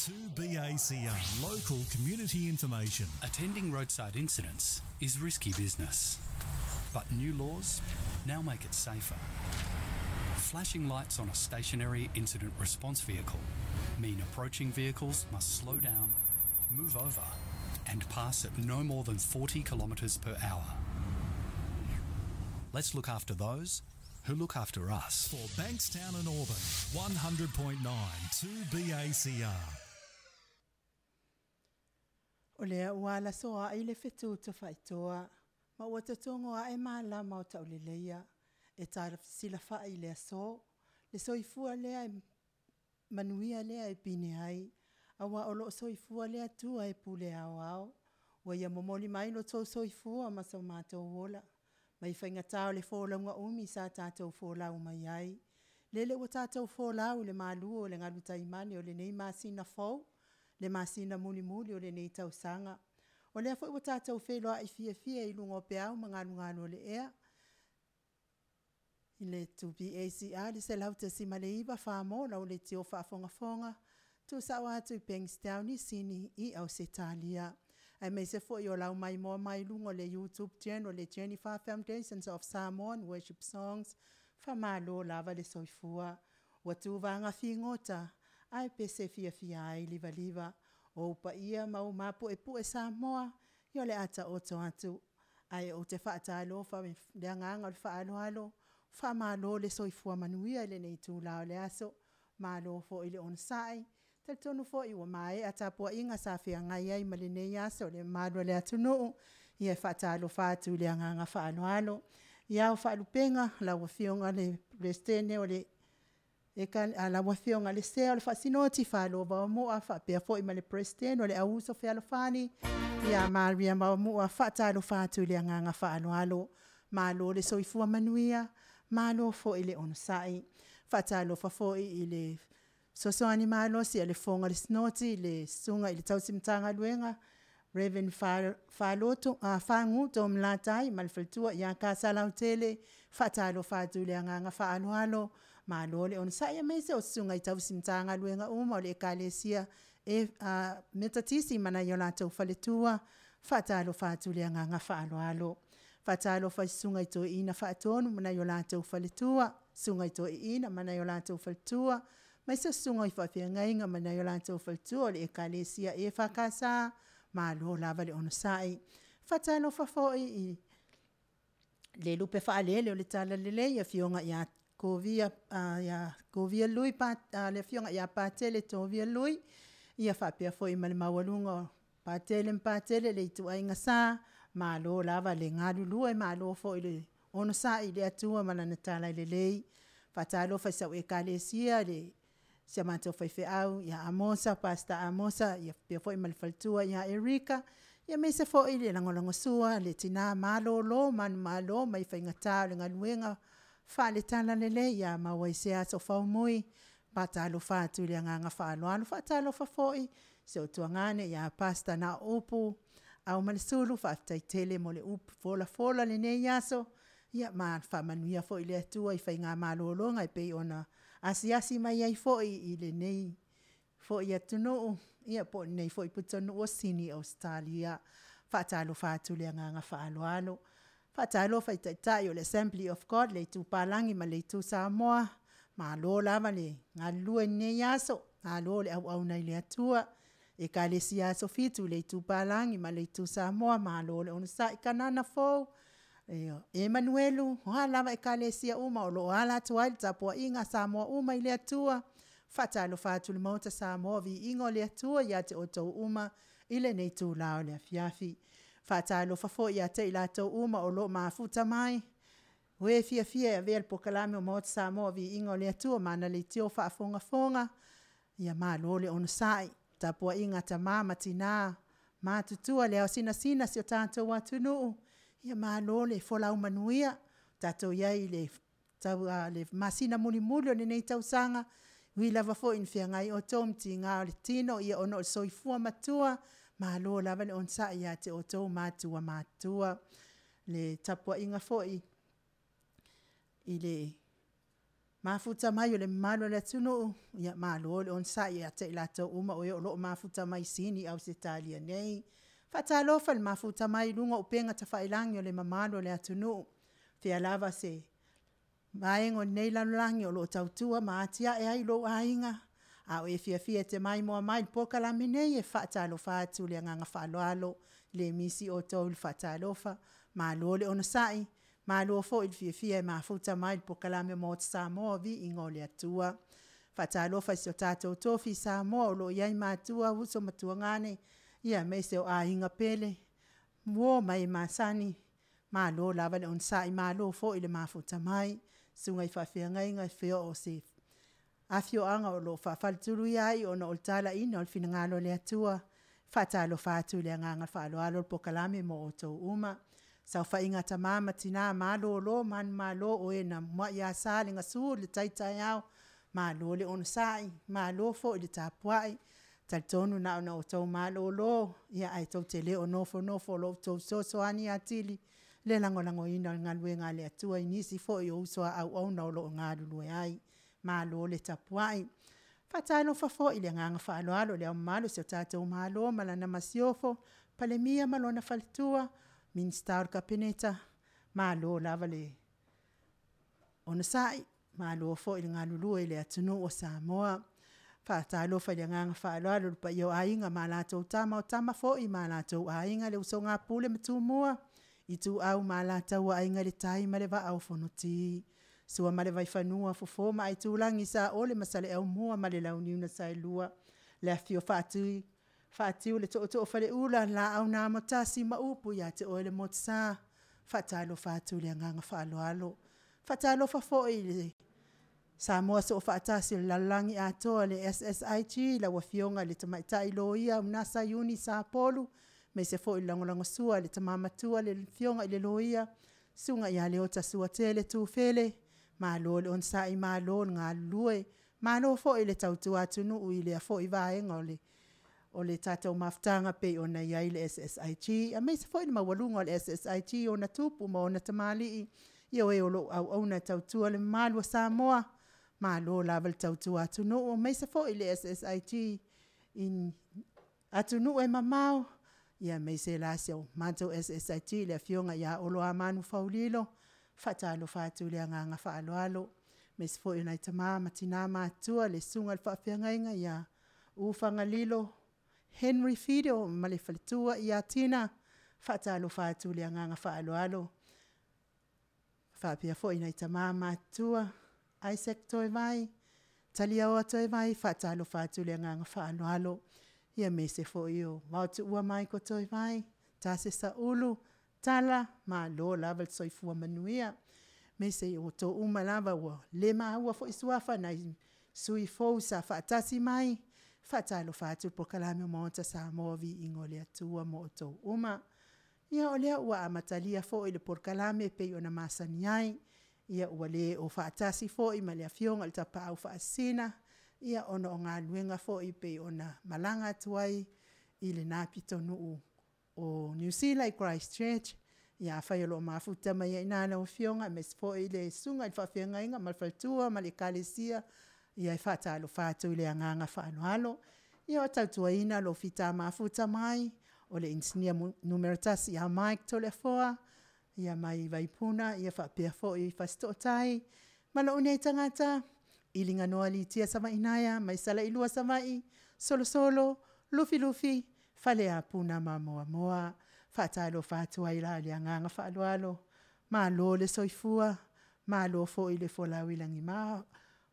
2BACR, local community information. Attending roadside incidents is risky business, but new laws now make it safer. Flashing lights on a stationary incident response vehicle mean approaching vehicles must slow down, move over, and pass at no more than 40 kilometres per hour. Let's look after those who look after us. For Bankstown and Auburn, 100.9 2BACR. O lea ua alasoa'i le fetu tafaitoa, ma ua totogo ae malama o tauleleia e tafesilafa'i i le aso, le soifua lea e manuia lea e pine ai, aua o lo o soifua le Atua e pule aoao. Ua Ia momoli mai lo outou soifua ma so matou ola mai faigata o le folauga umi sa tatou folau mai ai. Lele ua tatou folau i le malu o le galu taimane o lenei masina fou, le masina mulimuli o lenei tausaga. O lea foi ua tatou feiloai fiafia i luga o peau ma galugalu o le ea i le 2BACR i le 100.9 Samoa lau leitio faafogafoga, tuusao atu i Bankstown i Sini i Ausetalia. Aemaise foi o lau maimoa mai i luga o le YouTube Channel a le Jennifer Foundation of Samoa Worship Songs, faamalo lava le soifua. Ua tu vaga figota ae pese fiafia ai livaliva. O ou paia ma ou maupuepue Samoa, ia o le a taoto atu, ae ou te faatalofa i le agaga o le faaaloalo, faamalo le soifua manuia i lenei itula o le aso, malo foi le onosai. E talitonu foi ua maea tapuaiga sa feagai ai ma lenei aso le mamalu o le atunuu, ia e faatalofa atu i le agaga faaaloalo. Ia, ao faalupega, lau Afioga i le Peresetene o le lau Afioga i le Sea o le Faasinoti Falo Vaomua faapea foi ma le Peresetene o le Auuso Fealofani ia Maria Vaomua, e faatalofa atu i le agaga faaaloalo. Malo le soifua manuia, malo foi le onosai. E faatalofa foi i le fesoasoani malosi a le Fofoga o le Sinoti le Susuga i le tausi Matagaluega Reverend Fagu Tom Latai ma le faletua ia Kasalautele, e faatalofa atu i le agaga faaaloalo, malo le onosai aemaise o susuga i tausi Matagaluega uma o le Ekalesia Metotisi ma nai o latou faletua, e faatalofa atu i le agaga faaaloalo. E faatalofa i Susuga i Toeaina Faatonu ma nai o latou faletua, Susuga i Toeaina ma nai o latou faletua, aemaise o susuga i faafeagaiga ma nai o latou faletua o le Ekalesia EFKS, malo lava le onosai. E faatalofa foi i le lupe faalele o le Talalelei le Afioga ia Kovia le Afioga ia Patele Tovia Lui, faapea foi ma le maualuga o Patele ma Patele le ituaiga Sa, malo lava le galulue, malo foi le onosai i le Atua ma Lana Talalelei. E faatalofa i si au Ekalesia si a matou faifeau ia Amosa, Pastor Amosa faapea foi ma le faletua ia Erika, aemaise foi le lagolagosua a le tina malolo manumalo mai faigata o le galuega faale-Talalelei ia maua i se aso faumui. E faatalofa atu i le agaga faaaloalo. E faatalofa foi i si ou tuagane ia Pastor Naoupu Aumalesulu, faafetai tele mo le upu folafola i lenei aso, ma faamanuia foi le Atua i faiga malologa e pei ona asiasi mai ai foi i lenei foi atunuu po o lenei foi pitonuu o Sini i Ausetalia. E faatalofa atu i le agaga faaaloalo. E faatalofa i Taitai o le Assembly of God i le Itu Palagi ma le Itu Samoa, malo lava le galulue i lenei aso, malo le auauna i le Atua. Ekalesia Aso Fitu i le Itu Palagi ma le Itu Samoa, malo le onosai. Kanana Fou, Emanuelu, o a lava Ekalesia uma o lo o ala atu ai le tapuaiga a Samoa uma i le Atua. E faatalofa atu le Maota Samoa, viiga o le Atua ia te outou uma i lenei itula o le afiafi. E faatalofa foi ia te i latou uma o lo o mafuta mai, o e fiafia e avea le polokalame o le Maota Samoa Viiga o le Atua ma ana leitio faafogafoga, ia malo le onosai. Le tapuaiga a tama ma tina matutua, le ao sinasina o si o tatou atunuu, ia malo le folau manuia. Ua tatou i ai i le masina mulimuli o lenei tausaga, e ui lava foi ina feagai outou ma tiga o le tino ona o le soifua matua, malo lava le onosai ia te outou matua matutua. Le tapuaiga foi i le... Mafuta mai o le mamalu o le atunuu, ia malo le onosai ia te i latou uma o e o lo o mafuta mai i Sini Ausetalia nei. Faatalofa i le mafuta mai i luga o upega tafailagi o le mamalu o le atunuu, fea lava se vaega o lenei lalolagi o lo o tautua ma atiae ai lou aiga, a o e fiafia e te maimoa mai i le polokalame nei, e faatalofa atu i le agaga faaaloalo, e le misi outou i le faatalofa, malo le onosai, malo foi le fiafia e mafuta mai i le polokalame a le Maota Samoa, Viiga o le Atua. Faatalofa i so tatou tofi Samoa o lo o i ai matua, uso ma tuagane, ia aemaise o aiga pele, uo ma e masani, malo lava le onosai, malo foi le mafuta mai. Susuga i faafeagaiga o se afioaga o lo o faafaletuluia ai ona o le talaiina o le finagalo o le Atua, faatalofa atu i le agaga faaaloalo le polokalame mo outou uma. Saofaiga a tama ma tina malolo manumalo o e na muai asa le gasu i le tai taeao, malo le onosai, malo foi le tapuai. E talitonu na ona outou malolo, ia ae tou te le o nofonofo o lo o outou fesoasoani atili le lagolagoina o le galuega a le Atua i nisi foi o uso a auauna o lo o galulue ai, malo le tapuai. Faatalofa foi i le agaga faaaloalo i le Ao Mamalu o si o tatou Malo ma lana Masiofo, Palemia ma lona faletua, Minisita o le Kapeneta, malo lava le onosai, malo foi le galulue i le atunuu o Samoa. Faatalofa i le agaga faaaloalo i le paia o Aiga ma latou Tama, o Tama foi ma latou Aiga, le usoga a Pule ma Tumua, Ituau ma Alataua, Aiga i le Tai ma le Vaa o Fonoti, Sua ma le Vaifanua, Fofo ma Aitulagi, Saole ma Saleaaumua ma le Launiu na Saelua, le afifio o Faatui o le Tootoo o Faleula, le Laau na Amotasi ma upu ia te oe le Motusa, faatalofa atu i le agaga faaaloalo. Faatalofa foi i le Samoa Soofaatasi o le lalolagi atoa le SSIG lau Afioga i le Tamaitai Loia Unasa Iuni Sapolu, aemaise foi le lagolagosua a le Tama Matua le Afioga i le Loia, Susuga ia Leota Suatele Tufele, malo le onosai malo le galulue, malo foi le tautua atunuu i lea foi vaega o le tatou mafutaga e pei ona i ai le SSIG, aemaise foi le maualuga o le SSIG i ona tupu ma ona tamalii, ia o e o lo o auauna e tautua le mamalu o Samoa, malo lava le tautua atunuu, aemaise foi le SSIG i atunuu e mamao, ia aemaise la si o matou SSIG le Afioga ia Oloamanu Faulilo, faatalofa atu i le agaga faaaloalo, aemaise foi o nai tama ma tina matutua, le Susuga i le Faafeagaiga ia Ufagalilo Henry Fido ma le faletua ia Tina, faatalofa atu i le agaga faaaloalo. Faapea foi nai tama matutua, Isaac Toevai, Taliaoa Toevai, faatalofa atu i le agaga faaaloalo, ia aemaise foi o Vaotuua Michael Toevai, Tasesa Ulu Tala, malo lava le soifua manuia. Aemaise o outou uma lava ua le maua foi suafa nai sui usufono fou sa faatasi mai, faatalofa atu le polokalame a le Maota Samoa, Viiga o le Atua mo outou uma. Ia o lea ua amatalia foi le polokalame e pei ona masani ai, ia ua le o faatasi foi ma le Afioga i le Tapaau Faasisina, ia ona o galuega foi e pei ona malaga atu ai i lena pitonuu o Niu Sila i Christchurch. Ia afai o lo o mafuta mai ai i ina lau Afioga aemaise foi le Susuga i le Faafeagaiga ma le faletua ma le Ekalesia, ia e faatalofa atu i le agaga faaaloalo. Ia o tautuaina lou fita mafuta mai, o le Inisinia numera 1 ia Mike Toleafoa, ia mai Vaipuna ia faapea foi Fasitootai ma lou nei tagata, Iliganoa Litia Savaiinaea mai Salailua Savaii, Solosolo, Lufilufi, Faleapuna ma Moamoa. Faatalofa atu ai la i le agaga faaaloalo, malo le soifua, malo foi le folau i lagima.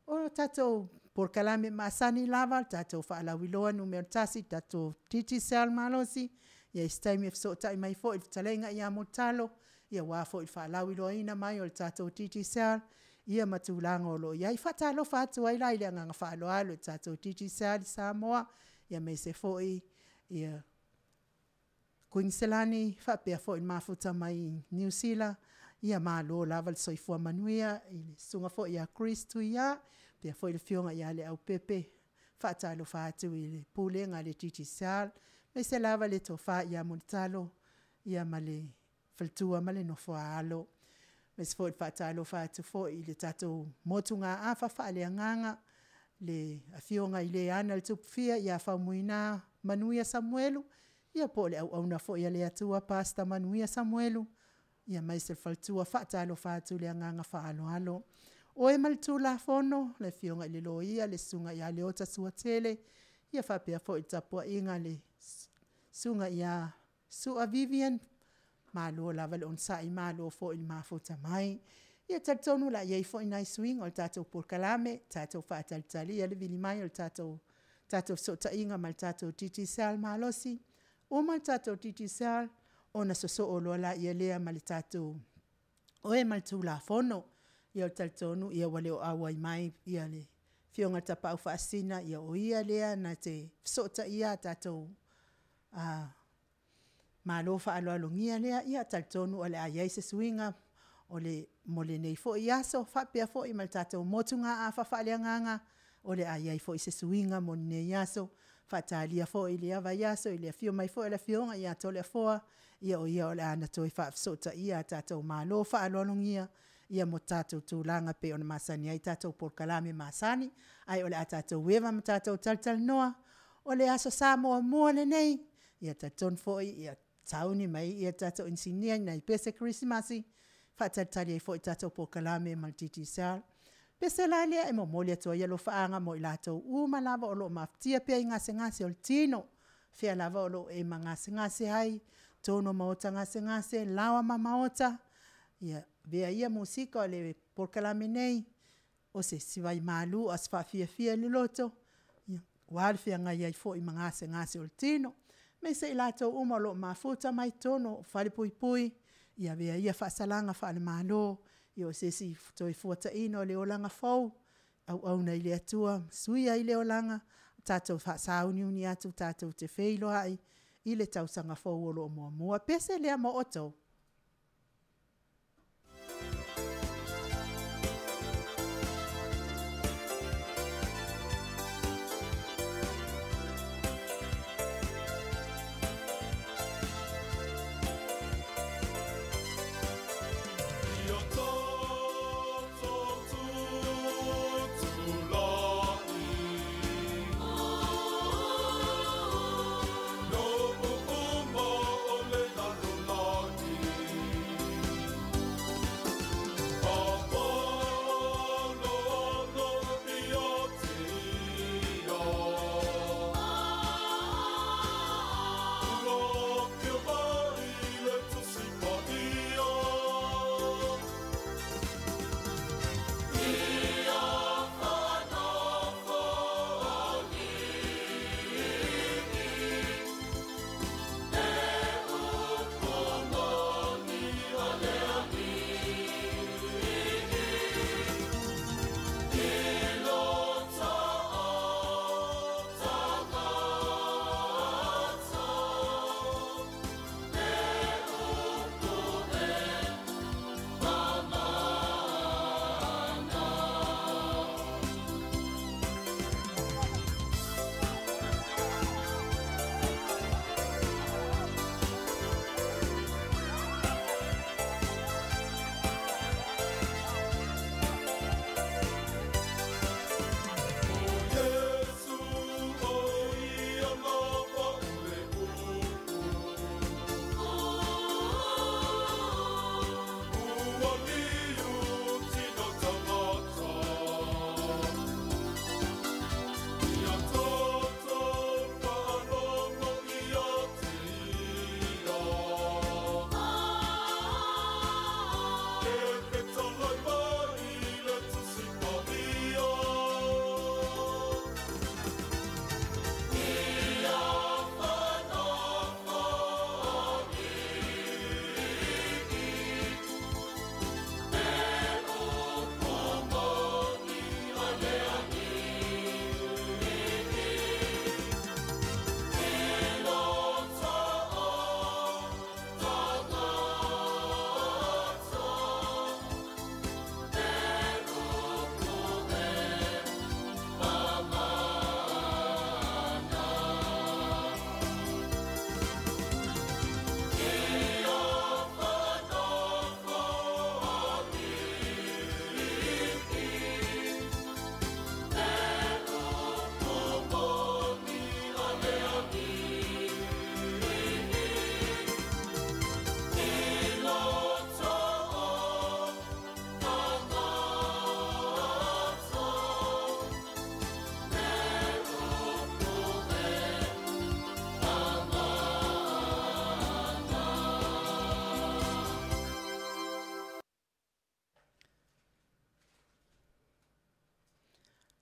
O tatou polokalame masani lava, tatou faalauiloa numera 1 tatou Digicel malosi, i ai se taimi e fesootai mai foi le fetalaiga ia Mulitalo, ia aua foi le faalauiloaina mai o le tatou Digicel, ia ma tulaga o lo o i ai. Faatalofa atu ai la i le agaga faaaloalo i le tatou Digicel i Samoa, ia aemaise foi ia Kuiniselani faapea foi le mafuta mai Niu Sila, ia malo lava le soifua manuia i le Susuga foi ia Chris Tuia, faapea foi le Afioga ia Leaupepe, faatalofa atu i le Pulega a le Digicel, aemaise lava le Tofa ia Mulitalo ia ma le faletua ma le nofo a alo. Aemaise foi o le faatalofa atu foi i le tatou motugaafa faaleagaga le Afioga i le e ana le Tupufia ia Faumuina Manuia Samuelu, ia po o le auauna foi a le Atua Pastor Manuia Samuelu, aemaise le faletua. E faatalofa atu i le agaga faaaloalo. O e ma le Tulafono, le Afioga i le Loia, le Susuga ia Leota Suatele, ia faapea foi le tapuaiga a le Susuga ia Sua Vivian, malo lava le onosai, malo foi le mafuta mai. Ia e talitonu o le a i ai foi nai suiga o le tatou polokalame, tatou faatalitali ia le vili mai o le tatou fesootaiga ma le tatou Digicel malosi. Uma le tatou Digicel ona sosoo loa lea ma le tatou o e ma le Tulafono. Ia ou te talitonu ua le o auai mai le Afioga i le Tapaau Faasisina, o ia lea na te fesootaia a tatou malo faaaloalogia lea. Ia talitonu o le a i ai se suiga mo lenei foi aso, faapea foi ma le tatou motugaafa faaleagaga, o le a i ai foi se suiga mo lenei aso. Faatalia foi lea vaiaso i le afio mai foi o le Afioga ia Toleafoa, o ia o le a na toe faafesootaia a tatou malo faaaloalogia mo tatou tulaga e pei ona masani ai tatou polokalame masani. Ae o le a tatou eva ma tatou talatalanoa, o le Aso Sa muamua lenei, e talitonu foi e sauni mai le tatou inisinia i nai pese kerisimasi e faatalitali ai foi i le tatou polokalame ma le Digicel. O le pese la lea e momoli atu ai alofaaga mo i latou uma lava o lo o mafatia pea i gasegase o le tino, o fea lava o lo o e gasegase ai, totonu o maota gasegase, laoa ma maota, ia avea ia musika o le polokalame nei o se isi vaimalu a o se faafiafia i le loto, aua le feagai ai foi ma gasegase o le tino. Aemaise i latou uma o lo o mafuta mai totonu o falepuipui, ia avea ia faasalaga faale-Malo o se isi toefuataiga o le olaga fou, auauna i le Atua ma sui ai le olaga, tatou faasauniuni atu tatou te feiloai i le tausaga fou o lo o muamua. Pese lea mo outou. Ia tatou tutulai No uma o le lalolagi.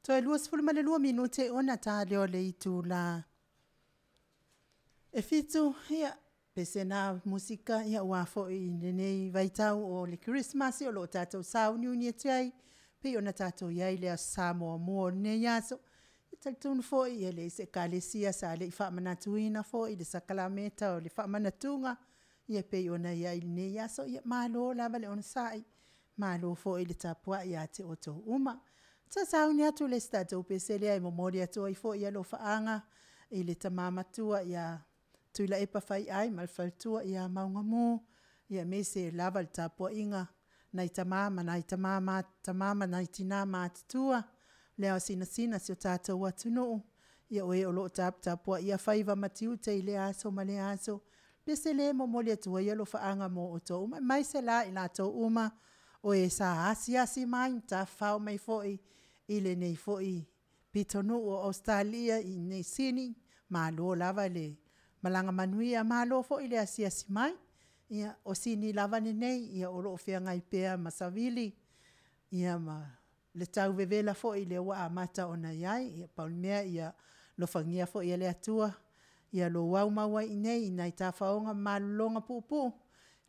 Toe 22 minute ona ta lea o le itula e 7, ia pese na musika ia ua foi i lenei vaitau o le Kerisimasi o lo o tatou sauniuni atu ai, pei ona tatou i ai i le Aso Sa muamua o lenei aso. E talitonu foi e leai se ekalesia sa le i faamanatuina foi le sakalameta o le faamanatuga e pei ona i ai i lenei aso. Ia malo lava le onosai, malo foi le tapuai ia te outou uma. Toe sauni atu i le isi tatou pese lea e momoli atu ai foi alofaaga i le tama matua ia Tuilaepa Faiai ma le faletua ia Maugamu, aemaise lava le tapuaiga a nai tama ma nai tina matutua, le aosinasina o si o tatou atunuu, o e o lo o taputapuaia faiva ma tiute i lea aso ma lea aso. O le pese lea e momoli atu ai alofaaga mo outou uma, aemaise la i latou uma o e sa asiasi mai ma tafafao mai foi i lenei foi pitonuu o Ausetalia i inei i Sini, malo lava le malaga manuia, malo foi le asiasi mai. Ia, o Sini lava lenei o lo o feagai pea ma savili ma le tau vevela foi lea ua amata ona i ai. Ia pau le mea ia alofagia foi e le Atua lou aumau ai i inei i nai tafaoga ma malologa puupuu,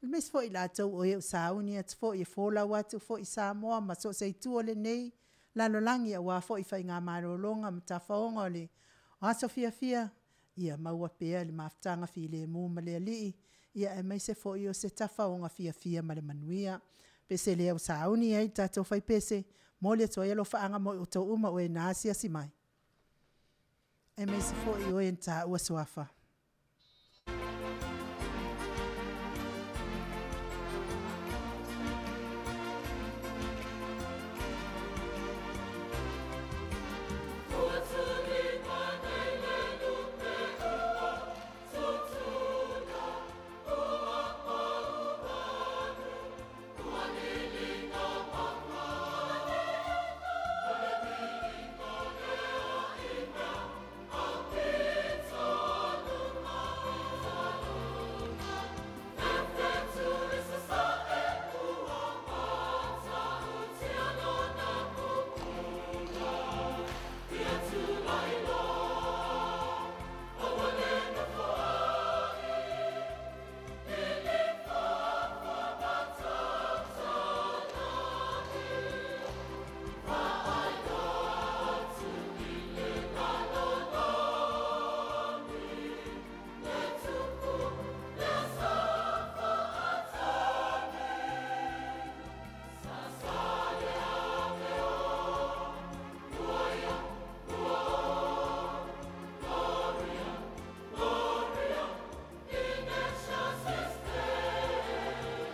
aemaise foi i latou o e ua sauni atu foi e folau atu foi i Samoa ma so o se itu o lenei lalolagi aua foi faigamalologa ma tafaoga o aso fiafia, ia maua pea le mafutaga filemu ma le Alii, aemaise foi o se tafaoga fiafia ma le manuia. O le pese lea ua sauni ai le tatou fai pese, e momoli atu ai alofaaga mo i outou uma o e na asiasi mai, aemaise foi o e na taua suafa. Ua tulipa nei le lupe ua tutula, ua poumalu, ua liliga maga. O le viiga lea i mea aupito luma. Fefe atu i sasae ua matautia lona pupula. Ia tulai loa, aua le nofoai, lilifa ma tautaulagi. Vaai atu i le lalolagi, le tupu, le aso faatali. Sasa le aveo, ua ia, ua o, Gloria, Gloria, in excelsis Deo.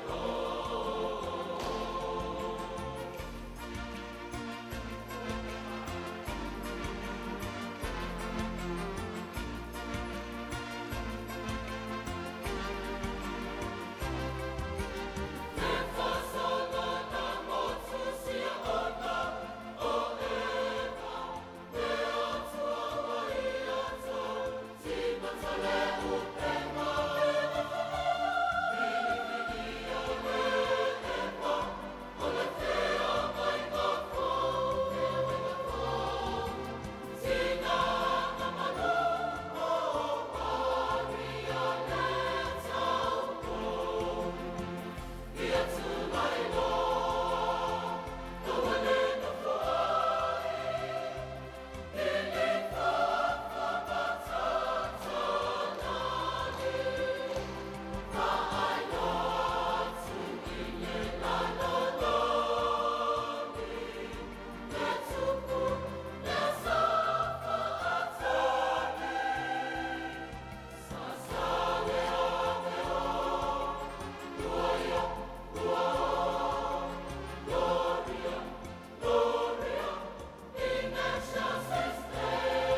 Le fasola na motu sia ona o Eva, le Atua ua ia tau timata le upega. Filifilia le epa, o le feagaiga fou, feagaiga fou. Tinaga malu o Maria le taupou. Ia tulai loa, aua le nofoai, lilifa ma tautaulagi. Vaai atu i le lalolagi, le tupu, le aso faatali. Sasa le aveo, ua ia, ua o, Gloria, Gloria, in excelsis Deo.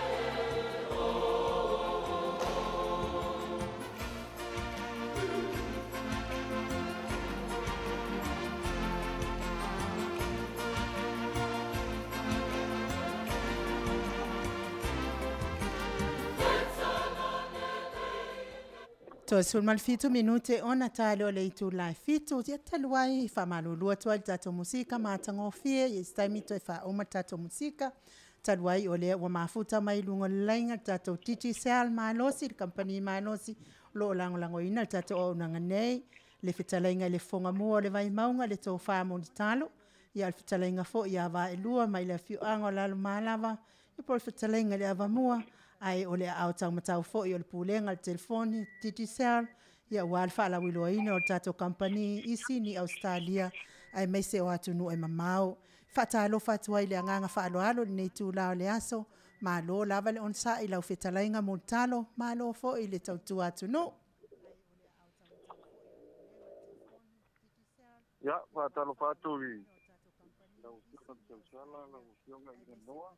Toe 17 minute ona ta lea o le itula e 7. Ia talu ai faamalulu atu ai le tatou musika matagofie, i se taimi toe faauma le tatou musika. Talu ai o lea ua mafuta mai i luga o le laina le tatou Digicel malosi, le kamupani malosi o lo o lagolagoina le tatou auaunaga nei, le fetalaiga i le Fofoga Mua o le Vaimauga, le Tofa Mulitalo, ia o le fetalaiga foi ia Vaelua mai le afioaga o Lalomalava, ia po o le fetalaiga i le Avamua, ae o le aao taumatau foi o le Pulega o le Telefoni Digicel, ia aua le faalauiloaina o le tatou kamupani i Sini, Ausetalia, aemaise o atunuu e mamao. E faatalofa atu ai i le agaga faaaloalo i lenei itula o le aso, malo lava le onosai i lau fetalaiga Mulitalo, malo foi le tautua atunuu. Ia, faatalofa atu i lau Afioga i le Tausala, lau Afioga i le Noa,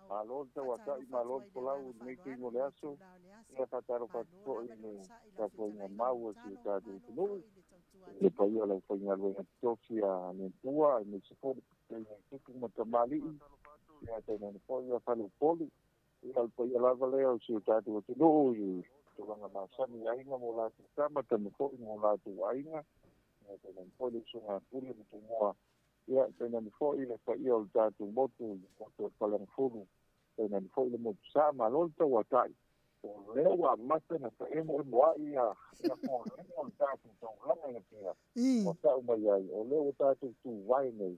malo le tauatai, malo le folau i lenei taimi o le aso. Ia faatalofa atu foi i le tapuaiga mau a si o tatou atunuu, le paia o le aufaigaluega totofi a le Atua, aemaise foi le paia i tupu ma tamalii, ia tainane foi ia faleupolu. Ia o le paia lava lea o si o tatou atunuu i tulaga masani i aiga ma o latou tama, tama foi ma o latou aiga, ia tainane foi le usoga a Pule ma Tumua, ia tainane foi le paia o le tatou motu, le motu o le Faleagafulu, tainane foi le motu Sa. Malo le tauatai. O lea ua amata ona feemoemoai ia foliga o le tatou taulaga i Apia ua tau mai ai, o lea ua tatou tuvae nei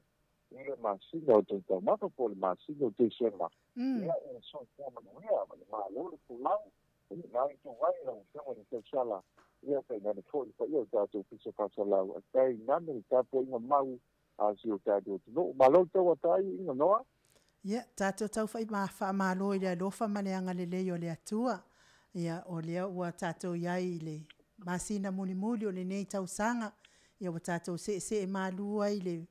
i le masina o Taumafa po o le masina o Tesema. Ia e soifua manuia ma le malo le folau i lena ituvai lau Afioga i le Tausala, ia tainane foi le paia o le tatou pisa faasalau, ae tainane le tapuaiga mau a si o tatou atunuu. Malo le tauatai i Noa. Ia, tatou tau faamalo i le alofa ma le agalelei o le Atua. Ia, o lea ua tatou i ai i le masina mulimuli o lenei tausaga. Ia, ua tatou seesee malu ai i le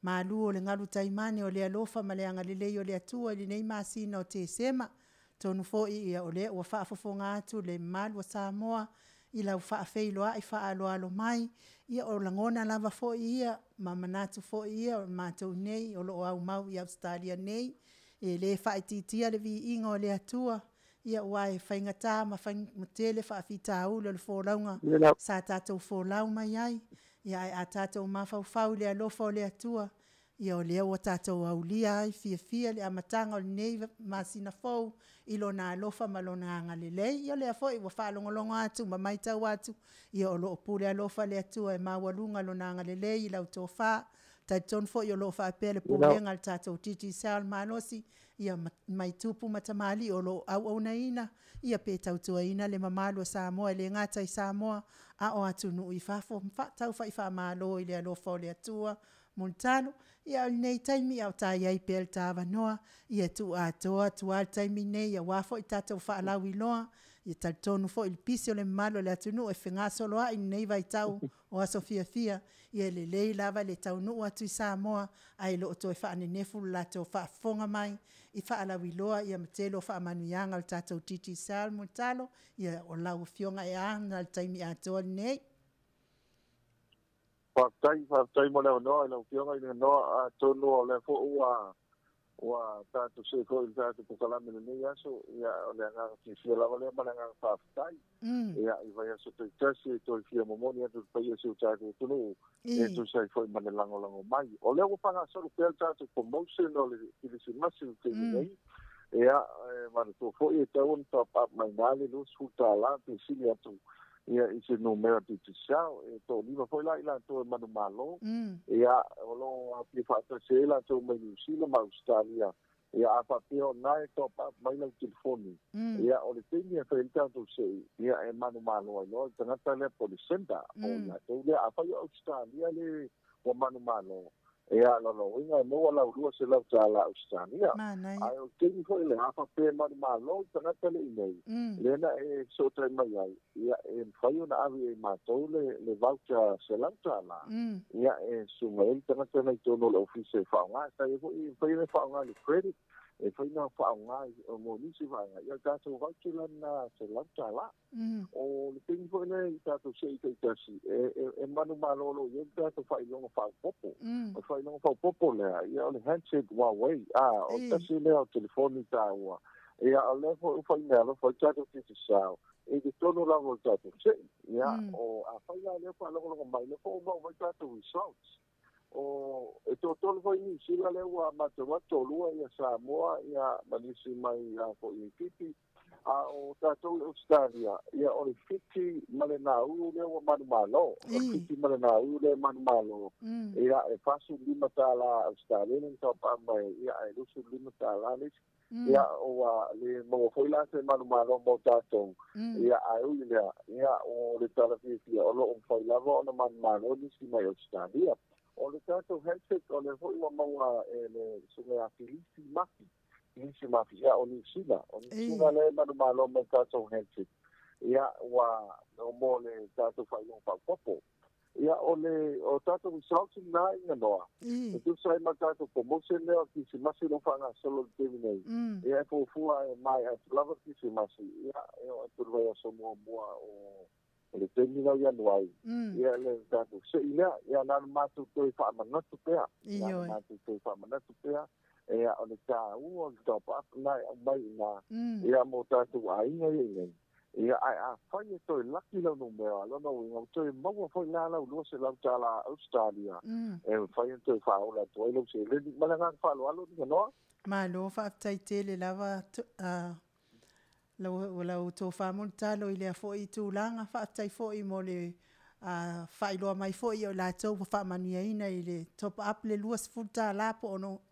malu o le galu taimane o le alofa ma le agalelei o le Atua i lenei masina o Tesema. Atonu foi ia o lea ua faafofoga atu le mamalu o Samoa i lau faafeiloai faaaloalo mai. Ia o lagona lava foi ia ma manatu foi ia o matou nei o lo o aumau i Ausetalia nei, e le faaitiitia le viiga o le Atua, ia aua e faigata ma tele faafitauli o le folauga sa tatou folau mai ai. Ia ae a tatou mafaufau i le alofa o le Atua, ia o lea ua tatou aulia ai fiafia le amataga o lenei masina fou i lona alofa ma lona agalelei. Ia o lea foi ua faalogologo atu ma matau atu, ia o lo o pule alofa le Atua e maualuga lona agalelei i lau tofa. Talitonu foi o lo o faapea le pulega a le tatou Digicel malosi, ia mai tupu ma tamalii o lo o auaunaina, ia pe tautuaina le mamalu o Samoa, e le gata i Samoa, a o atunuu i fafo. Tau faamalo i le alofa o le Atua Mulitalo. Ia o lenei taimi a o ta i ai pea le ta avanoa, ia tuuatoa atu lava le taimi nei aua foi tatou faalauiloa. Ia talitonu foi i le pisi o le mamalu o le atunuu e fegasoloai i lenei vaitau o aso fiafia, ia lelei lava le taunuu atu i Samoa, ae le o toe faanenefu le latou faafofoga mai i faalauiloa ia ma tele o faamanuiaga o le tatou Digicel Mulitalo. Ia o lau Afioga e ana le taimi atoa lenei. Faafetai, faafetai mo le avanoa i lau Afioga i le Noa. Atonu o lea foi ua tatou see foi i le tatou polokalame i lenei aso. Ia o le agaga fiafia lava lea ma le agaga faafetai. Ia i vaiaso taitasi e toe fia momoli atu le paia o si o tatou atunuu e tusa ai foi ma le lagolago mai. O lea ua faagasolo pea le tatou promotion o le Kerisimasi i le taimi nei. Ia, e manatua foi e tatau ona top up mai na le $20 pe sili atu ia i se numera Digicel. E toalima foi la i latou e manumalo. Ia, o lo o aofia faatasi ai latou mai Niu Sila ma Ausetalia. Ia, a faapea o lena e top up mai lau telefoni, ia, o le taimi e fai ai le tatou sei, ia, e manumalo ai loa le tagata lea po o le sender o latou lea. Afai o Ausetalia le ua manumalo, ia, lona uiga e maua lau $200 Ausetalia. Ae o le taimi foi lea, a faapea e manumalo le tagata le i nei, lea na e fesootai mai ai, ia, e mafai ona ave i ai matou le voucher $100, ia, e susu mai ai le tagata nei totonu o le ofisa e faaaoga. Sa i ai foi, e mafai ona faaaoga i le credit, e mafai ona faaaoga mo nisi vaega, ia, o le tatou voucher la lena $100. O le taimi foi lea i tatou sei taitasi, e manumalo lo i ai le tatou faailoga faaopoopo. O le faailoga faaopoopo lea, ia, o le handset Huawei, o tasi lea o telefoni taua. Ia, o lea foi ua faimeaalofa ai le tatou Digicel i totonu lava o le tatou sei. Ia, o afai la lea faalogologo mai, lea foi ua maua mai tatou results. O e totolu foi Niu Sila lea ua matou atu toalua ia Samoa ia ma nisi mai a foi i Fiti a o tatou i Ausetalia ia o le Fiti ma le Nauru lea ua manumalo. O le Fiti ma le Nauru lea e manumalo ia e $45 Ausetalia le taupa mai ia ae $25 le isi. Ia ua le maua foi la se manumalo mo tatou ia ae ui lea ia o le tala fiafia o loo mafai lava ona manumalo nisi mai Ausetalia. O le tatou handset o le foi ua maua e le susuga ia Filisi Mafi. Filisi Mafi ia o Niu Sila. O Niu Sila lea e manumalo mai tatou handset. Ia ua mo le tatou faailoga faaopoopo. Ia o le o tatou results na i noa. E tusa ai ma tatou promotion lea o Kirisimasi o lo o faagasolo i le taimi nei. Ia e fuafua e maea atu lava le Kirisimasi. Ia e oo atu i le vaiaso muamua o le taimi lau Ianuari. Ia le tatou sei lea. Ia na ona matou toe faamanatu pea. Na ona matou toe faamanatu pea. Ia o le taua o le top up na e aumai i ina. Ia mo tatou aiga ia i nei. Ia ae afai e toe laki lau numera, lona uiga ua toe maua foi la lau $200 Ausetalia e mafai ona toe faaola atu ai lau seleni. Ma le agaga faaaloalo Niganoa. Malo faafetai tele lava lau tofa Mulitalo i lea foi tulaga. Faafetai foi mo le faailoa mai foi o i latou ua faamanuiaina i le top up le $20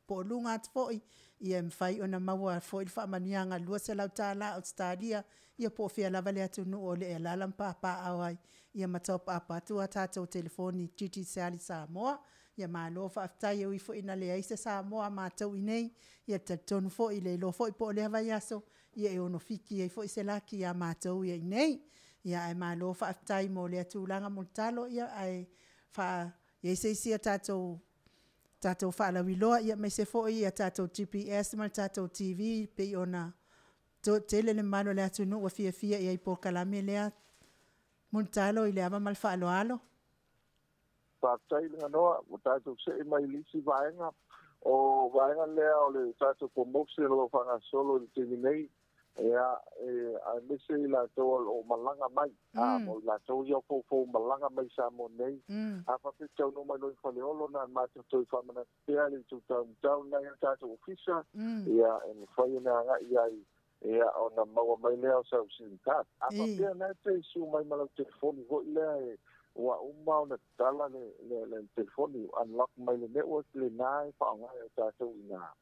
po o luga atu foi, ia e mafai ona maua foi le faamanuiaga $200 Ausetalia, ia po o fea lava le atunuu o le e alaala ma papaaao ai, ia ma top up atu a tatou telefoni Digicel i Samoa. Ia malo faafetai, e ui foi ina leai se Samoa a matou i inei, ia e talitonu foi le iloa foi po o lea vaiaso, ia e ono fiki ai foi se laki ia matou i inei. Ia ae malo faafetai mo lea tulaga Mulitalo, ia ae i ai se isi a tatou faalauiloa, aemaise foi a tatou GPS ma le tatou TV e pei ona toatele le mamalu o le atunuu ua fiafia i ai i polokalame lea. Mulitalo i le ava ma le faaaloalo. Faafetai Leanoa, ua tatou see mai i le isi vaega. O vaega lea o le tatou promotion o lo o faagasolo i le taimi nei, ia, aemaise i latou o lo o malaga mai, mo i latou ia o foufou malaga mai i Samoa nei. A faapea e taunuu mai loa i Faleolo, na ona matou toe faamanatu pea le itu taumatau lena i le tatou ofisa, ia, e mafai ona agai ai, ia, ona maua mai lea o sau SIM card. A faapea o lena e te issue mai ma lau telefoni foi lea e ua uma ona tatala le telefoni, unlock mai le network lena e faaaoga e tatou i ina.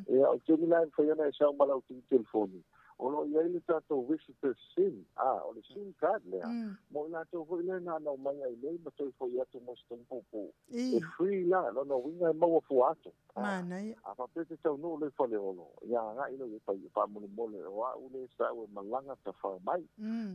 Ia, o le taimi la e mafai ona e sau ma lau telefoni, o lo o i ai le tatou visitor SIM, o le SIM card lea, mo i latou foi lea na ona omai ai nei ma toe foi atu mo se taimi puupuu. E free la, lona uiga e maua fua atu. A faapea e te taunuu loa i Faleolo, ia agai loa i ai faamolemole, o au le sau e malaga tafao mai.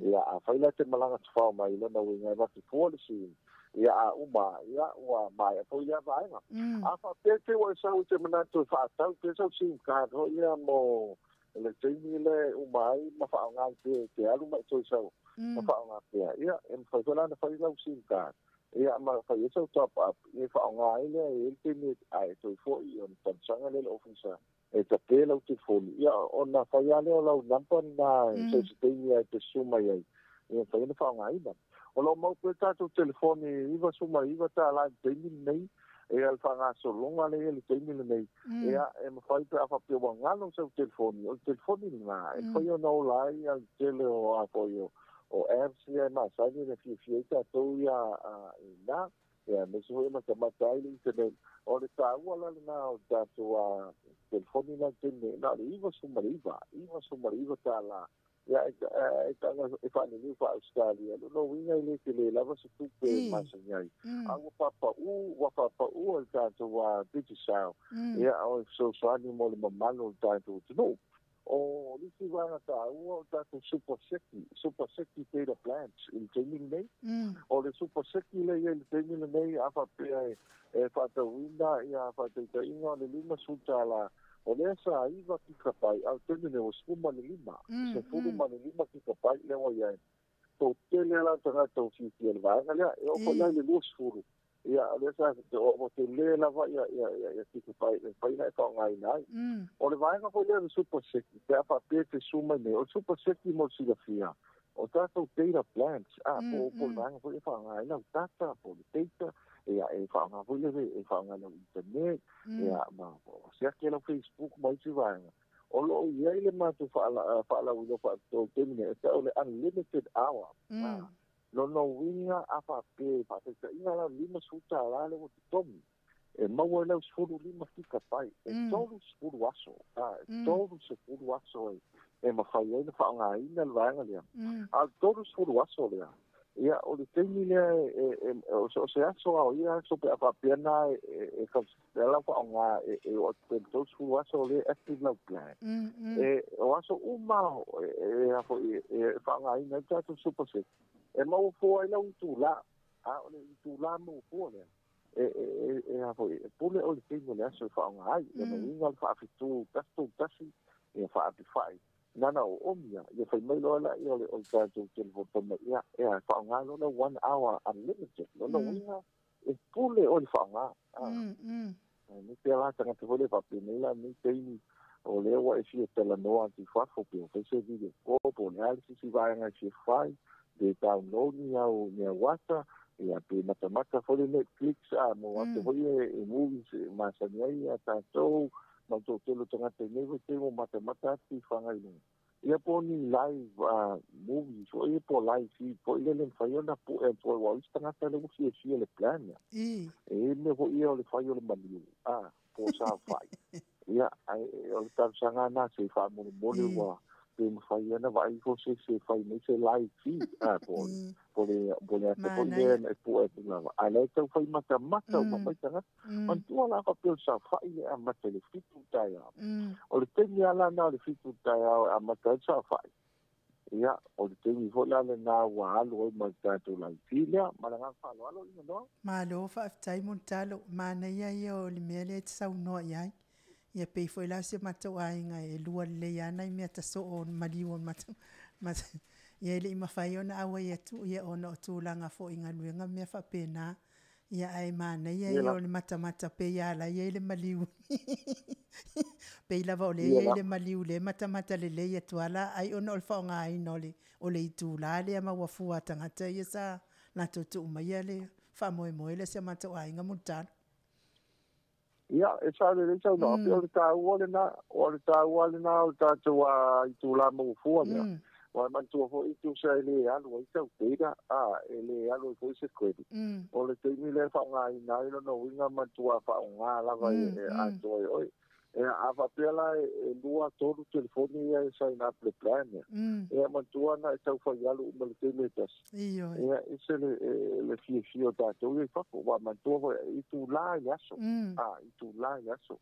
Ia, afai la e te malaga tafao mai, lona uiga e avatu fua le SIM, ia a uma, ia ua maea foi lea vaega. A faapea te ua e sau i te manatu e faatau pea sau SIM card foi ia mo le taimi lea e uma ai ma faaaoga ai pea e te alu ma e toe sau ma faaaoga pea, ia e mafai foi la ona fai lau SIM card, ia ma fai ai sau top up, ia e faaaoga ai lea e i ai le taimi a e toe foi ona talosaga lea i le ofisa e tape lau telefoni, ia ona fai lava lea o lau number lena e so o se taimi lava e te susu mai ai, ia mafai ona faaaogaina. O lo o mau pea tatou telefoni $99 i le taimi lenei, ia le faagasologa lea i le taimi lenei, ia e mafai pe a faapea ua galo sau telefoni, o le telefoni lena e mafai ona ola ai le tele o a foi o apps ia e masani ona fiafia ai tatou ia i ina, ia aemaise foi e matamata ai le internet. O le taua la lena o le tatou telefoni la i le taimi nei, na o le $99, $99. Ia e taga e faaniniu faa-Ausetalia, lona uiga e le tele lava se tupe e masani ai. A ua faapau, ua faapaua le tatou Digicel, ia o le fesoasoani mo le mamalu o le tatou atunuu. O le isi vaega taua o le tatou Super Seki, Super Seki Data Plans i le taimi lenei. O le Super Seki lea e i ai i le taimi lenei, a faapea e faatauina ia faataitaiga o le $50, o lea sa 9 kikapai, a o le taimi lenei ua 15, 15 kikapai lea ua i ai. Toatele la tagata ua fiafia i le vaega lea, e oo foi la i le 20, ia o lea sa ua tele lava ia kikapai e mafai ona e faaaogaina ai. O le vaega foi lea o le Super Seki, pe a faapea e te susu mai nei, o le Super Seki mo le silafia, o tatou data plans, po o le vaega foi e faaaoga ai lau data, po o le data, Ia e faaaoga foi le e faaaoga lau internet, ia ma siaki lau Facebook ma isi vaega. O loo i ai le matou faalauiloa faapitoa i taimi nei e tau o le unlimited hour. Lona uiga a faapea e faataitaiga la $50 le ua totogi, e maua ai lau 15 kikapai e 30 aso, e 30 aso e mafai ai ona faaaogaina le vaega lea. A o le 30 aso lea, ia o le taimi lea o se aso a o ia aso pe a faapea na e lau faaaoga e oo atu pea i le 30 aso lea e active lau plan. E o aso uma e faaaogaina ai le tatou super set, e maua fua ai lau itulā, a o le itulā maua fua lea e pule o le taimi o le aso e faaaoga ai. Lona uiga o le faafetu 131, ia faapifai nana o omia, ia fai mai loa laia o le tatou telefoni fai mai, ia e faaaoga loa lau 1 hour unlimited. Lona uiga e pule o le faaaoga. Ne pea la tagata foi le faapenei la nei taimi o lea ua e fia talanoa atu i fafo, pe o fai se video call po o le a le sisi vaega e fia fai, pe download ni au ata, ia pe matamata foi le Netflix a mo atu foi e movies e masani ai ia tatou ma toatele o tagata i nei vaitaimi o matamata atu i faga i luga. Ia po o ni live movies foi po o live feed foi lele e mafai ona pue atu ai, aua o isi tagata lea ua fiafia i le plan ia. E i ai le mea foi ia o le fai o le maliu po o saofai. Ia ae o le talosaga lena se i faamolemole ua pe mafai ona vaai ifo se isi e fai mai se live feed po o le ata foi lea e pue atu lava, ae la e tau fai matamata uma mai tagata. Manatua la faapea o le saofai le amata i le 7 i le taeao. O le taimi lava la lena o le 7 i le taeao e amata ai le saofai, ia o le taimi foi la lena ua alu ai ma le tatou live feed lea. Ma le agaga faaaloalo ina noa. Malo faafetai Mulitalo, manaia ia o le mea lea e te saunoa i ai. Ia pei foi la o si o matou aiga e lua lelei lava nai mea tasoo o le maliu o le matou ia e le i mafai ona auai atu ia ona o tulaga foi i galuega ma mea faapena. Ia ae manaia ia o le matamata pei lava o la e i ai le maliu. Pei lava o lea e i ai le maliu lea e matamata lelei atu lava la ai ona o le faaaogaina o le itula lea ma ua fua a tagata ia sa latou tuu maia le faamoemoe lea o si o matou aiga Mulitalo. Ia, e sao lelei saunoaga, pei o le taua lena, o le taua lena o le tatou itula maua fua lea. Aua e manatua foi tusa e le alu ai sau data, e le alu ai foi se credit. O le taimi lea e faaaogaina ai lona uiga manatua faaaoga lava e atoa e oe. E a faapea la e 2, 3 telefoni ia e sign up le plan ia. Ia manatua na e tau fai alu uma i le taimi e tasi. Ia ese le fiafia o tatou ia i fafo. Ua manatua foi itula i le aso. Itula i le aso.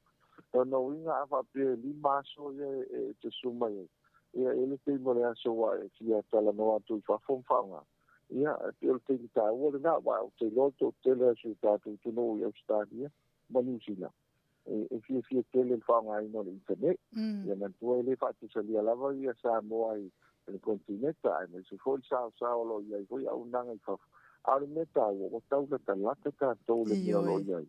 Lona uiga a faapea e 5 aso ia e te susu mai ai. Ia e le taimi o le aso ua e fia talanoa atu i fafo ma faaaoga. Ia e pei o le taimi taua lena, aua ou te iloa le toatele o si o tatou atunuu i Ausetalia ma Niu Sila. E fiafia tele le faaaogaina o le internet. Ia manatua e le faatusalia lava ia Samoa i le kontineta, aemaise foi le saosao o lo o i ai foi auaunaga i fafo. A o le mea taua, ua tau latalata tatou i le mea o lo o i ai.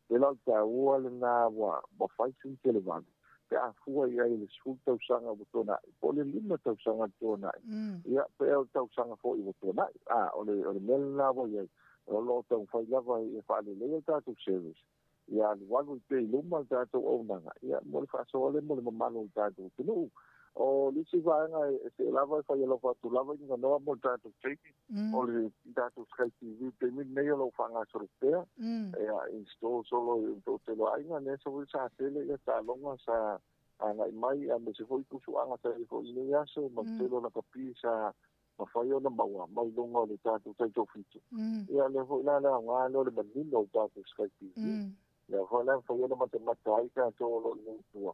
Pei la o le taua lena ua fai sina televave, pe a fua i ai i le 10 tausaga ua tuanai, po o le 5 tausaga tuanai. Ia pe o le tausaga foi ua tuanai. O le mea lena ua i ai, o lo o taumafai lava e faaleleia le tatou service. Ia alualu i pea i luma le tatou auaunaga, ia mo le faasoa lea mo le mamalu o le tatou atunuu. O le isi vaega e see lava e fai alofa atu lava i ganoa mo le tatou taimi, o le tatou Sky TV taimi lenei o lo o faagasolo pea. Ia install solo i toatele o aiga, lea foi sa tele ia taaloga sa agai mai, aemaise foi pusuaga sa i ai foi i lenei aso, ma le tele o lakapi sa mafai ona maua mai luga o le tatou taitofitu. Ia lea foi la le aoga lea o le manino o le tatou Sky TV. Lea foi la mafai ona matamata ai tatou o lo o i nei tua.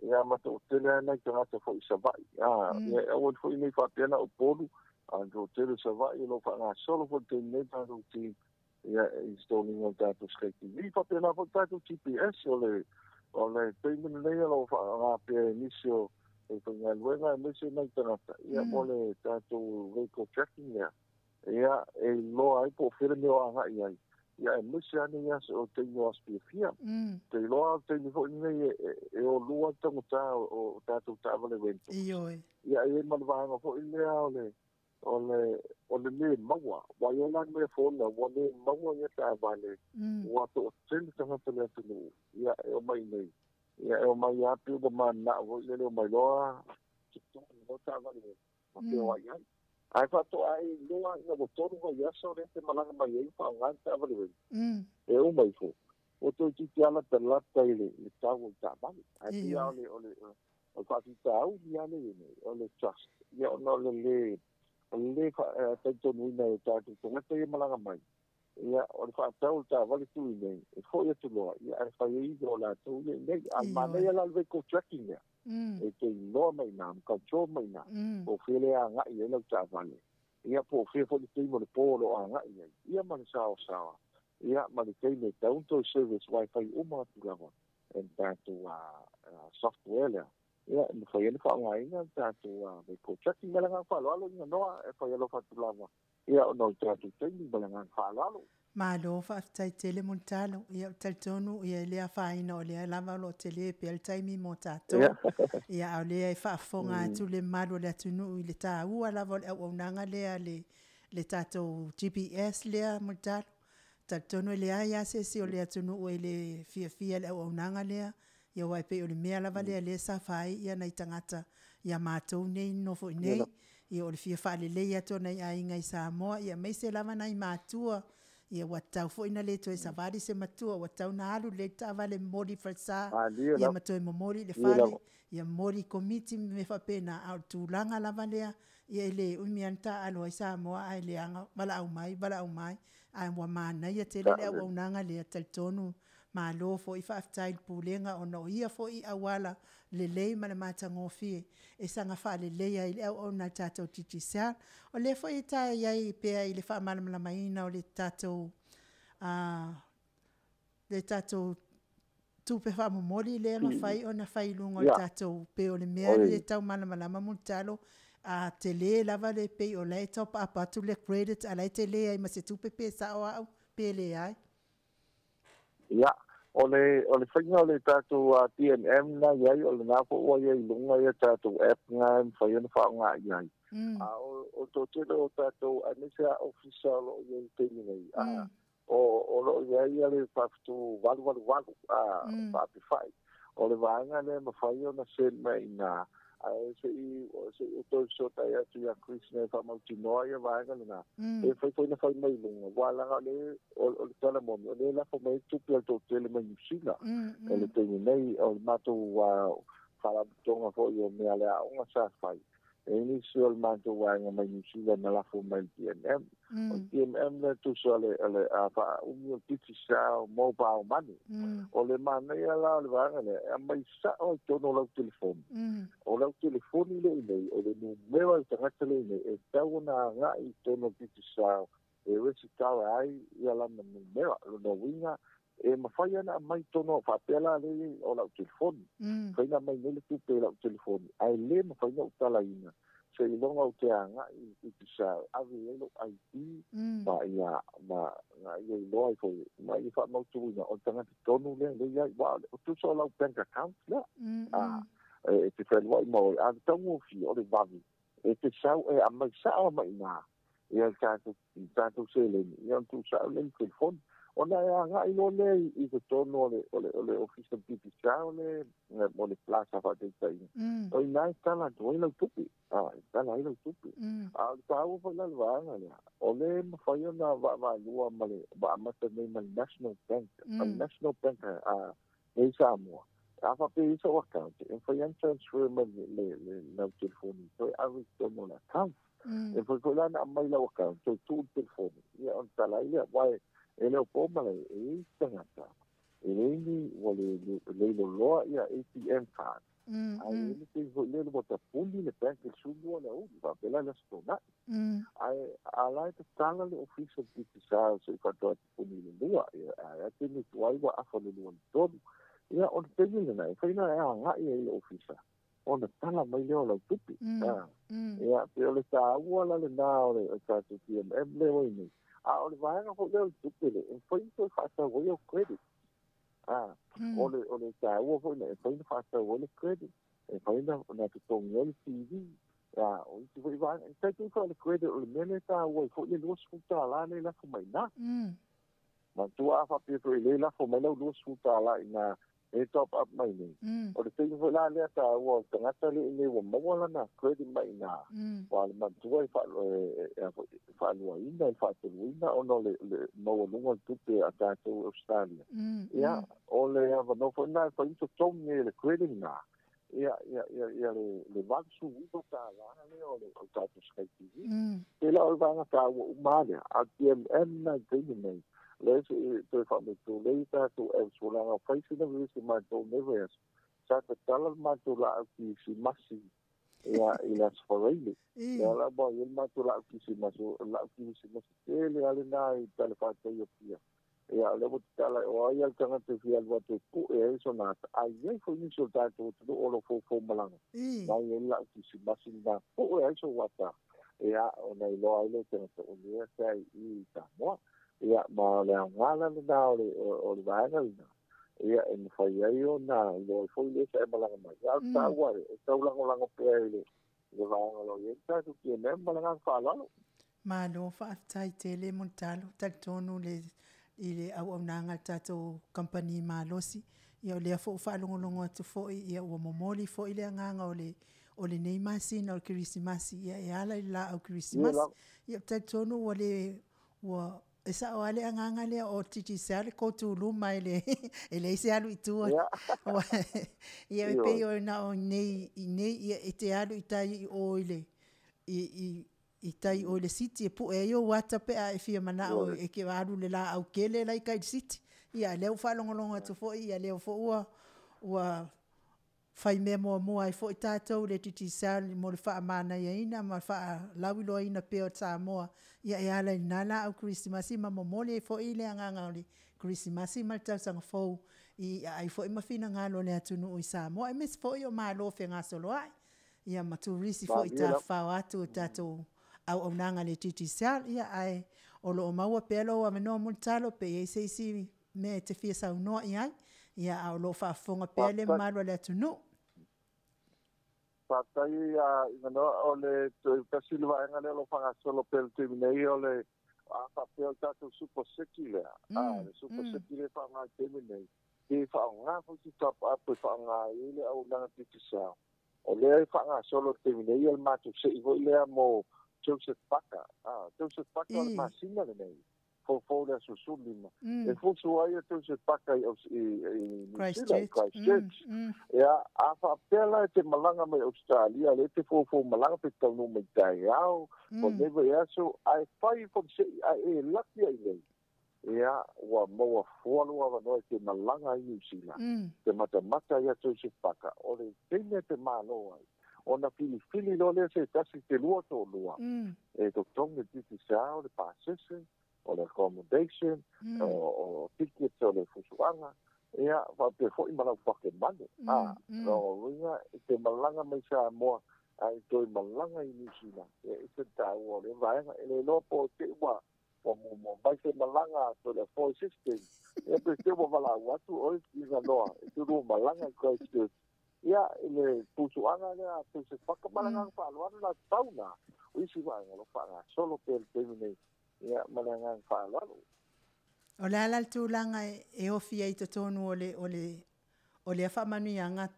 Ia ma toatele lava nai tagata foi i Savaii. Ia e aua foi nei faapea na o Upolu, a toatele Savaii o lo o faagasolo foi le taimi nei tatou team, ia installing o le tatou Sky TV. Faapena foi le tatou GPS o le taimi lenei o lo o faaaoga pea e nisi o faigaluega aemaise nai tagata, ia mo le tatou vehicle tracking lea. Ia e iloa ai po o fea le mea o agai ai. Ia aemaise lava nei aso o taimi o aso fiafia. Te iloa o le taimi foi lenei e o lua le taugata o tatou taavale rental. Ia e i ai ma le vaega foi lea o le O le le maua ua ia la mea fona ua le maua ia taavale ua to'atele tagata le atunuu ia e omai nei ia e omai api ua mana'o fo'i lele omai loa totogi taavale ma feoa'i ai ae faato'a e iloa ina ua 3 vaiaso lea te malaga mai ai fa'aaogā le taavale wei e uma ifo ua toeitiiti ala talata i le tau o le taavale ae pia o le fa'afitauli a le nei o le trust ia ona o le le talitonuina e tatou tagata ia malaga mai ia o le fa'atau o le taavale tui nei e fo'i atu loa ia ae fai ai o latou ia nei a manaia la le vehicle tracking lea e te iloa mai ina ma control mai ina po o fea le aga'i ai lau taavale ia po o fea fo'i le taimi o le pō o lo'o aga'i ai ia ma le saosaoa ia ma le taimi e tau toe service wifi uma atu lava e le tatou software lea ia e mafai ai le fa'aaogāina le tatou vehicle tracking ma le agaga fa'aloalo ina noa e fai alofa atu lava ia ona o le tatou taimi ma le agaga fa'aloalo. Malo fa'afetai tele Mulitalo. Ia o talitonu ia e le afaina o lea lava o lo'o telē pea le taimi mo tatou. Ia a o lea e faafofoga atu le mamalu o le atunuu i le tāua lava o le auaunaga lea le tatou GPS lea Mulitalo. Talitonu e leai a se isi o le atunuu e le fiafia le auaunaga lea. Ia aua e pei o le mea lava lea lea sa fai ia nai tagata ia matou nei nofo i nei. Ia o le fia faalelei atu o nai aiga i Samoa ia aemaise lava nai matua. Ia ua tatau foi na le toe savali se matua ua tatau na alu lelei le taavale momoli i falesa ia ma toe momoli i le fale ia momoli i komiti ma mea faapena a o le tulaga lava lea ia e le umi a na taaalo ai Samoa ae leaga valaau mai valaau mai ae ua manaia tele le auaunaga lea talitonu malo foi faafetai i le Pulega ona o ia foi auala lelei ma le matagofie e saga faaleleia ai le auauna a le tatou Digicel. O lea foi e tae ai pea i le faamalamalamaina o le tatou le tatou tupe faamomoli lea e mafai ona fai i luga o le tatou pei o le mea lea e tau malamalama Mulitalo a tele lava le pei o la e top up atu le credit a la e tele ai ma se tupe pe sa'o a'u pe leai. Ia, o le faiga o le tatou TNM na iai o lena fo'u ua ia i luga ia tatou app na e mafai ona fa'aaogā i ai. A o toatele o tatou aemaise a ofisa o lo'o iai taimi nei a o lo'o iai ia le faafetu 888 a faapifa'i o le vaega lea mafai ona send mai ina ae se'i o toe feso'ota'i atu ia Chris nei fa'amautinoa ia vaega lena e fai foi na fai mai luga ua laga le o le tala moni o le lafo mai tupe al to'atele mai Niusila o le taimi nei o le matou faalapotopotoga fo'i o mea le a'oga sa fai e nisi o le matou vaega mai Niusila na lafo mai le TNM o le TMM le tusa o le fa'aumi o Digicel mobile money o le manaia la o le vaega lea e aumai sa'o i totonu o lau telefoni o lau telefoni le i nei o le numera le tagata le i nei e tau ona aga'i i totonu o Digicel e resitala ai ia lana numera lona uiga e mafai ana aumai totonu fa'apea la le o lau telefoni faina mai nei le tupe i lau telefoni ae lē mafai na ou talaina seiloga ou te aga'i i Digicel ave ai lou ID ma ia ma na ia iloa ai foi ma ia fa'amautuina o le tagata tonu lea le iai ua o tusa o lau bank account lea a e te fealua'i ma oe a le taugofie o le vave e te sau e aumai sa'o mai ina ia le tatou seleni ia ona tuusa'o lea i le telefoni ona e aga'i loa lea i totonu o le ofisa Digicel le o le plaza fa'ataitaiga o ina e tala atu ai lau tupe a e tala ai lau tupe a o le tāua foi la le vaega lea o le mafai ona va'ava'alua ma le va'amata nei ma le National Bank a le National Bank a nei Samoa a fa'apea i sa'u account e mafai ana transfer mai le lau telefoni toe ave i totonu o le account e mafai foi la na aumai lau account toe tuu le telefoni ia ona tala ai lea uae e le o po ma le e i tagata e lei ni ua le leiloloa ia ATM card ae le taimi foi lea ua tapuni le bank i le 12 le auli faapea la le aso tona'i ae a la e tatala le ofisa o Digicel se'i faatoa tapuni i le 2 ia ae a taimi tuai ua afa le 2 le 3 ia o le taimi lena e fai na e aga'i ai le ofisa ona tala mai lea o lau tupe ia pe o le tāua la lenā o le tatou TMM lea oi nei a o le vaega foi lea o le tupe le e fai toe fa'atau ai au credit a o le tāua foi na e fai na fa'atau ai le credit e fai na totogi ai le TV. Ia, o isi foi vaega, e tai foi o le credit o le mea lea e taua ai foi le $20 lea e lafo mai i ina. Manatua a faapea foi lea e lafo mai lau $20 i ina e top up mai nei. O le taimi foi la lea taua o le tagata lea i inei ua maua lana credit mai i ina, aua o le manatua e faaluaina, e faateluina ona o le maualuga o le tupe a tatou i Ausetalia. Ia, o le avanoa foi lena e fai ai totogi ai e le credit lena, ia, ia, ia, ia le $89 lea o le tatou Sky TV. Pei la o le vaega taua uma lea, a o le PMM lena i le taimi lenei, lea se i toe faamautu lea i tatou apps ua leaga fai sina vevesi matou nei vaiaso, sa tatala le matou laau kirisimasi ia i le Aso Faraile. Lea la ua i ai le matou laau kirisimasi, o le laau kirisimasi tele lava lena i tala fatai o Apia. Ia, o lea ua tatala o ai lava le tagata e fia alu atu e pue ai sona ata, a i ai foi nisi o le tatou atunuu o lo o foufou malaga, na i ai le laau kirisimasi lena, pue ai sou ata, ia, ona iloa ai lea o le tagata o lea sa i i Samoa. Ia, ma o le aoga la lena o le vaega lena, ia, e mafai ai ona iloa ai foi le sa e malaga mai. A o le taua e taulagolago pea i le vaega o lo o i ai le tatou PMM ma le agaga faaaloalo. Malo faafetai tele Mulitalo, talitonu le i le auaunaga a le tatou kamupani malosi, ia o lea foi ua faalogologo atu foi ia ua momoli foi le agaga o le o lenei masina o le Kerisimasi ia e ala i le laau Kerisimasi. Ia ou te talitonu ua le ua e sao lava le agaga lea o Digicel le go-to luma e le e leai se alu i tua. Ia e pei o na o nei i nei ia e te alu i tai i o i le i i tai o i le city e pue ai ou ata pe a e fia manao e ke alu i le laau kele la i kai i le city. Ia a lea ua faalogologo atu foi ia lea foi ua ua fai mea muamua ai foi tatou i le Digicel mo le faamanaiaina ma le faalauiloaina pea o Samoa ia e ala i lena laau kerisimasi ma momoli ai foi le agaga o le kerisimasi ma le tausaga fou i aai foi ma finagalo o le atunuu i Samoa aemaise foi o Malo fegasoloai ia ma turisi foi tafafao atu i tatou auaunaga a le Digicel. Ia ae o lo o maua pea lou avanoa Mulitalo pe i ai se isi mea e te fia saunoa i ai, ia a o lo o faafofoga pea le mamalu o le atunuu. Faafetai Iganoa, o le toe tasi le vaega lea o lo o faagasolo pea i le taimi nei o le a faapea o le tatou super city lea, a le super city lea e faaaoga i le taimi nei, pe faaaoga foi se top up e faaaoga ai le auaunaga Digicel. O lea e faagasolo i le taimi nei le matou sei foi lea mo Joseph Paka. Joseph Paka o le masina lenei, foufou le aso 15, e fusu ai a Joseph Paka i New Zealand, i Christchurch. Ia, a faapea la e te malaga mai Ausetalia, lea e te foufou malaga pe te taunuu mai taeao, po o lenei vaiaso, ae fai foi le sei ae e laki ai nei, ia, ua maua fua lou avanoa e te malaga ai Niu Sila, te matamata ai a Joseph Paka, o le taimi e te malo ai, ona filifili loa lea se tasi te lua toalua, e totogi le Digicel, le pasese, o le accommodation, o tickets o le fusuaga, ia, faapea foi ma lau pakemane. A, lona uiga, e te malaga mai Samoa, ae toe malaga i Niu Sila, ia, e ese le taua o lea vaega. E le iloa po o te i ua ua muamua mai se malaga a Toleafoa i se isi taimi, ia pe te ua valaau atu oe i Ganoa e te lua malaga i Christchurch. Ia, i le pusuaga lea a Joseph Paka, ma le agaga faaaloalo la tau na, o isi vaega o lo o faagasolo pea i le taimi nei, ia, ma le agaga faaaloalo. O le a la le tulaga e ofi ai i totonu o le, o le, o lea faamanuiaga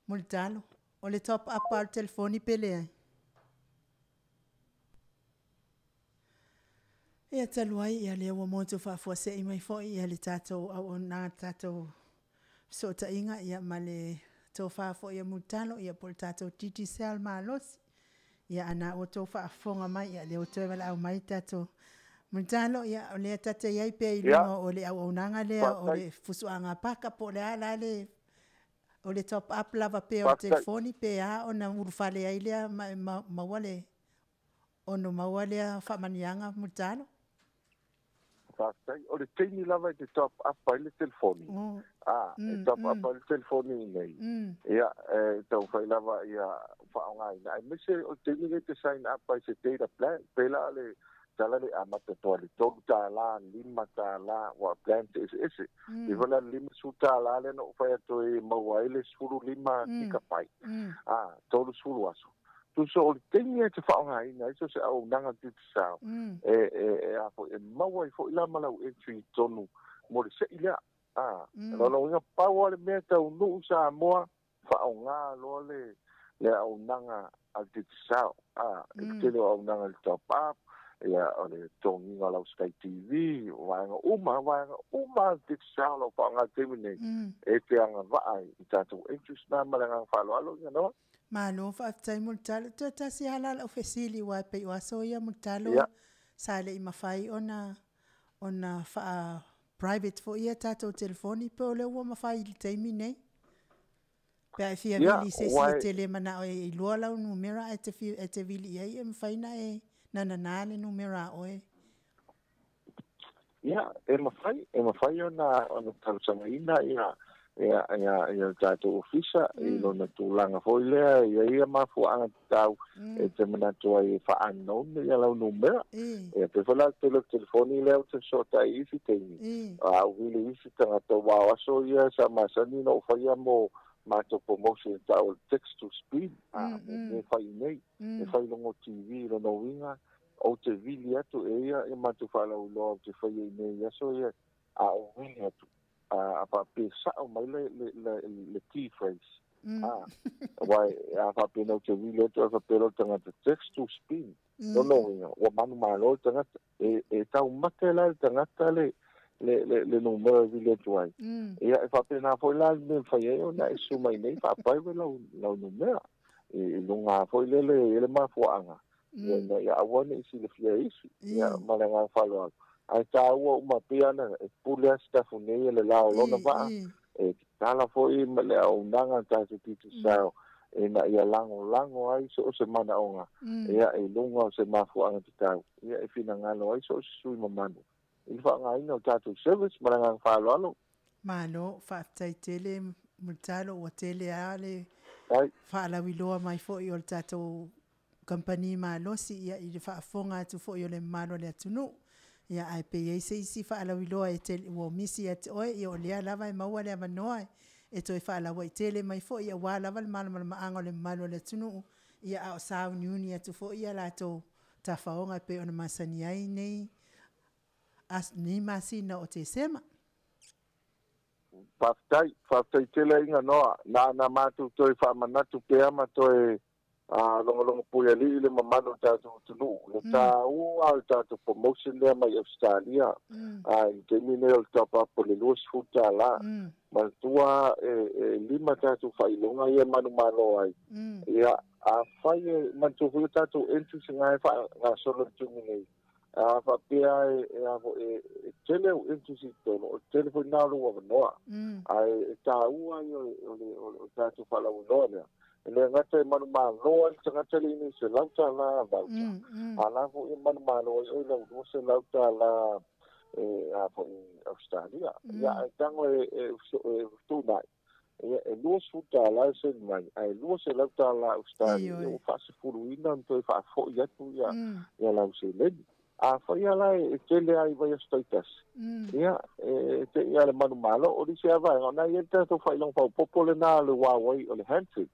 Mulitalo, o le top up lava o le telefoni pe leai? Ia talu ai, ia lea ua motu faafuasei mai foi ia le tatou auaunaga, le tatou fesootaiga ia ma le tofa foi a Mulitalo ia po o le tatou Digicel malosi. Ia ana ua outou faafofoga mai, ia lea ua toe valaau mai le tatou Mulitalo, ia o lea ta te i ai pea i luga o le auaunaga lea o le fusuaga paka po o le a la le O le top up lava pea o le telefoni pe a ona ulufale ai lea ma e maua le ono maua lea faamanuiaga Mulitalo? Faafetai. O le taimi lava e te top up ai le telefoni, a, e top up ai le telefoni i inei, ia, e taumafai lava ia faaaogaina, aemaise o le taimi lea e te sign up ai i se data plan, pei la le tala le amata toa le $3, $5, ua plan te eseese. E foi la le $50 lea na ou fai atu e maua ai le 15 gigabyte, a, 30 aso. Tusa o le taimi e te faaaogaina ai so o se auaunaga Digicel, e a foi e maua ai foi la ma lau entry i totonu mo le se'i lea. A, lona uiga pau lava le mea e taunuu Samoa, faaaoga loa le auaunaga a le Digicel. A, i le tele o auaunaga i le top up, ia o le totogiina o lau Sky TV, o vaega uma, vaega uma a le Digicel o lo o faaaoga i le taimi nei, e te agavaa ai i tatou entries na ma le agaga faaaloalo ina Noa. Malo faafetai Mulitalo. Toe tasi lava la lau fesili aua e pei o aso ia Mulitalo sa le i mafai ona ona faa private foi ia tatou telefoni pe o lea ua mafai i le taimi nei? Pe a e fia vili i se isi e te le manao e iloa lau numera ae e te vili i ai e mafai ona e nananā le numera a oe? Ia, e mafai, e mafai ona talosagaina ia le tatou ofisa i lona tulaga foi lea, e i ai ia mafuaaga tatau e te manatu ai e faa-unknown ia lau numera. Ia pei foi la le tele o telefoni lea ou te fesootai i isi taimi, a ou vili i isi tagata, aua o aso ia sa masani ona ou faia mo matou promotion e tau o le text to speed, a mo mea e fai i inei, e fai i luga o TV. Lona uiga, ou te vili atu e ia ia matou faalauiloa ou te faia i inei i aso ia, a ou vili atu, a faapea sao mai le key phrase, a, aua a faapea na ou te vili atu ae faapea loa le tagata text to speed, lona uiga ua manumalo le tagata. E taumate la le tagata le numera e vili atu ai. Ia, e faapena foi la le mea e mafai ai ona e susu mai nei faa-private lau numera i luga foi lele i le mafuaaga ia ina ia aua ne i silafia e isi. Ia, ma le agaga faaaloalo. Ae taua uma pei ona e pule lava Sitafu nei e le la o lona vaa, e tatala foi ma le auaunaga a le tatou Digicel ina ia lagolago ai so o se manaoga ia i luga o se mafuaaga tatau ia e finagalo ai so o se sui usufono mamalu i le faaaogaina o tatou service. Ma le agaga faaaloalo. Malo, faafetai tele Mulitalo, ua tele lava le faalauiloa mai foi o le tatou kamupani malosi ia i le faafofoga atu foi o le mamalu o le atunuu. Ia ae pe i ai se isi faalauiloa e te ua misi ia te oe, ia o lea lava e maua le avanoa e toe faalauaitele mai foi aua lava le malamalamaaga o le mamalu o le atunuu, ia a o sauniuni atu foi ia latou tafaoga e pei ona masani ai nei nei masina o Tesema. Faafetai, faafetai tele aiga Noa. Na ona matou toe faamanatu pea ma toe logologo puialii le mamalu o le tatou atunuu. Le taua o le tatou promotion lea mai Ausetalia i le taimi lenei o le top up o le $20. Manatua e 5 tatou faailoga ia e manumalo ai. Ia, afai e manatua foi o tatou entries na e faagasolo i le taimi nei, a faapea e tele au entries i totonu, o le tele foi lena o lou avanoa. Ae e taua ia o le tatou faalauiloa lea. E le gata e manumalo ai le tagata le i $100 voucher, a la foi e manumalo ai oi lau $200 e a foi Australia. Ia, ae tago e fetuunai, ia e $20 e seni mai, ae $200 Australia, ia ua faasefuluina ona toe faafoi atu ia lau seleni. Afai lava la e tele lava i vaiaso taitasi, ia e te i lava le manumalo. O nisi lava vaega, o na e i ai le tatou faailoga faaopoopo lena o le Huawei, o le handset,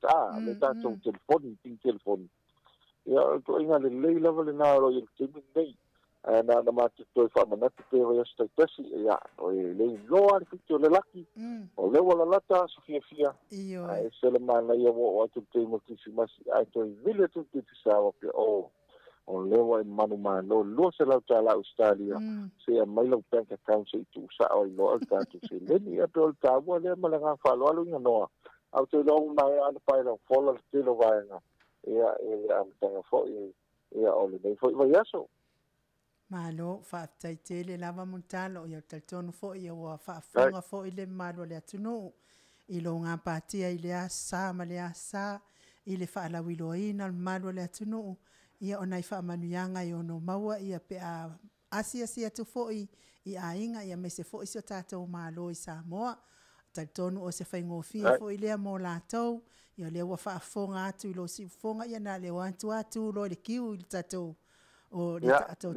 le tatou telefoni, pin telefoni. Ia, o le ituaiga lelei lava lena o lo o i ai i le taimi lenei. Ae na ona matou toe faamanatu pea i vaiaso taitasi, ia, e le iloa lava le fiti o le laki, o lea ua lalata aso fiafia, ae ese le manaia ua oo atu le taimi o le Kerisimasi, ae toe vili atu le Digicel faapea, oh, o lea ua e manumalo $200 Ausetalia, se i aumai lau bank account se i tuusao ai loa le tatou seleni. Ia pei o le taua lea ma le agaga faaaloalo ina Noa. Ae ou te iloa ua maea ona pae lau fola le tele o vaega ia i le amataga foi ia o lenei foi vaiaso. Malo, faafetai tele lava Mulitalo, ia ou te talitonu foi ia ua faafofoga foi le mamalu o le atunuu i lou gapatia i lea aso sa ma lea aso sa i le faalauiloaina o le mamalu o le atunuu ia o nai faamanuiaga e ono maua ia pe a asiasi atu foi i aiga ia aemaise foi si o tatou Malo i Samoa. Talitonu o se faigofie foi lea mo latou, ia o lea ua faafofoga atu i lou siufofoga ia na o le o atu lava tu loa i le kiu i le tatou o le tatou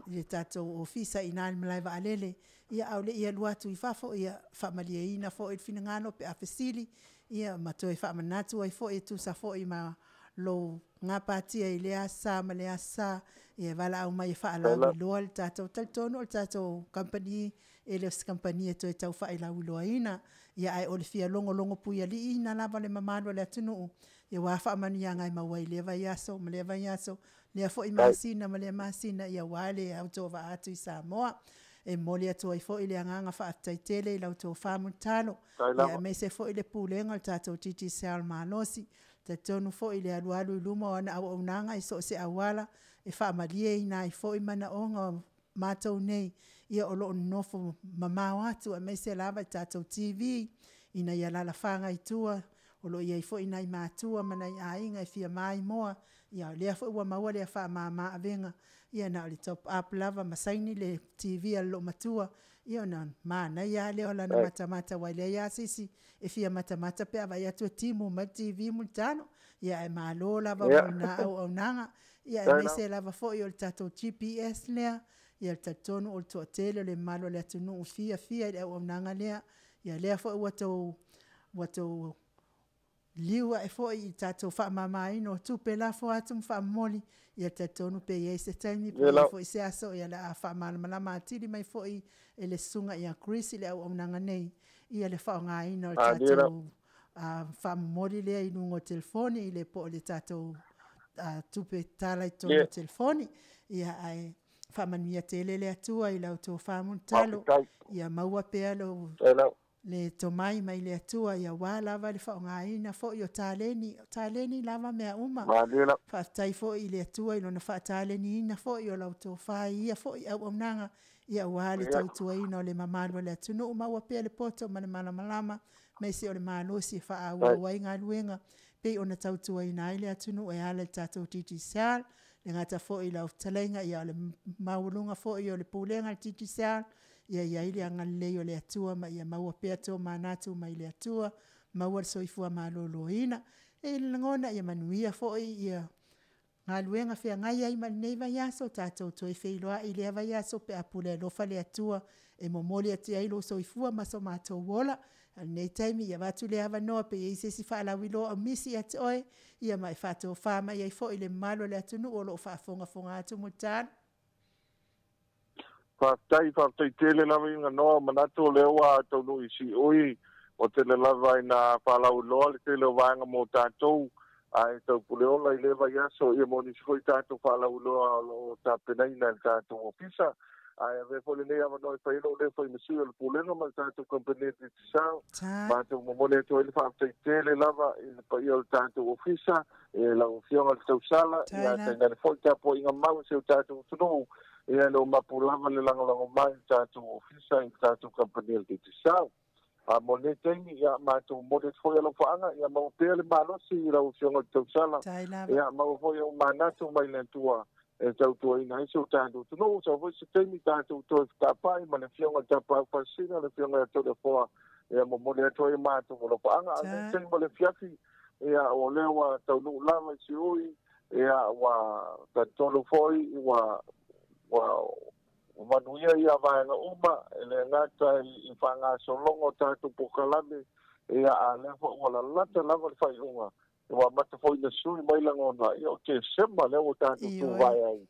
i le tatou ofisa i ina i le malae vaalele, ia a o le i alu atu i fafo, ia faamalieina foi le finagalo pe a fesili, ia ma toe faamanatu ai foi e tusa foi ma lou gapatia i lea aso Sa ma lea aso Sa, ia e valaau mai e faalauiloa le tatou, talitonu o le tatou kamupani, e le o se kamupani e toe tau faalauiloaina, ia ae o le fia logologo puialiiina lava o le mamalu o le atunuu, ia aua faamanuiaga e maua i lea vaiaso ma lea vaiaso, lea foi masina ma lea masina, ia aua le autovaa atu i Samoa. E momoli atu ai foi le agaga faafetai tele i lau tofa Mulitalo, ia aemaise foi le Pulega o le tatou Digicel malosi. E talitonu foi i le alualu i luma o ana auaunaga i so o se auala, e faamalieina ai foi manaoga o matou nei, ia o lo o nonofo mamao atu aemaise lava i tatou TV ina ia alaalafaga i tua, o lo o i ai foi nai matua ma nai aiga e fia maimoa, ia o lea foi ua maua lea faamama avega, ia na o le top up lava ma saini le TV a le loomatua, ia ona manaia lava lea o lana matamata aua e leai lava se isi e fia matamata pe a vaai atu e timu mai le TV Mulitalo. Ia ae malo lava mo lena auaunaga, ia aemaise lava foi o le tatou GPS lea, ia e talitonu o le toatele o le mamalu o le atunuu e fiafia i le auaunaga lea. Ia o lea foi ua outou liliu ae foi i le tatou faamamaina o tupe lafo atu ma faamomoli, ia e talitonu pe i ai se taimi pe i ai foi se aso o le a faamalamalama atili mai foi e le Susuga ia Chris le auaunaga nei, ia le faaaogaina o le tatou faamomoli lea i luga o telefoni i le po o le tatou tupe tala i totonu o telefoni. Ia ae faamanuia tele le Atua i lau tofa Mulitalo, ia maua pea lou le tomai mai le Atua aua lava le faaaogaina foi o taleni, o taleni lava mea uma. Faafetai foi i le Atua i Lona faataleniina foi o lau tofa i ia foi auaunaga, ia aua le tautuaina o le mamalu o le atunuu. Maua pea le poto ma le malamalama, aemaise o le malosi e faaauau ai galuega pei ona tautuaina ai le atunuu e ala i le tatou Digicel. E le gata foi i lau fetalaiga, a o le maualuga foi o le Pulega a le Digicel, ia i ai le agalelei o le Atua ma ia maua pea tomanatu mai le Atua, maua le soifua maloloina. E i ai le lagona ia manuia foi ia galuega feagai ai ma lenei vaiaso, tatou toe feiloai i lea vaiaso pe a pule alofa le Atua e momoli atu ai lou soifua ma so matou ola. A o lenei taimi, ia avatu le avanoa pe i ai se isi faalauiloa o misi ia te oe, ia ma e faatofa mai ai foi i le mamalu o le atunuu o lo o faafogafoga atu Mulitalo. Faafetai, faafetai tele lava i ganoa manatu o lea ua taunuu i siui o tele lava ina faalauiloa le tele o vaega mo tatou ae taupuleola i le vaiaso ia mo nisi foi tatou faalauiloa o lo o tapenaina e le tatou ofisa. Ae avea foi lenei avanoa e fai ai lou leo fai ma sui o le Pulega ma le tatou kamupani o le Digicel. Matou momoli atu ai le faafetai tele lava i le paia o le tatou ofisa, e lau Afioga i le Tausala, ia tainane foi tapuaiga mau a si o tatou atunuu, ia e le o mapu lava le lagolago mai i le tatou ofisa i le tatou kamupani o le Digicel. A mo lenei taimi, ia matou momoli atu foi alofaaga, ia maua pea le malosi i lau Afioga i le Tausala, ia maua foi ou manatu mai le Atua e tautuaina ai si o tatou atunuu. Sau foi se taimi tatou toe fetaapai ma le Afioga i le Tapaau Faasisina, le Afioga ia Toleafoa, ia momoli atu ai matou alofaaga. A o lenei taimi o le afiafi, ia o lea ua taunuu lava i Siui, ia ua talitonu foi ua ua manuia ia vaega uma, e le gata i faagasologa o tatou polokalame, ia a o lea foi ua lalata lava le faaiuga, ua amata foi ina sui mai lagona, ia o Tesema lea ua tatou tuvae ai,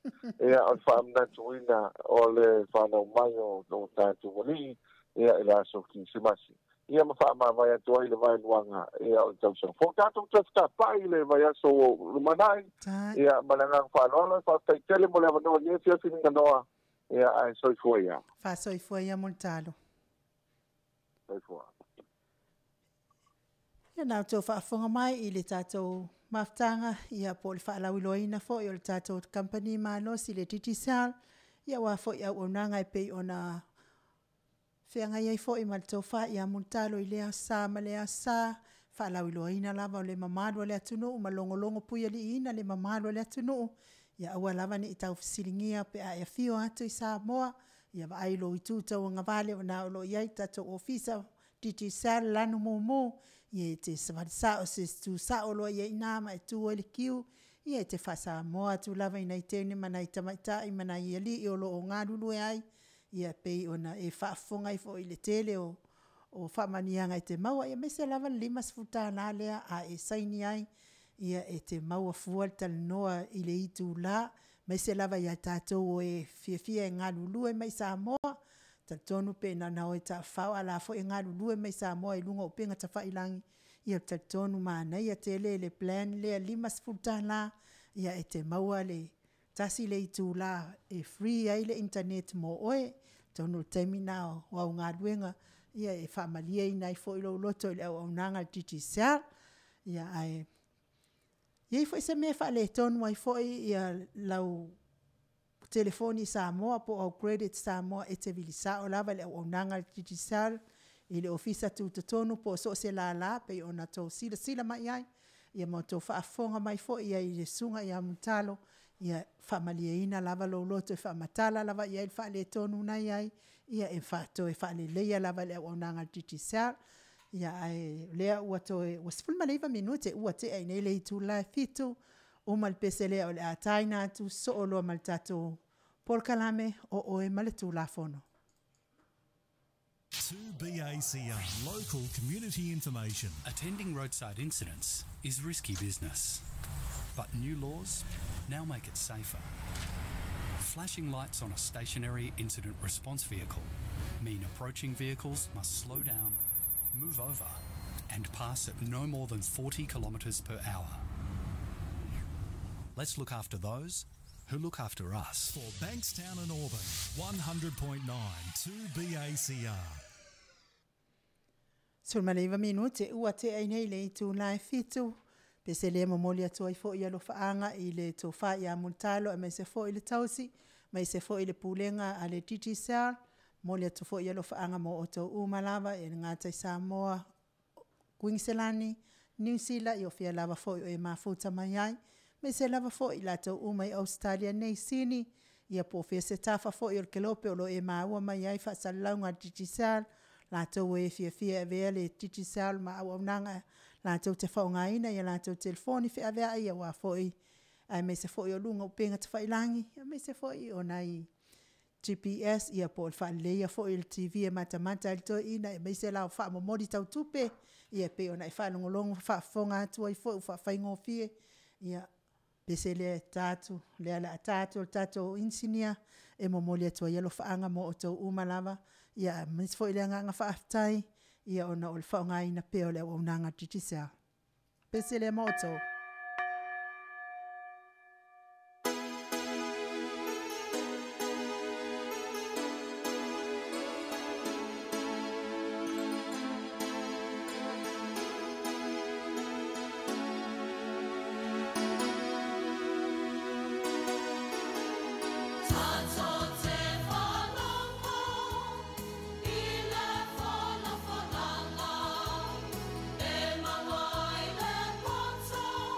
ia o le faamanatuina o le fanau mai o tatou alii, ia i le aso Kerisimasi. Ia ma faamavae atu ai le vaeluaga ia o le tausaga fou. Tatou toe fetapai i le vaiaso o lumanai, ia ma le agaga faaaloalo, faafetai tele mo le avanoa i lenei afiafi Niganoa, ia ae soifua ia. Faasoifua ia Mulitalo. Soifua. Ia na outou faafofoga mai i le tatou mafutaga, ia po o le faalauiloaina foi o le tatou kamupani malosi le Digicel, ia aua foi auaunaga e pei ona feagai ai foi ma le tofa ia Mulitalo i lea aso Sa ma lea aso Sa, faalauiloaina lava o le mamalu o le atunuu ma logologo puialiiina le mamalu o le atunuu, ia aua lava ne i taufesiligia pe a e afio atu i Samoa, ia vaai i lou itu tauagavale o i o lo o i ai le tatou Ofisa Digicel lanu mumu, ia e te savali sao i se itu sao loa i ai i ina ma e tu ai i le kiu, ia e te faa-Samoa atu lava i nai teine ma nai tamaitai ma nai alii o lo o galulue ai, ia e pei ona e faafofoga ai foi i le tele o faamanuiaga e te maua, aemaise lava le $50 lea a e saini ai, Ia e te maua fua le talanoa i le itulā, aemaise lava ia tatou o e fiafia e galulue mai Samoa, talitonu pe na ona o e taafafao a o la foi e galulue mai Samoa i luga o upega tafailagi, ia ou te talitonu manaia tele le plan lea $50 ia e te maua le tasi le itula e free ai le internet mo oe. Atonu o le taimi lena o au galuega e faamalieina ai foi lou loto i le auaunaga a le Digicel. Ia ae i ai foi se mea e faaletonu ai foi lau telefoni Samoa po o au credits Samoa, e te vili sao lava i le auaunaga a le Digicel i le Ofisa Tutotonu po o so o se lala e pei ona outou silasila mai ai ma outou faafofoga mai foi i ai i le Susuga ia Mulitalo, ia e faamalieina lava lou loto e faamatala lava i ai le faaletonu na e i ai, ia e toe faaleleia lava e le auaunaga a le Digicel. Ia ae o lea ua toe 19 minute ua tea ai nei le itula e 7:00, uma le pese lea o le a taina atu soo loa ma le tatou polokalame o Oe ma le Tulafono. 2BACR Local Community Information. Attending roadside incidents is risky business. But new laws now make it safer. Flashing lights on a stationary incident response vehicle mean approaching vehicles must slow down, move over, and pass at no more than 40 kilometres per hour. Let's look after those who look after us. For Bankstown and Auburn, 100.9 2BACR. 19 minute ua tea ai nei le itula e 7, pese lea momoli atu ai foi alofaaga i le tofa ia Mulitalo aemaise foi le tausi, aemaise foi le pulega a le Digicel, momoli atu foi alofaaga mo outou uma lava e le gata i Samoa, Kuiniselani, Niu Sila, ia o fea lava foi o e mafuta mai ai, aemaise lava foi i latou uma i Ausetalia nei, Sini, ia po o fea se tafa foi o le kelope o lo o e maua mai ai faasalalauga a le Digicel, latou e fiafia e avea le Digicel ma auaunaga latou te faaaogaina i a latou telefoni feaveai aua foi aemaise foi o luga o upega tafailagi, aemaise foi o nai GPS ia po o le faaleleia foi o le TV e matamata ai le toeaina, aemaise la o faamomoli tau tupe, ia e pei ona e faalogologo ma faafofoga atu ai foi ua faafaigofie, ia pese lea e ta atu, o lea o le a ta atu e le tatou inisinia e momoli atu ai alofaaga mo outou uma lava, aemaise foi le agaga faafetai ona o le faaaogaina pea o le auaunaga a le Digicel. Pese lea ma outou. Tatou te faalogologo i le folafolaga e maua ai le poto.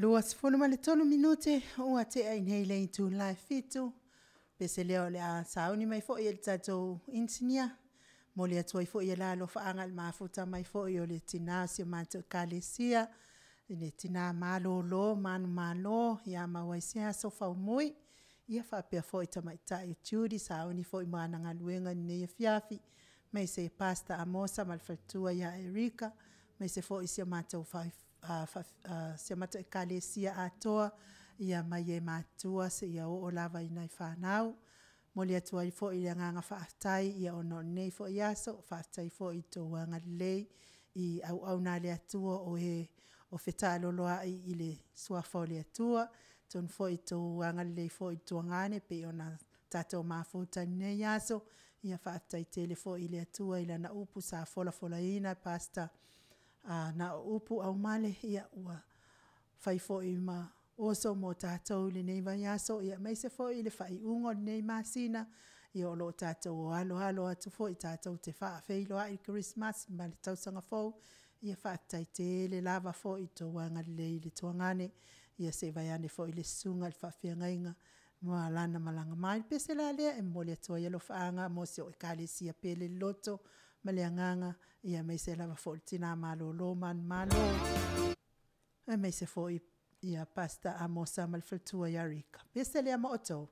23 minute ua tea i nei le itula e 7. Pese lea o le a sauni mai foi e le tatou inisinia, momoli atu ai foi e la alofaaga i le mafuta mai foi o le tina o si o matou ekalesia, i le tina malolo manumalo ia maua ai se aso Faumui, ia faapea foi tamaitai o Judy, sauni foi mo ana galuega i lenei afiafi, aemaise Pastor Amosa ma le faletua ia Erika, aemaise foi si o matou ekalesia atoa, ia mai e matutua seia oo lava i nai fanau. Momoli atu ai foi le agaga faafetai ia ona o lenei foi aso, faafetai foi i lo outou agalelei i auauna a le Atua o e o fetaaloloai i le Suafa o le Atua. Atonu foi o lo outou agalelei foi i le tuagane e pei ona tatou mafuta i lenei aso, ia faafetai tele foi i le Atua i Lana upu sa folafolaina e Pastor Naoupu Aumale, ia ua fai foi ma oso mo tatou i lenei vaiaso, aemaise foi le faaiuga o lenei masina, ia o lo o tatou aloalo atu foi tatou te faafeiloai i le Kerisimasi ma le Tausaga Fou. Ia faafetai tele lava foi i lo outou agalelei i le tuagane, ia se i vaeane foi le susuga i le faafeagaiga ma lana malaga mai. O le pese la lea e momoli atu ai alofaaga mo si ou ekalesia pele loto ma le agaga, aemaise lava foi le tina malolo manumalo, aemaise foi ia Pastor Amosa ma le faletua ia Rika. Pese lea ma outou.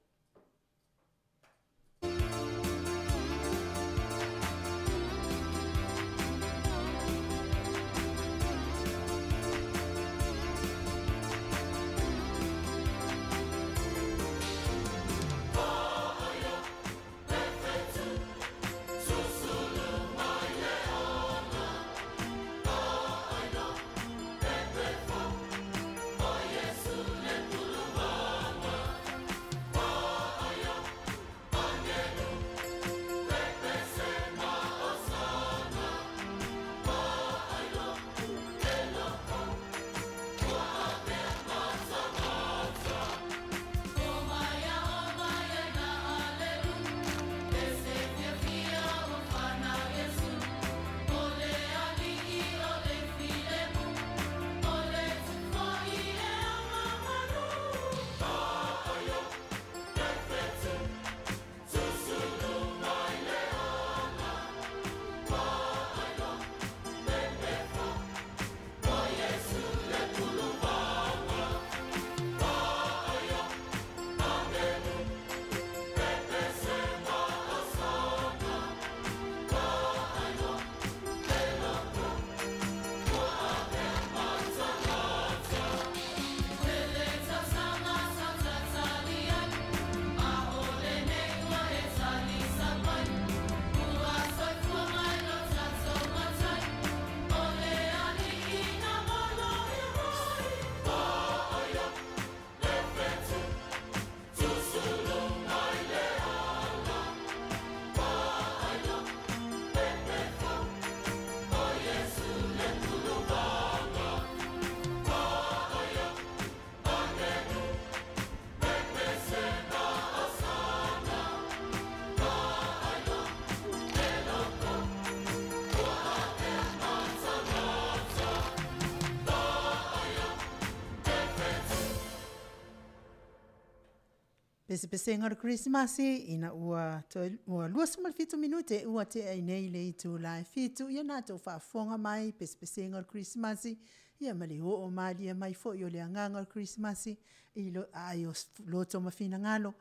Pesepesega o le Kerisimasi ina ua toe ua 27 minute ua tea i nei le itula e 7, ia na tou faafofoga mai pesepesega o le Kerisimasi, ia ma le oo malie mai foi o le agaga o le Kerisimasi i lo aai o loto ma finagalo,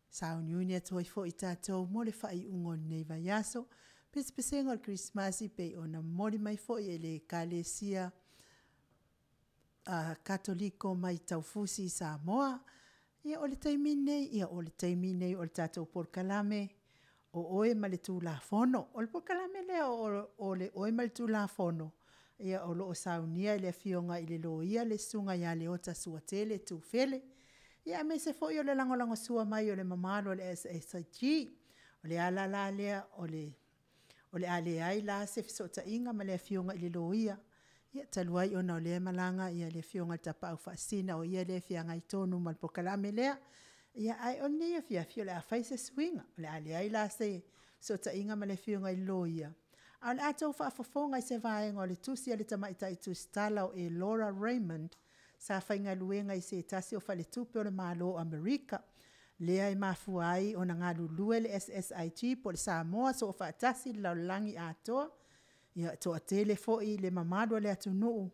sauniuni atu ai foi tatou mo le faaiuga o lenei vaiaso. Pesepesega o le Kerisimasi pei ona momoli mai foi e le Ekalesia Katoliko mai Taufusi i Samoa. Ia o le taimi lenei, ia o le taimi lenei o le tatou polokalame o Oe ma le Tulafono. O le polokalame lea o le Oe ma le Tulafono, ia o lo o saunia e le Afioga i le Loia le Susuga ia Leota Suatele Tufele, ia aemaise foi o le lagolagosua mai o le mamalu o le SSIG. O le ala la lea o le a leai la se fesootaiga ma le Afioga i le Loia, ia talu ai ona o lea e malaga le Afioga i le Tapaau Faasisina o ia lea e feagai tonu ma le polokalame lea. Ia ae o lenei afiafi o le a fai se suiga, o le a leai la se fesootaiga ma le Afioga i le Loia, ae o le a outou faafofoga i se vaega o le tusi a le Tamaitai Tusitala o Elora Raymond. sa faigaluega i se tasi o faletupe o le Malo o Amerika, lea e mafua ai ona galulue le SSIG po o le Samoa Soofaatasi i le Lalolagi Atoa. Ia, e toatele foi le mamalu o le atunuu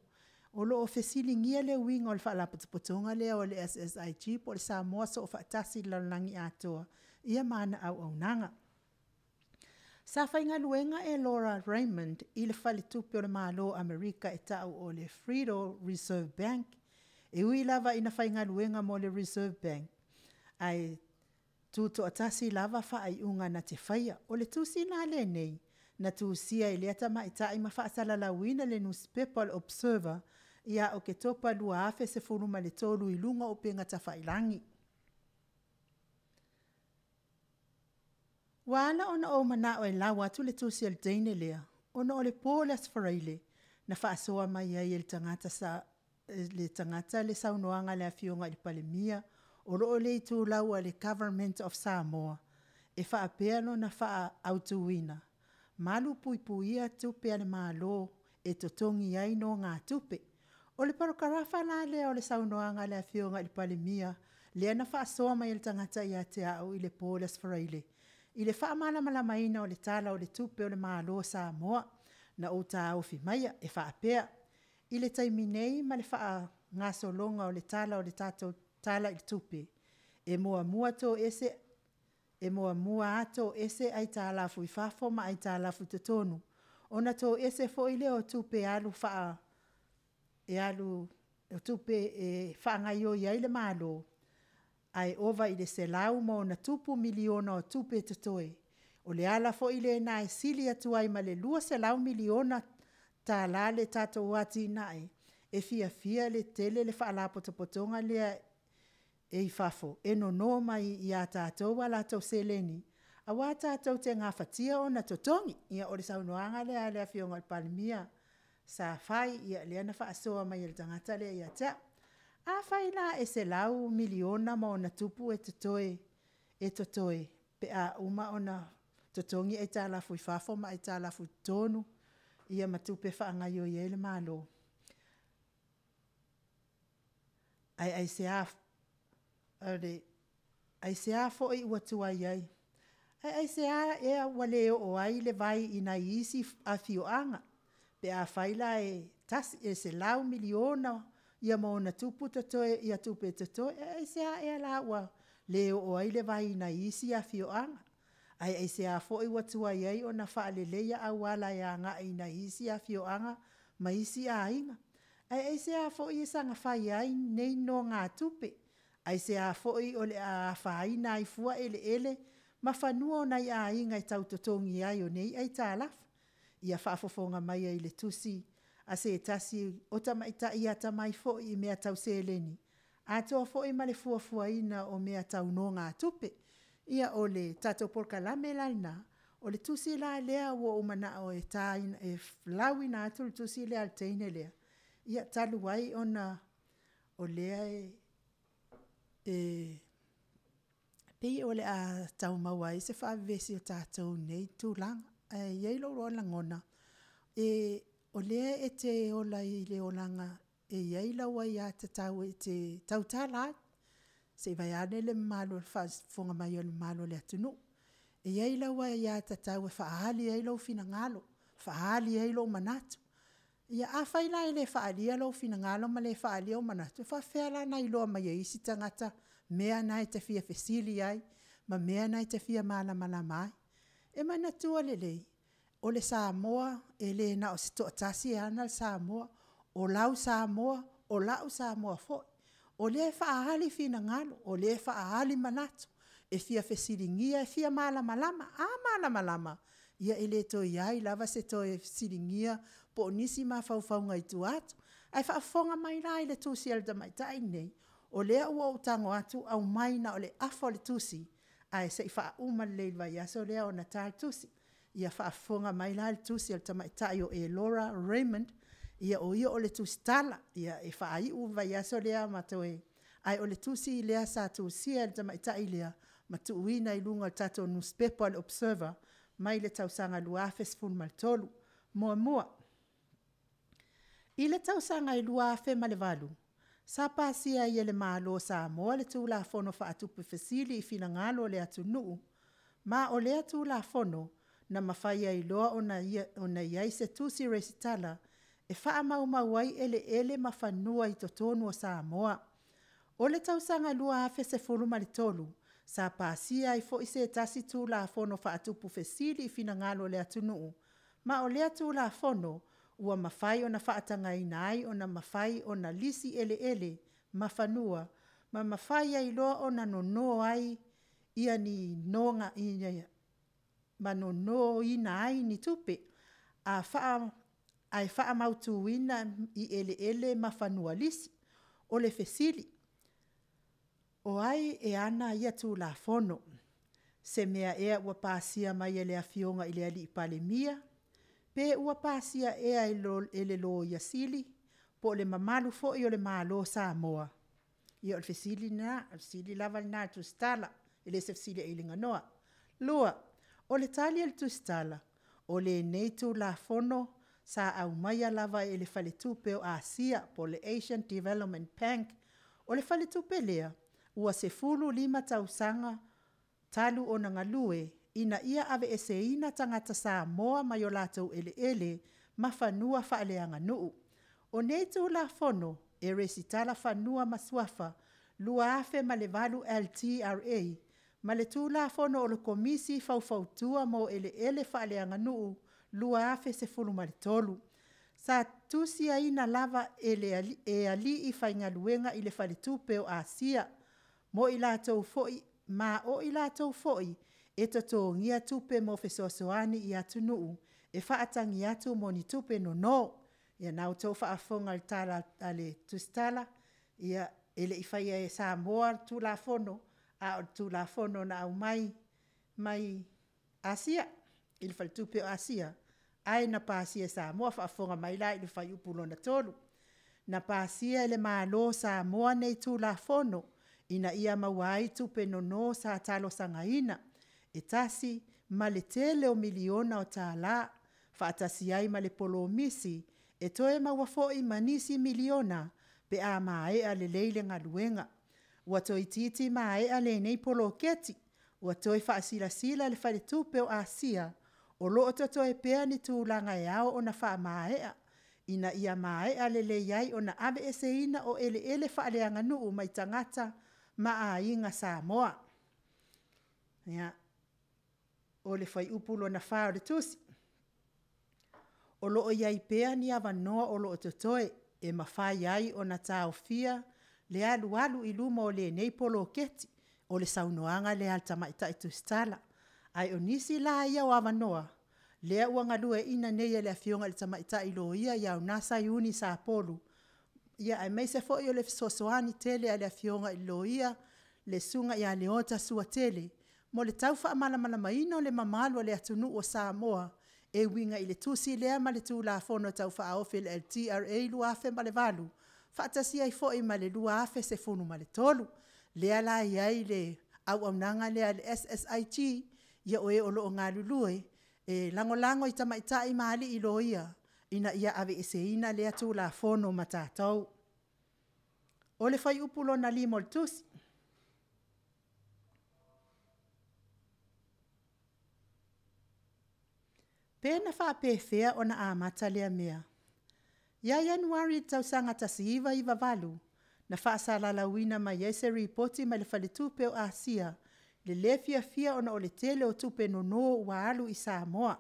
o lo o fesiligia le uiga o le faalapotopotoga lea o le SSIG po o le Samoa Soofaatasi i le Lalolagi Atoa, ia ma ana auaunaga. Sa faigaluega Elora Raymond i le Faletupe o le Malo o Amerika e tau o le Federal Reserve Bank. E ui lava ina faigaluega mo le Reserve Bank, ae tutoatasi lava faaiuga na te faia. O le tusi la lenei na tusia e lea tamaitai ma faasalalauina i le nusipepa o le Observer ia Oketopa 2013 i luga o upega tafailagi. Ua ala ona ou manao e lau atu le tusi a le teine lea, ona o le po o le Aso Faraile na faasoa mai ai e le tagata sa le tagata le saunoaga a le Afioga i le Palemia, o lo o le itulau a le Government of Samoa, e faapea lona faaautuina, malupuipuia tupe a le Malo e totogi ai nogatupe. O le parakarafa la lea o le saunoaga a le Afioga i le Palemia, lea na faasoa mai e le tagata ia te au i le po o le Aso Faraile, i le faamalamalamaina o le Tala o le Tupe o le Malo o Samoa. Na ou taofi maia e faapea, i le taimi nei ma le faagasologa o le Tala o le tatou Tala i le Tupe, e muamua lava toese aitalafu i fafo ma aitalafu i totonu, ona toese foi lea o tupe alu o tupe e faagaoioi ai le Malo, ae ova i le $100+ miliona o tupe totoe. O le ala foi lena e sili atu ai ma le $200 miliona le tatou atinae e fiafia le tele le Faalapotopotoga lea e i fafo e nono mai ia tatou a latou seleni, aua tatou te gafatia ona totogi. Ia o le saunoaga lea a le Afioga i le Palemia sa fai, lea na faasoa mai e le tagata lea ia te au. Afai la e $100 miliona ma ona tupu e totoe pe a uma ona totogi aitalafu i fafo ma aitalafu i totonu, ia ma tupe e faagaoioi ai le Malo, ae aisea foi ua tuai ai? Ae aisea ea ua le oo ai le vai i nai isi afioaga? Pe afai la e $100 miliona ma ona tupu totoe tupe totoe, ae aisea ea la ua le oo ai le vai i nai isi afioaga? Ae aisea foi ua tuai ai ona faaleleia auala e agai i nai isi afioaga ma isi aiga? Ae aisea foi e saga fai ai nei nonogatupe? Aisea foi o le a afaina ai fua eleele ma fanua o nai aiga e tau totogi ai o nei aitalafu? Ia faafofoga mai i le tusi a se tasi o tamaitai atamai foi i mea tau seleni, atoa foi ma le fuafuaina o mea tau nonogatupe. Ia o le tatou polokalame la lena, o le tusi la lea ua ou manao e lauina atu le tusi lea a le teine lea, ia talu ai ona o lea e pei o le a tau maua ai se faavevesi o tatou i nei tulaga. Ae i ai lou lagona, o lea e te ola i le olaga e i ai lau aiatatau e te tautala ai, se i vaeane le mamalu o le faafofoga mai o le mamalu o le atunuu. E i ai lau aiatatau e faaali ai lou finagalo, faaali ai lou manatu. Ia afai la e le faaalia lou finagalo ma le faaalia lou manatu, e faapefea la ona iloa mai e isi tagata mea na e te fia fesili ai ma mea na e te fia malamalama ai? E manatua lelei, o le Samoa, e le na o se toatasi e ana le Samoa, o lau Samoa, o la'u Samoa foi. O lea e faaali finagalo, o lea e faaali manatu, e fia fesiligia, e fia malamalama. A malamalama, ia e le toe i ai lava se toe fesiligia po o nisi mafaufauga i tua atu. Ae faafofoga mai la i le tusi a le tamaitai lenei, o lea ua ou tago atu aumai na o le afa o le tusi, ae se i faauma lelei i le vaiaso lea ona ta le tusi. Ia faafofoga mai la i le tusi a le tamaitai o Elora Raymond, ia o ia o le tusitala, e faaiu le vaiaso lea ma toe… Ae o le tusi lea sa tusia e le tamaitai lea ma tuuina i luga o le tatou nusipepa o le Observer mai le tausaga 2013. Muamua, i le tausaga e 2008, Sa pasia ai e le Malo o Samoa le Tulafono Faatupe Fesili i finagalo o le atunuu, ma o lea Tulafono na mafai ai loa ona i ai se tusi resitala e faamaumau ai eleele ma fanua i totonu o Samoa. O le tausaga 2013, sa pasia ai foi se tasi Tulafono Faatupu Fesili i finagalo o le atunuu, ma o lea Tulafono ua mafai ona faatagaina ai ona mafai ona lisi eleele ma fanua, ma mafai ai loa ona nono ai ia ni noga ma nonoina ai ni tupe ae faamautuina i eleele ma fanua lisi. O le fesili, o ai e ana ia Tulafono? Se mea ea ua pasia mai e le Afioga i le Palemia, pe ua pasia ea e le Loia Sili, po o le mamalu foi o le Malo o Samoa? Ia o le fesili lena, o le fesili lava lena a le tusitala, e le o se fesili e ailiga. Lua, o le tali a le tusitala, o lenei Tulafono sa aumaia lava e le Faletupe o Asia po o le Asian Development Bank. O le faletupe lea, ua 15 tausaga talu ona galue ina ia aveeseina tagata Samoa mai o latou eleele ma fanua faaleaganuu. O nei Tulafono e resitala fanua ma suafa 2008 LTRA ma le Tulafono o le Komisi Faufautua mo Eleele Faaleaganuu 2013. Sa tusiaina lava e alii faigaluega i le Faletupe o Asia, mo i latou foi, ma o i latou foi e totogia tupe mo fesoasoani i atunuu e faatagi atu mo ni tupe nono. Ia na outou faafofoga i le tala a le tusitala, ia e le i faia e Samoa le Tulafono, a o le Tulafono na aumai mai Asia, i le Faletupe o Asia, ae na pasia e Samoa. Faafofoga mai la i le fuaiupu lona 3. Na pasia e le Malo o Samoa nei Tulafono ina ia maua ai tupe nono sa talosagaina, e tasi ma le tele o miliona o tala, faatasi ai ma le polomisi e toe maua foi ma nisi miliona pe a maea lelei le galuega. Ua toeitiiti maea lenei poloketi, ua toe faasilasila le Faletupe o Asia, o lo o totoe pea ni tulaga e ao ona faamaea, ina ia maea lelei ai ona aveeseina o eleele faaleaganuu mai tagata ma aiga Samoa. Ia, o le fuaiupu lona 4 o le tusi. O lo o i ai pea ni avanoa o lo o totoe e mafai ai ona taofia le alualu i luma o lenei poloketi, o le saunoaga lea a le Tamaitai Tusitala. Ae o nisi la ia o avanoa, lea ua galueaiina nei e le Afioga i le Tamaitai Loia ia Aunasa Saaiuni Sapolu, aemaise foi o le fesoasoani tele a le Afioga i le Loia, le Susuga ia Leota Suatele, mo le tau faamalamalamaina o le mamalu o le atunuu o Samoa, e uiga i le tusi lea ma le Tulafono Tau Faaofi o le LTRA 2008, faatasi ai foi ma le 2013. Lea la e i ai le auaunaga lea a le SSIG, ia o e o lo o galulue e lagolago i tamaitai ma alii loia ina ia aveeseina lea Tulafono ma tatou. O le fuaiupu lona 5 o le tusi, pe na faapefea ona amata lea mea? Ia Ianuari i le tausaga 1998, na faasalalauina mai ai se ripoti mai le Faletupe o Asia, le le fiafia ona o le tele o tupe nono ua alu i Samoa.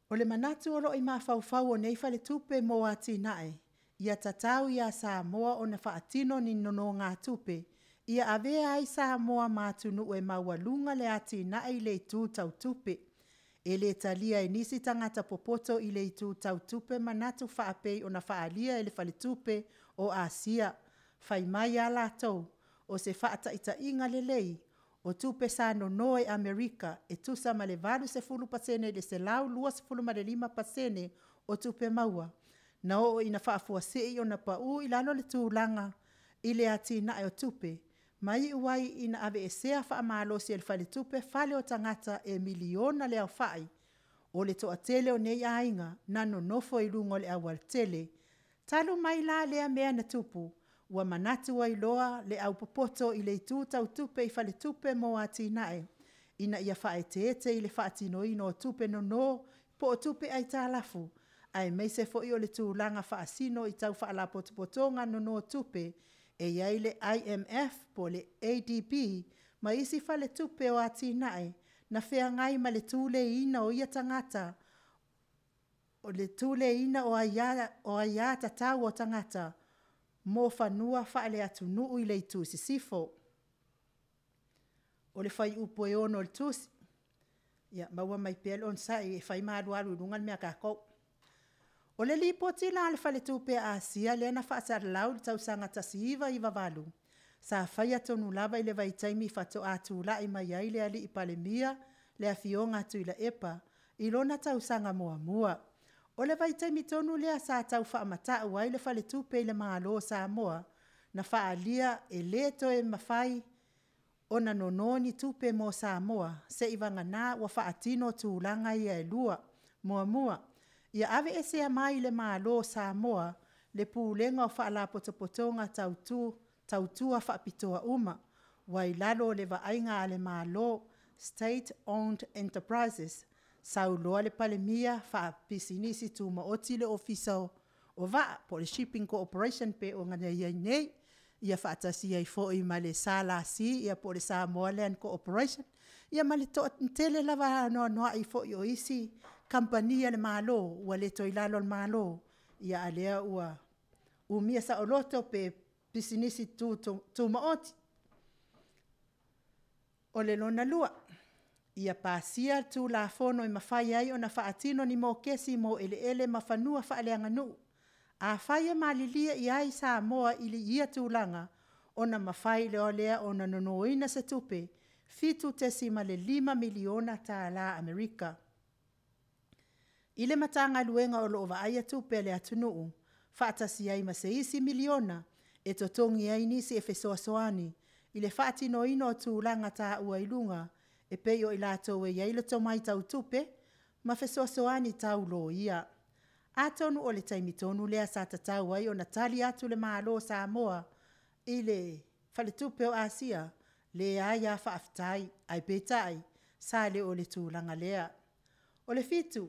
O le manatu o lo o i mafaufau o nei faletupe mo atinae, ia tatau ia Samoa ona faatino ni nonogatupe, ia avea ai Samoa ma atunuu e maualuga le atinae i le itu tau tupe. E le talia e nisi tagata popoto i le itu tau tupe manatu faapei ona faaalia e le Faletupe o Asia. Fai mai a latou, o se faataitaiga lelei, o tupe sa nono e Amerika e tusa ma le 80% i le 125% o tupe maua, na oo ina faafuasei ona pau i lalo le tulaga i le atinae o tupe, Ma iu ai ina aveesea faamalosi e le Faletupe fale o tagata e miliona le aofa'i o le toatele o nei aiga na nonofo i luga o le aualatele. Talu mai la lea mea na tupu, ua manatu ai loa le aupopoto i le itu tau tupe i faletupe mo atinae, ina ia faaeteete i le faatinoina o tupe nono po o tupe aitalafu, aemaise foi o le tulaga faasino i tau faalapotopotoga nono tupe e i ai le IMF po o le ADB ma isi faletupe o atinae na feagai ma le tuleiina o ia tagata, o le tuleiina o aia tatau a tagata mo fanua faale-atunuu i le itu i sisifo. O le fuaiupu e 6 o le tusi, ia maua mai pea le onosai e fai ma alualu i luga le mea a tatou. O le lipoti la a le Faletupe a Asia lea na faasalalau i le tausaga 1998, sa faia tonu lava i le vaitaimi faatoa tulai mai ai le alii Palemia, le afioga a Tuilaepa i lona tausaga muamua. O le vaitaimi tonu lea sa tau faamatau ai le faletupe i le Malo o Samoa, na faaalia e le toe mafai ona nono ni tupe mo Samoa, seivagana ua faatino tulaga ia e lua. Muamua, ia aveesea mai le Malo o Samoa le Pulega o Faalapotopotoga Tautua Faapitoa uma, ua i lalo o le vaaiga a le Malo, State Owned Enterprises. Sau loa le Palemia faapisinisi tumaoti le Ofisa o Vaa po o le Shipping Corporation e pei ona i ai nei, ia faatasi ai foi ma le SLC po o le Samoa Land Corporation, ia ma le toatele lava anoanoai foi o isi kamupani a le Malo ua le toe i lalo o le Malo, a o lea ua umia saoloto pe pisinisi tumaoti. O le lona lua, ia pasia le Tulafono e mafai ai ona faatino ni mokesi mo eleele ma fanua faaleaganuu. Afai e malilie i ai Samoa i ia tulaga, ona mafai loa lea ona nonoina se tupe $7.5 miliona Amerika. I le Matagaluega o lo o vaaia tupe a le atunuu, faatasi ai ma se isi miliona e totogi ai nisi e fesoasoani i le faatinoina o tulaga taua i luga, e pei o i latou e i ai le tomai tau tupe ma fesoasoani tau loia. Atonu o le taimi tonu lea sa tatau ai ona tali atu le Malo o Samoa i le Faletupe o Asia, leai lava faafetai, ae peitai, sa le o le tulaga lea. O le 7,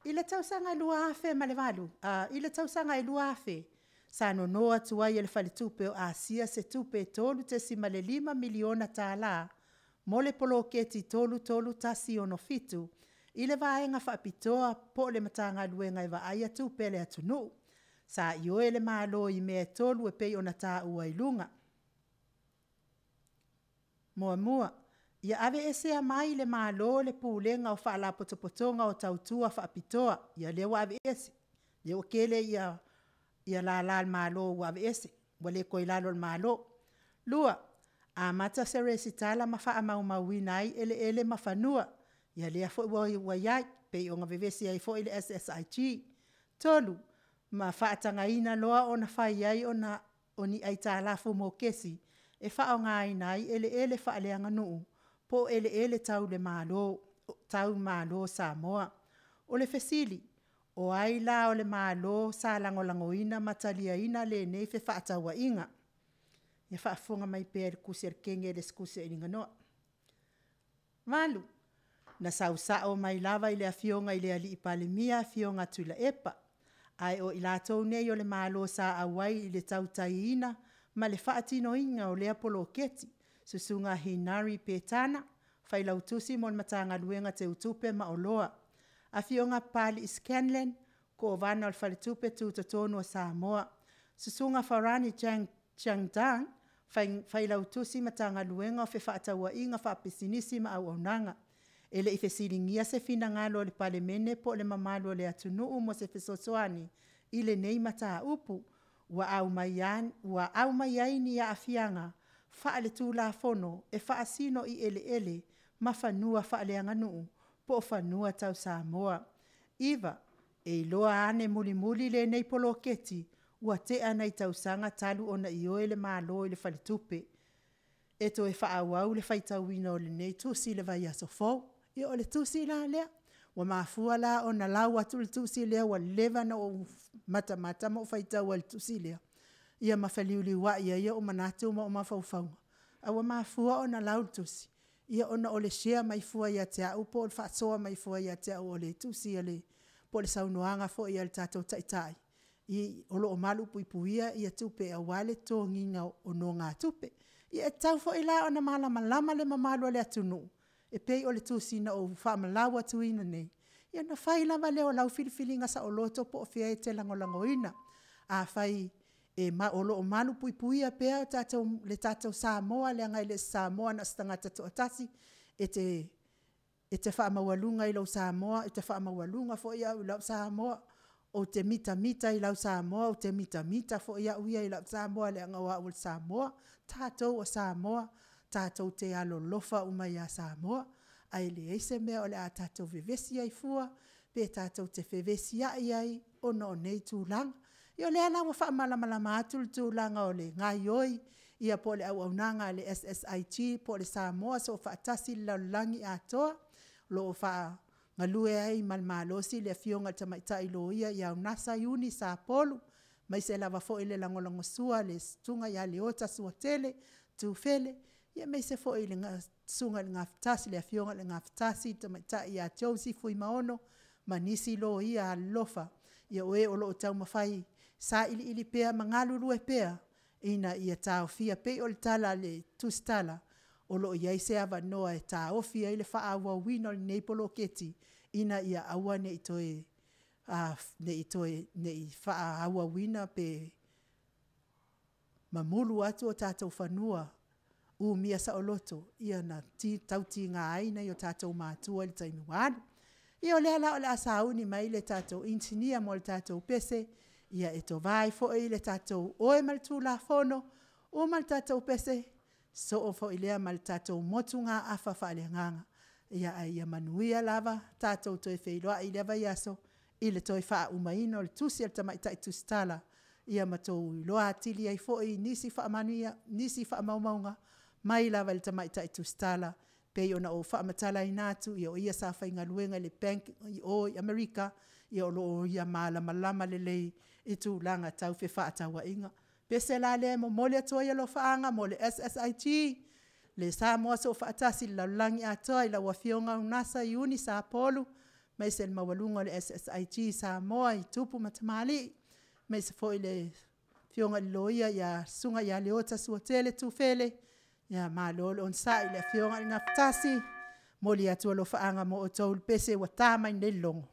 i le tausaga 2000, sa nono atu ai e le Faletupe o Asia se tupe e $3.5 miliona mo le poloketi 33167 i le vaega faapitoa po o le Matagaluega e vaaia tupe a le atunuu. Sa ioe le Malo i mea e tolu e pei ona taua i luga. Muamua, ia aveesea mai le Malo le Pulega o Faalapotopotoga o Tautua Faapitoa, ia lea ua aveese, lea ua tele lala a le Malo ua aveese, ua le toe i lalo o le Malo. Lua, amata se resitala ma faamaumauina ai eleele ma fanua, ia lea foi ua i ai, pei ona vevesi ai foi le SSIG. Tolu, ma faatagaina loa ona fai ai ona o ni aitalafu mokesi e faaaogaina ai eleele faaleaganuu po o eleele tau le Malo o Samoa. O le fesili, o ai la o le Malo sa lagolagoina ma taliaina lenei fefaatauaiga? Ia faafofoga mai pea i le tusi a le Kegi e le o se tusi a alii 8, na sau sao mai lava i le Afioga i le Palemia, Afioga Tuilaepa, ae o i latou nei o le Malo sa auai i le tautaiina ma le faatinoina o lea poloketi, Susuga Henari Petana, Failautusi mo le Matagaluega o Teutupe ma Oloa, Afioga Papalii Scanlan, Kovana o le Faletupe Tutotonu o Samoa, Susuga Farani Changdang, Failautusi Matagaluega o Fefaatauaiga Faapisinisi ma Auaunaga. E le i fesiligia se finagalo o le Palemene po o le mamalu o le atunuu mo se fesoasoani i lenei mataupu. Ua aumai ai ni aafiaga faaletulafono e faasino i eleele ma fanua faaleaganuu po o fanua tau Samoa. 9, e iloa ane mulimuli lenei poloketi ua tea nai tausaga talu ona ioe le Malo i le faletupe. e toe faaauau le faitauina o lenei tusi i le vaiaso fou. Ia o le tusi la lea, ua mafua la ona lau atu le tusi lea ua leva ona ou matamata ma ou faitau ai i le tusi lea, ia ma feliuliuai ai ou manatu ma ou mafaufauga, ae ua mafua ona lau le tusi, ia ona o le share mai fua ia te au po o le faasoa mai fua ia te au o le tusi a le po o le saunoaga foi a le tatou Taitai, o lo o malupuipuia tupe aua le totogiina o nonogatupe. Ia e tatau foi la ona malamalama le mamalu o le atunuu, e pei o le tusi na ou faamalau atuina nei, ia ona fai lava lea o lau filifiliga saoloto po o fea e te lagolagoina. Afai o lo o malupuipuia pea le tatou Samoa leaga e le o se Samoa na o se tagata e toatasi, e te faamaualuga i lou Samoa, e te faamaualuga foi au i lou Samoa, ou te mitamita i lau Samoa, ou te mitamita foi au ia i lau Samoa leaga o au o le Samoa. O tatou o Samoa, tatou te alolofa uma ia Samoa, ae leai se mea o le a tatou vevesi ai fua, pe tatou te fevesiai ai ona o nei tulaga. Ia o lea la ua faamalamalama atu le tulaga o le gaoioi ia po o le auaunaga a le SSIG po o le Samoa Soofaatasi i le Lalolagi atoa, o lo o galue ai ma le malosi le Afioga i le Tamaitai Loia ia Unasa Iuni Sapolu, aemaise lava foi le lagolagosua a le Susuga ia Leota Suatele Tufele, aemaise foi le Susuga i le Gafatasi, le Afioga i le Gafatasi le Tamaitai ia Josie Fuimaono, ma nisi loia alolofa o e o lo o taumafai e sailiili pea ma galulue pea ina ia taofia. E pei o le tala a le Tusitala, o lo o i ai se avanoa e taofi ai le faaauauina o lenei poloketi, ina ia aua ne i toe faaauauina pe mamulu atu o tatou fanua umia saoloto ona tautiga ai nai o tatou matua i le taimi ua alu. Ia o lea la o le a sauni mai le tatou Inisinia mo le tatou pese, e tova ai foi le tatou oe ma le Tulafono, uma le tatou pese, sosoo foi lea ma le tatou motugaafa faaleagaga. Ae ia manuia lava le tatou toe feiloai i lea vaiaso i le toe faaumaina o le tusi a le Tamaitai Tusitala, ia ma outou iloa atili ai foi nisi faamaumauga mai lava i le Tamaitai Tusitala, e pei ona ou faamatalaina atu, o ia sa faigaluega i le bank i o i Amerika, o lo o ia malamalama lelei i tulaga tau fefaatauaiga. O le pese la lea e momoli atu ai alofaaga mo le SSIG le Samoa Soofaatasi i le lalolagi atoa i lau Afioga Unasa Iuni Sapolu, aemaise le maualuga o le SSIG i Samoa i tupu ma tamalii, aemaise foi le Afioga i le Loia le Susuga ia Leota Suatele Tufele, malo le onosai i le Afioga i le Gafatasi, e momoli atu alofaaga mo outou i le pese ua ta mai nei le logo.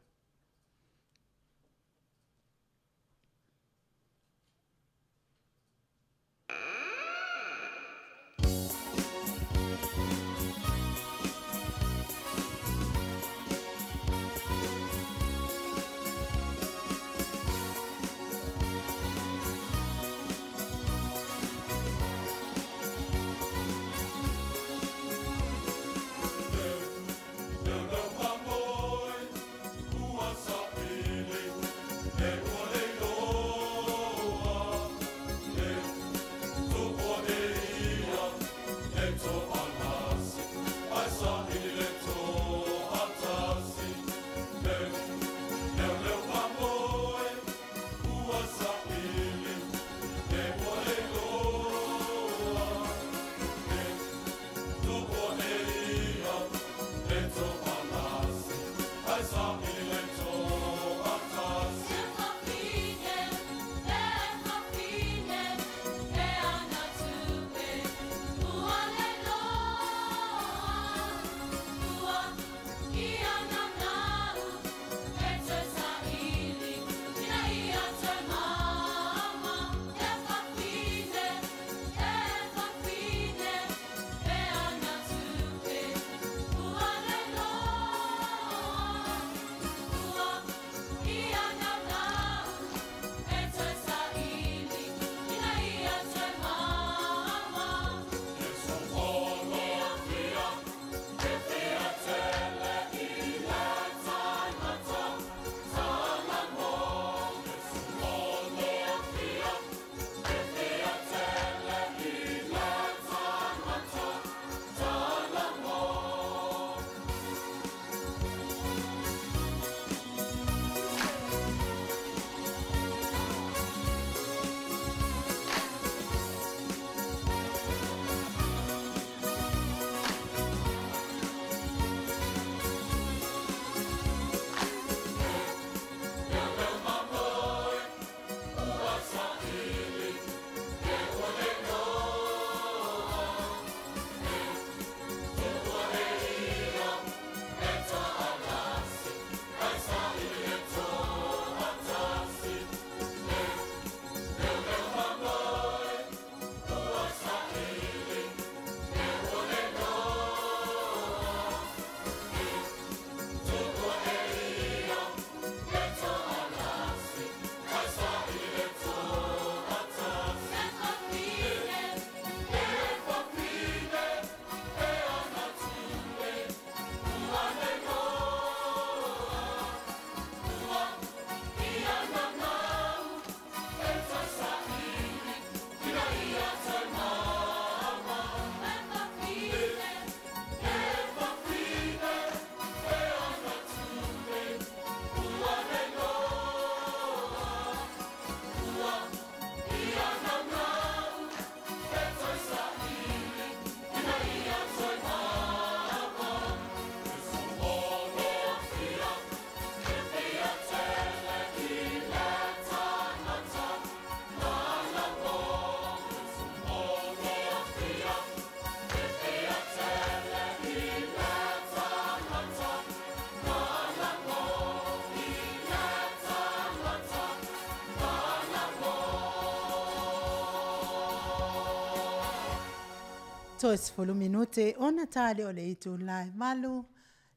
Toe 10 minute ona tā le o le itulā e 8,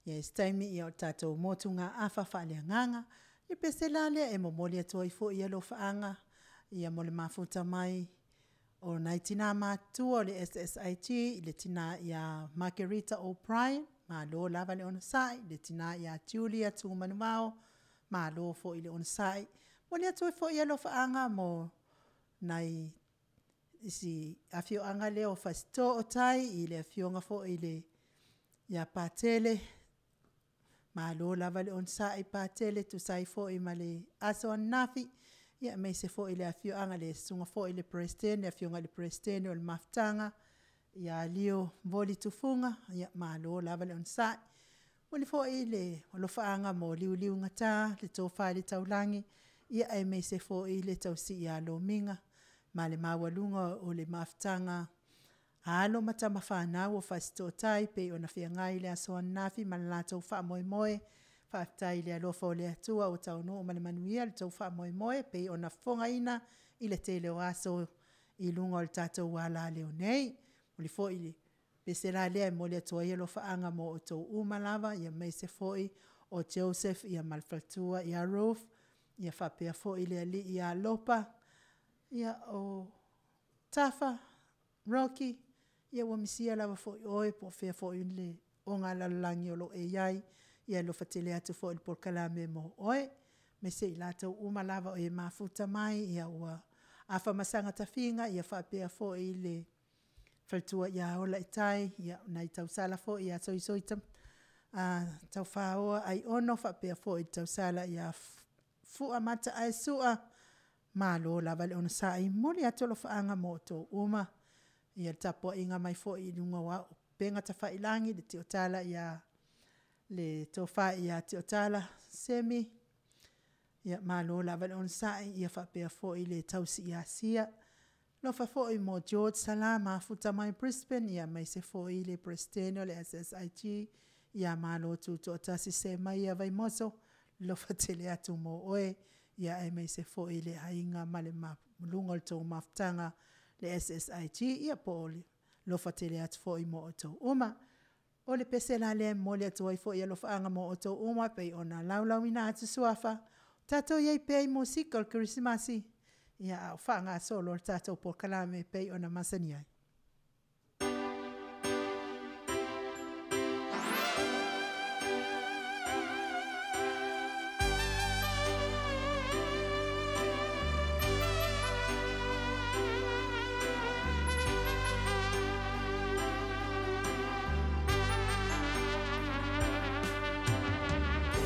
ia i se taimi ia o le tatou motugaafa faaleagaga. Ia pe se la lea e momoli atu ai foi alofaaga ia mo le mafuta mai o nai tina matutua o le SSIG i le tina ia Margarita O'Brien, malo lava le onosai, le tina ia Julia Tumanuvao, malo foi le onosai. Momoli atu ai foi alofaaga mo nai isi afioaga lea o Fasitoo tai i le afioga foi i le ia Patele, malo lava le onosai Patele e tusa ai foi ma le aso ananafi, aemaise foi le afioaga i le Susuga foi i le Peresetene, le Afioga i le Peresetene o le Mafutaga ia Leo Voli Tufuga, malo lava le onosai. Momoli foi le alofaaga mo Liuliugata, le Tofa i le Taulagi, aemaise foi le tausi ia Lomiga ma le maualuga o le mafutaga a alo ma tama fanau o Fasitoo-tai pei ona feagai i le aso ananafi ma le latou faamoemoe. Faafetai i le alofa o le Atua ua taunuu ma le manuia le tou faamoemoe pei ona fofogaina i le tele o aso i luga o le tatou alaleo nei. Momoli foi le pese la lea e momoli atu ai alofaaga mo outou uma lava, aemaise foi o Joseph ma le faletua ia Ruth, faapea foi le alii ia Lopa, o Tafa Rocky, ia ua misia lava foi oe po o fea foi le ogalalolagi o lo o e i ai. Ia e alofa tele atu foi le polokalame mo oe, aemaise i latou uma lava o e mafuta mai, ua afamasaga tofiga, faapea foi le faletua ia Olaitai, o nai tausala foi ia Soisoi Taufaoa Aiono faapea foi le tausala ia Fuamataia Sua, malo lava le onosai. E momoli atu alofaaga mo outou uma. Ia, le tapuaiga mai foi i luga o upega tafailagi i le Tiotai ia le Tofa ia Tiotai Semi, malo lava le onosai, faapea foi le tausi ia Sia. Alofa foi mo George Sala, mafuta mai Brisbane, aemaise foi le Peresetene o le SSIG ia Malo Tutoatasi Semaia Vaimoso, alofa tele atu mo oe, aemaise foi le aiga ma le maualuga o le tou mafutaga le SSIG, ia po o le alofa tele atu foi mo outou uma. O le pese la lea e momoli atu ai foi alofaaga mo outou uma e pei ona laulauina atu suafa, tatou i ai pea i musika o le Kerisimasi, a o faagasolo le tatou polokalame e pei ona masani ai.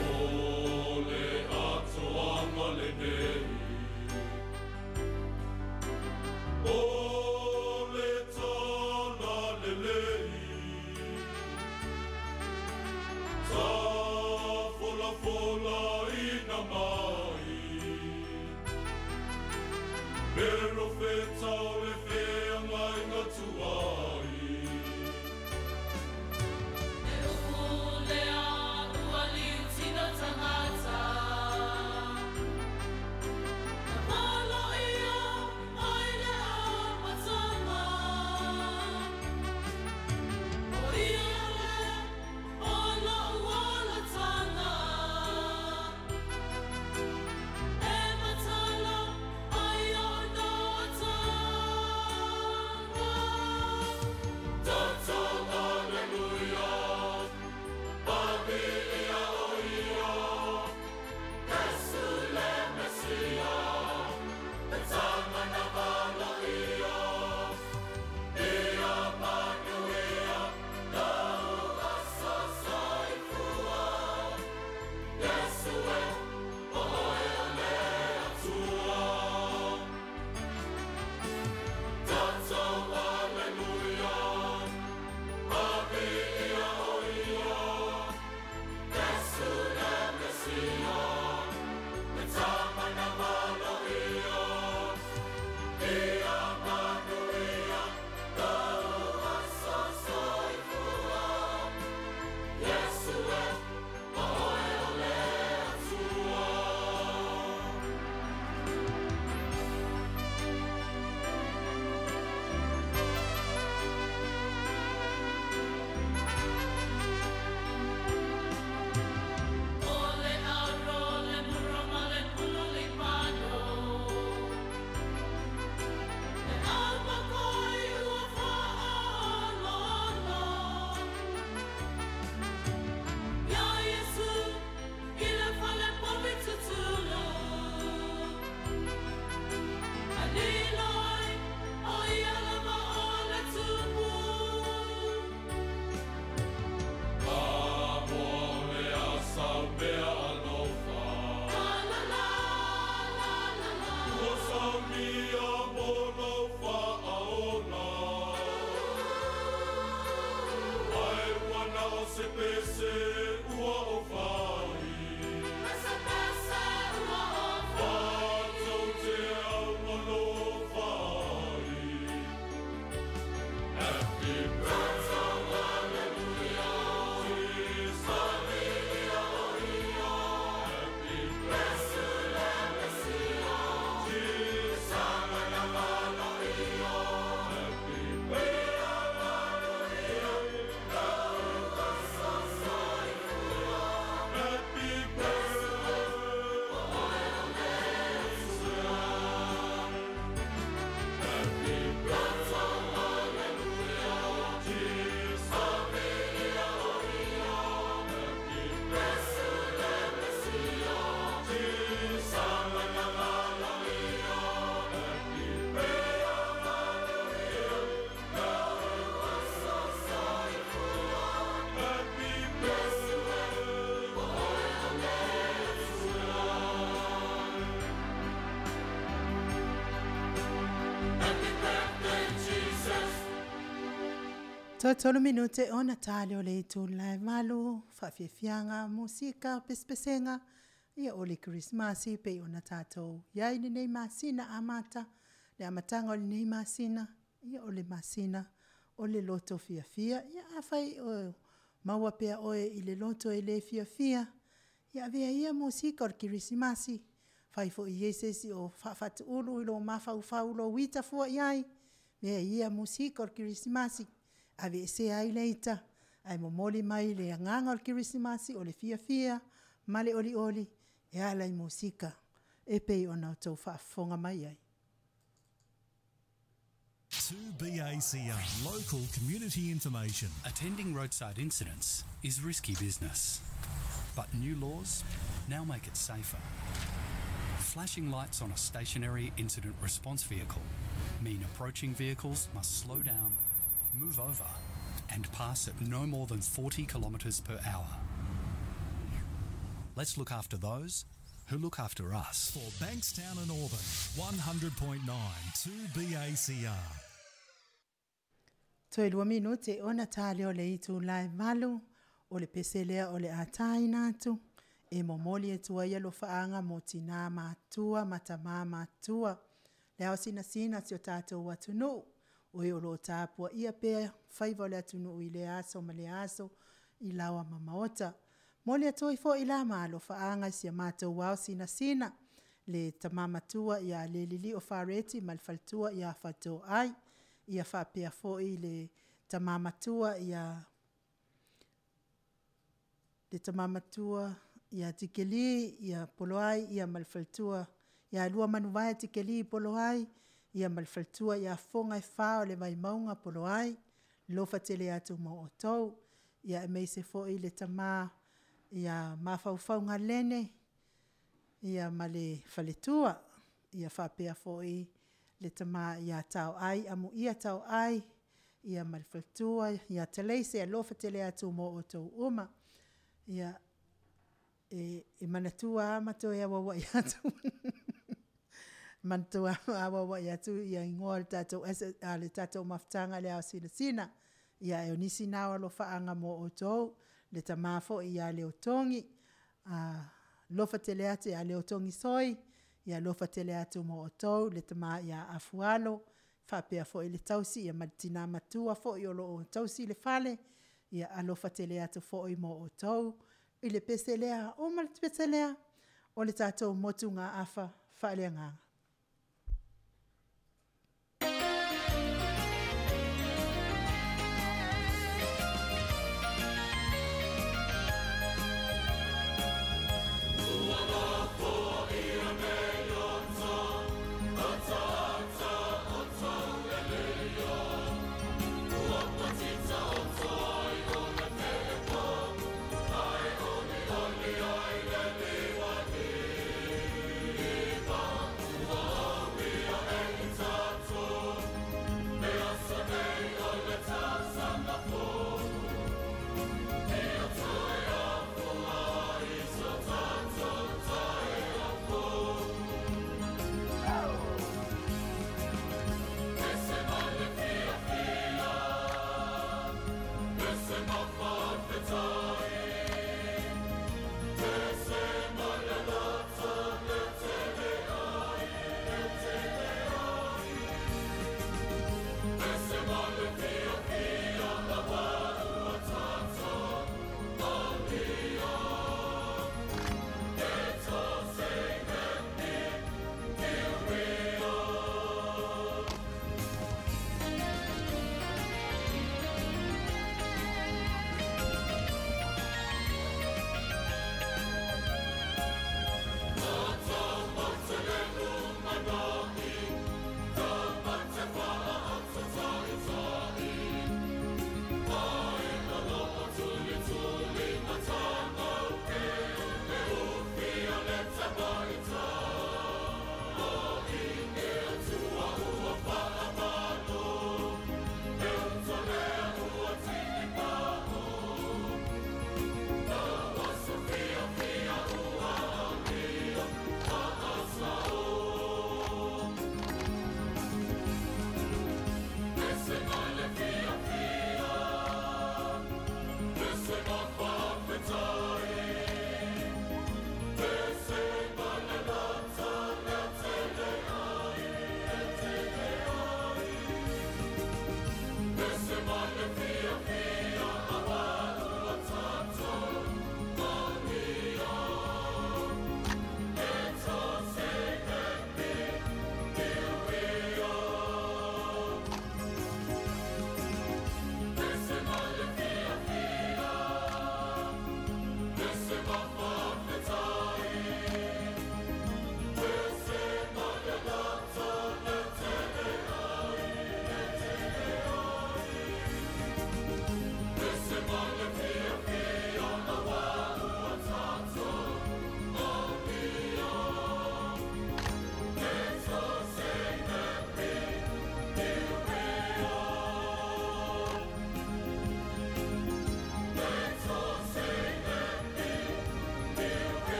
O le atoaga lenei, o le Tolu minute ona tali o le itu lai malu, whawhiwhianga, musika, pesepesega, ia o le Krismasi pe ona tātou. Ia i nei masina amata, le amatanga o le nei masina, ia o le masina, o le loto fiafia, ia awhai o maua pea oe i le loto e le fiafia, ia avea ia musika o le Kirisimasi, whai fo i esesi o whawhatu ulu i lo mawhau lo wita fua iai, mea ia musika o le Kirisimasi, ave se ai leita, ai momoli mai le anganga o le Kirisimasi o le fiafia, ma le oli oli, e ala i musika, e pei ona o tau whaafonga mai ai. 2BACR, local community information. Attending roadside incidents is risky business, but new laws now make it safer. Flashing lights on a stationary incident response vehicle mean approaching vehicles must slow down, move over, and pass at no more than 40 kilometres per hour. Let's look after those who look after us. For Bankstown and Auburn, 100.9 2BACR. Toe lua minute ona tali o le itu lai malu, o le peselea o le ataina atu, e momoli e tua ia lo whaanga mō tina mātua, matamā mātua. Le ao sina sina si o tātou atunuu, o e o lo tāpua ia pea, whaiva o le atunuu i le aso ma le aso, i lawa mamaota. Moli atu i fo i la maalo whaanga si a mātou wao sina sina, le tamamatua ia le lili o whareti ma le faltua ia whato ai, ia whapea fo i le tamamatua ia le tamamatua ia tikeli ia poloai ia malfaltua ia lua manuvae tikeli poloai ia malfaltua ia fonga e whao le vaimaunga poloai lofa tele atu mo o tau ia e meise fo i le tama ia mawhaufaunga lene ia ma le faletua ia whapea fo i le tama ia tau ai amu ia tau ai ia malfaltua ia teleise lofa tele atu mo o tau uma ia e manatua amato e awawa i atu. Manatua awawa i atu ia ingoa le tātou le tātou mafutanga le ao sina sina. Ia e onisi nao alo whaanga mō o tōu, le tamafo ia le o tongi, lofa tele atu ia le o tongi soi, ia lofa tele atu mō o tōu, le tama ia afualo, whapea fo i le tausi, ia matina matua fo i olo o tausi le fale, ia alofa tele atu fo i mō o tōu, i le peselea, o ma le peselea, o le tātou motu ngā awha whaaleanganga. Bye.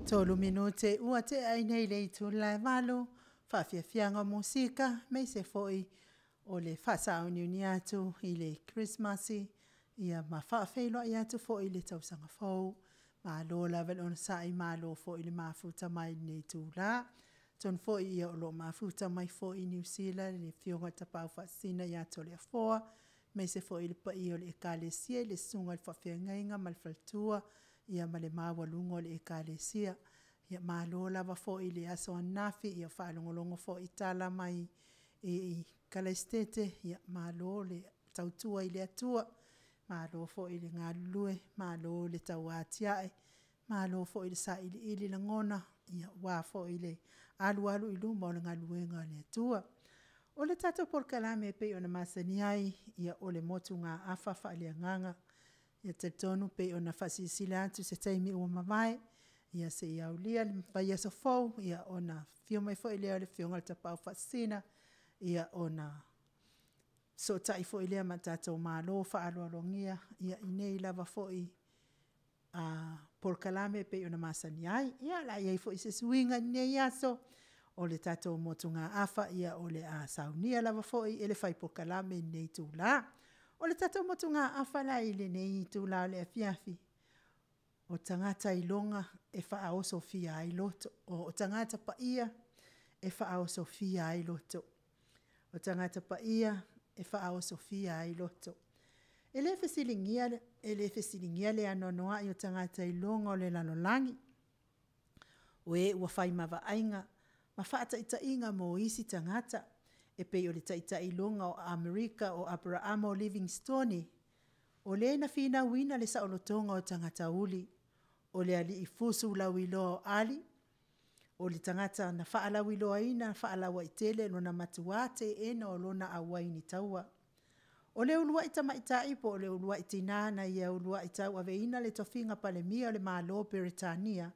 Tolu minute ua tea ai nei le itula e 8, faafiafiaga o musika, aemaise foi o le faasauniuni atu i le Kerisimasi, ia ma faafeiloai atu foi i le tausaga fou. Malo lava le onosai, malo foi le mafuta mai i lenei itula. Atonu foi ia o lo o mafuta mai foi i Niu Sila le Afioga i le Tapaau Faasisina ia Toleafoa, aemaise foi le paia o le Ekalesia i le Susuga i le Faafeagaiga ma le Faletua, ia ma le maualuga o le Ekalesia. Ia malo lava foi i le aso ananafi, ia faalogologo foi i tala mai i Kalaisitete, ia malo le tautua i le Atua, malo foi le galulue, malo le tauatiae, malo foi le sailiili lagona, ia aua foi le alualu i luma o le galuega a le Atua. O le tatou polokalame e pei ona masani ai, ia o le motugaafa faaleagaga. Ia talitonu pei ona faasilasila atu i se taimi ua mavae, ia seia aulia le vaiaso fou, ia ona afio mai foi lea o le Afioga i le Tapaau Faasisina, ia ona fesootai foi lea ma tatou malo faaaloalogia i nei lava foi polokalame e pei ona masani ai. Ia o le a i ai foi se suiga i lenei aso, o le tatou motugaafa, ia o le a saunia lava foi e le fai polokalame i lenei itula. O le tatou motugaafa la i lenei itula o le afiafi, o tagata iloga e faaosofia ai loto, o tagata paia e faaosofia ai loto. O tagata paia e faaosofia ai loto. E le fesiligia, e le fesiligia le anoanoai o tagata iloga o le lalolagi, o e ua fai ma vaaiga ma faataitaiga mo isi tagata, e pei o le taitai iloga o Amerika o Aperaamo Livingstone, o le na finauina le saolotoga o tagata uli, o le alii fusu lauiloa o Ali, o le tagata na faalauiloaina faalauaitele lona matuā teena o lona auai i taua. O le uluai tamaitai po o le uluai tinā na ia uluai tauaveina le tofiga Palemia o le Malo o Peretania,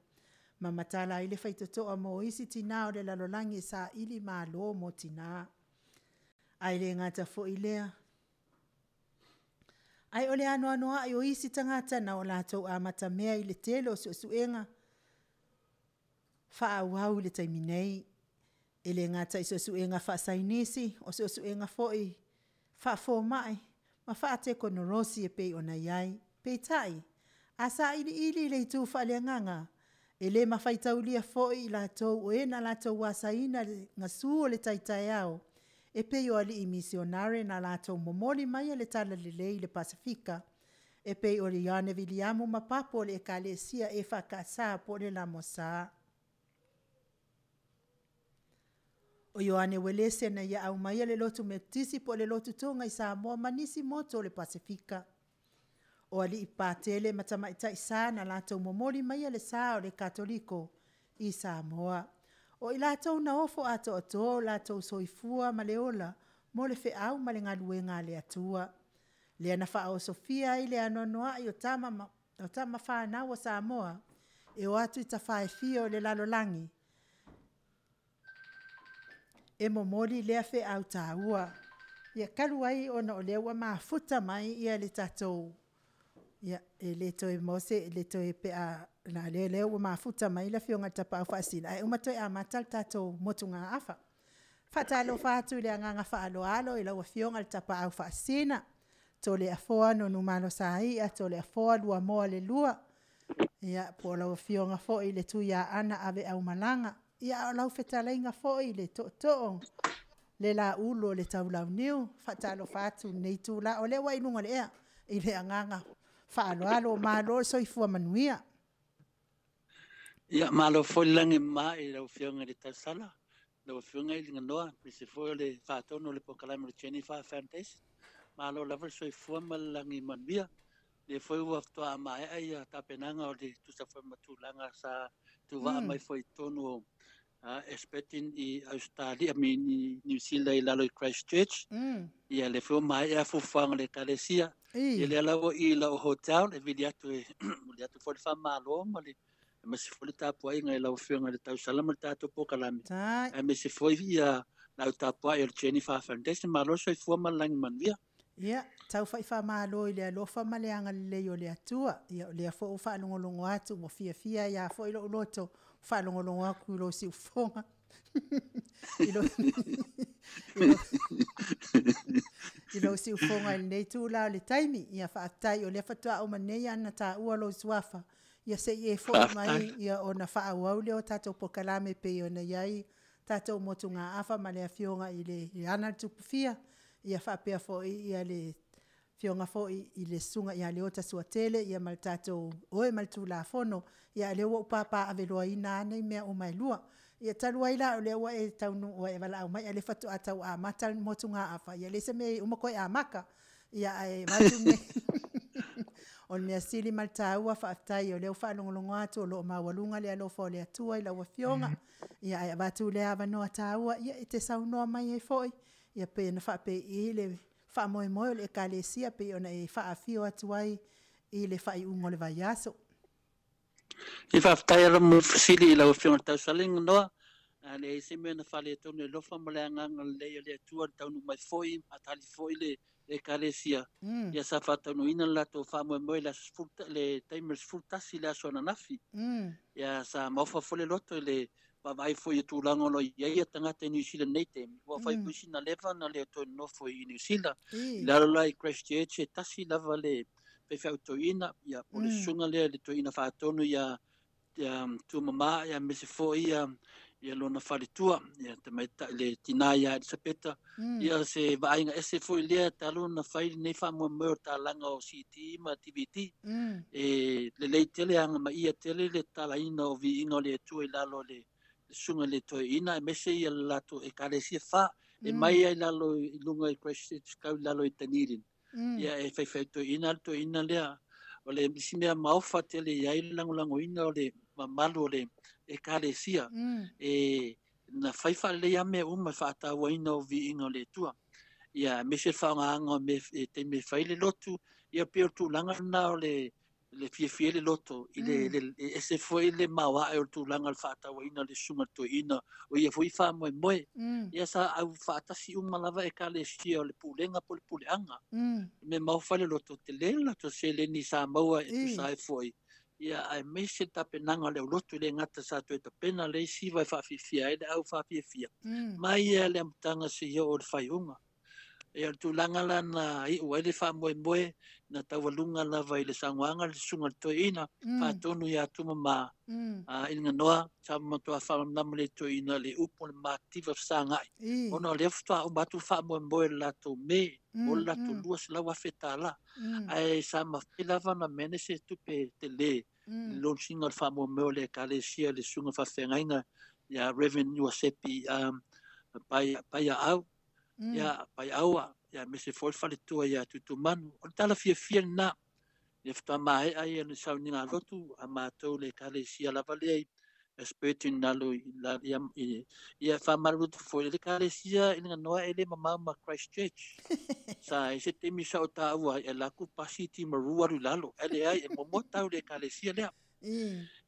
ma matala ai le faitotoa mo isi tinā o le lalolagi e saili malo mo tinā. Ae le gata foi i lea, ae o le anoanoai o isi tagata na o latou amatamea i le tele o suesuega faaauau i le taimi nei. E le gata i suesuega faasaienisi, o suesuega foi faafomai ma faatekonolosi e pei ona i ai. Peitai, a sailiili i le itu faaleagaga, e le mafaitaulia foi i latou o e na latou asaina le gasu o le tai taeao, e pei o alii misionare na latou momoli maia le talalelei i le Pasefika, e pei o Ioane Viliamu Mapapu o le Ekalesia EFKS po o le LMS. O Ioane Uelese na ia aumaia le lotu Metotisi po o le lotu Tonga i Samoa ma nisi motu o le Pasefika. O alii patele ma tamaitai sa na latou momoli maia le sa o le Katoliko i Samoa. O i latou na ofo atoatoa o latou soifua ma le ola mo le feau ma le galuega a le Atua. Lea na faaosofia ai le anoanoai o tama, o tama fanau a Samoa e o atu i tafa e fia o le lalolagi e momoli lea feau taua. Ia talu ai ona o lea ua mafuta mai ia le tatou, ia e le toe maua se, le toe pe a, o lea ua mafuta mai le Afioga i le Tapaau Faasisina, ae uma toe amata le tatou motugaafa. Faatalofa atu i le agaga faaaloalo i lau Afioga i le Tapaau Faasisina, Toleafoa Nonumalosaia Toleafoa Luamoa le lua, ia po o lau Afioga foi i le Tuiaana Aveaumalaga, ia a o lau fetalaiga foi le Tootoo Lelaulu o le Taulauniu. Faatalofa atu i lenei itula, o lea ua i luga o le ea i le agaga faaaloalo, malo le soifua manuia. Ia, malo foi le lagi e mama i lau Afioga i le Tausala, lau Afioga i Liganoa, aemaise foi o le faatonu o le polokalame o le Jennifer Foundation. Malo lava le soifua ma le lagi manuia. Lea foi ua faatoa maea ia tapenaga o le tusa foi ma tulaga sa tuvaa mai foi i totonu o Esperton i Australia, mi New Zealand i lalo i Christchurch. Ia lea foi ua maea fuafuaga o le Ekalesia. Ia lea la ua i lau hotel e vili atu e momoli atu foi le faamalo ma le aemaise foi le tapuaiga i lau Afioga i le Tausala ma le tatou polokalame. Aemaise foi ia lau tapuai o le Jennifer Foundation. Malo le soifua ma le lagi manuia. Ia, tau fai faamalo i le alofa ma le agalelei o le Atua. Ia, o lea foi ua faalogologo atu, ua fiafia ai lava foi lou loto, faalogologo atu i lou siufofoga. I lou, i lou siufofoga i lenei itula o le taimi. Ia, faafetai o lea faatoa uma nei ona taua lou suafa. Ia se i e foi mai, ia ona faaauau lea o tatou polokalame e pei ona i ai tatou motugaafa ma le afioga i le Ana le Tupufia, ia faapea foi ia le afioga foi i le Susuga ia Leota Suatele, ia ma le tatou oe ma le Tulafono. Ia a o lea ua ou papaaveloaina lava nei mea uma e lua. Ia talu ai la o lea ua e taunuu ua e valaau mai a o lea faatoa tau amata le motugaafa, ia e leai se mea e uma toe amata. Ia ae avatu lenei o le mea sili ma le taua, faafetai o lea ua faalogologo atu o lo o maualuga le alofa o le Atua i lau Afioga. Ia ae avatu lea avanoa taua, ia e te saunoa mai ai foi, ia pei ona faapei le faamoemoe o le Ekalesia pei ona e faafio atu ai i le faaiuga o le vaiaso. E faafetai lava mo le fesili i lau Afioga i le Tausaliga Noa. A leai se mea na faaletonu e alofa ma le agaga lelei o le Atua i le taunuu mai foi ma tali foi le Ekalesia. Ia sa faataunuuina le latou faamoemoe i le aso le taimi o le 11 i le aso ananafi. Ia sa maofa foi le loto i le vaavaai foi i tulaga o lo o i ai tagata i Niu Sila i lenei taimi. Ua fai foi sina leva na le toe nonofo i Niu Sila. I lalo la i Christchurch e tasi lava le faifeau toeaina, ia po o le susuga lea i le toeaina faatonu ia Tumama, ia aemaise foi ia lona faletua, ia tamaitai le tina ia Elisapeta. Ia se vaaiga ese foi lea talu ona fai lenei faamoemoe o le talaga o CD ma DVD. E lelei tele, agamaia tele le talaina o viiga o le Atua i lalo o le susuga i le toeaina, aemaise ia le latou Ekalesia fa e mai ai lalo i luga i Christchurch kau i lalo i Dunedin. Ia e faifeau toeaina le toeaina lea. O le isi mea maofa tele i ai le lagolagoina o le mamalu o le Ekalesia, e na fai faalelei lava mea uma e faatauaina o viiga o le Atua. Ia aemaise le faaaogaina o mea e taimi e fai le lotu, ia pei o le tulaga lena o le fiafia le loto i le ese foi le maoae o le tulaga o le faatauaina o le susuga i le toeaina o ia foi faamoemoe. Ia sa au faatasi uma lava Ekalesia o le pulega po o le puleaga. Me maofa le loto tele le latou seleni sa maua e tusa ai foi. Ia aemaise le tapenaga o le aulotu, le gata sa toe tapena le isi vai faafiafia ai le au faafiafia. Mai ia le amataga seia oo i le faaiuga. Ia o le tulaga la na iu ai le faamoemoe na taualuga lava i le saunoaga le susuga i le toeaina faatonu ia Tumama i le ganoa sa matua faamalamalama le toeaina le upu o le mativa fesagai ona o lea faatoa uma atu faamoemoe le latou me o le latou $200,000 ae sa mafai lava ona mene se tupe tele le launching o le faamoemoe o le Ekalesia le susuga faafeagaiga ia Reverend Iosepi Paiaau ia Paiaua ia aemaise foi le faletua ia Tutumanu. O le tala fiafia lena ia faatoa maea ia le sauniga lotu a matou le Ekalesia lava lea i Ashburton nalo ia faamalu atu foi le Ekalesia i le ganoa e le mamao ma Christchurch. Sa e se taimi sa o taua e laku pasi ti maru alu i lalo e leai e momoa tau le Ekalesia lea.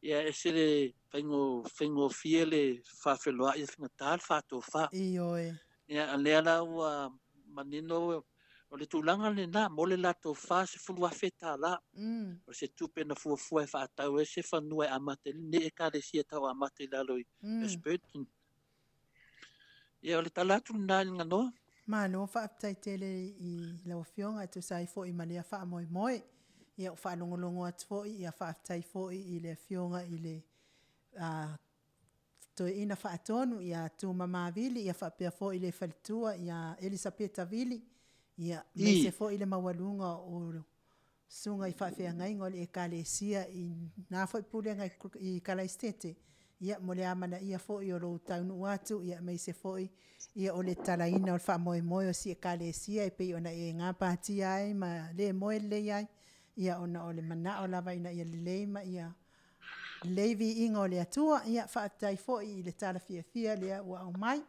Ia e se le faigofie le faafeloai e faigata le faatofa. Ia lea la ua manino o le tulaga lena mo le latou $40,000. O se tupe na fuafua e faatau ai se fanua e amata i lenei Ekalesia tau amata i lalo i Ashburton. Ia o le tala atu lena i le ganoa. Malo faafetai tele i lau Afioga e tusa ai foi ma lea faamoemoe. Ia o faalogologo atu foi, ia faafetai foi i le Afioga i le toeaina faatonu ia Tumama Vili, ia faapea foi le faletua ia Elisapeta Vili, ia aemaise foi le maualuga o susuga i faafeagaiga o le Ekalesia i na foi pulega i Kalaistete, ia mo le amanaia foi o lou taunuu atu, ia aemaise foi ia o le talaina o le faamoemoe o si Ekalesia e pei ona e gapatia ai ma le moe lelei ai, ia ona o le manao lava ina ia lelei ma ia lelei viiga o le Atua. Ia faafetai foi i le tala fiafia lea ua aumai.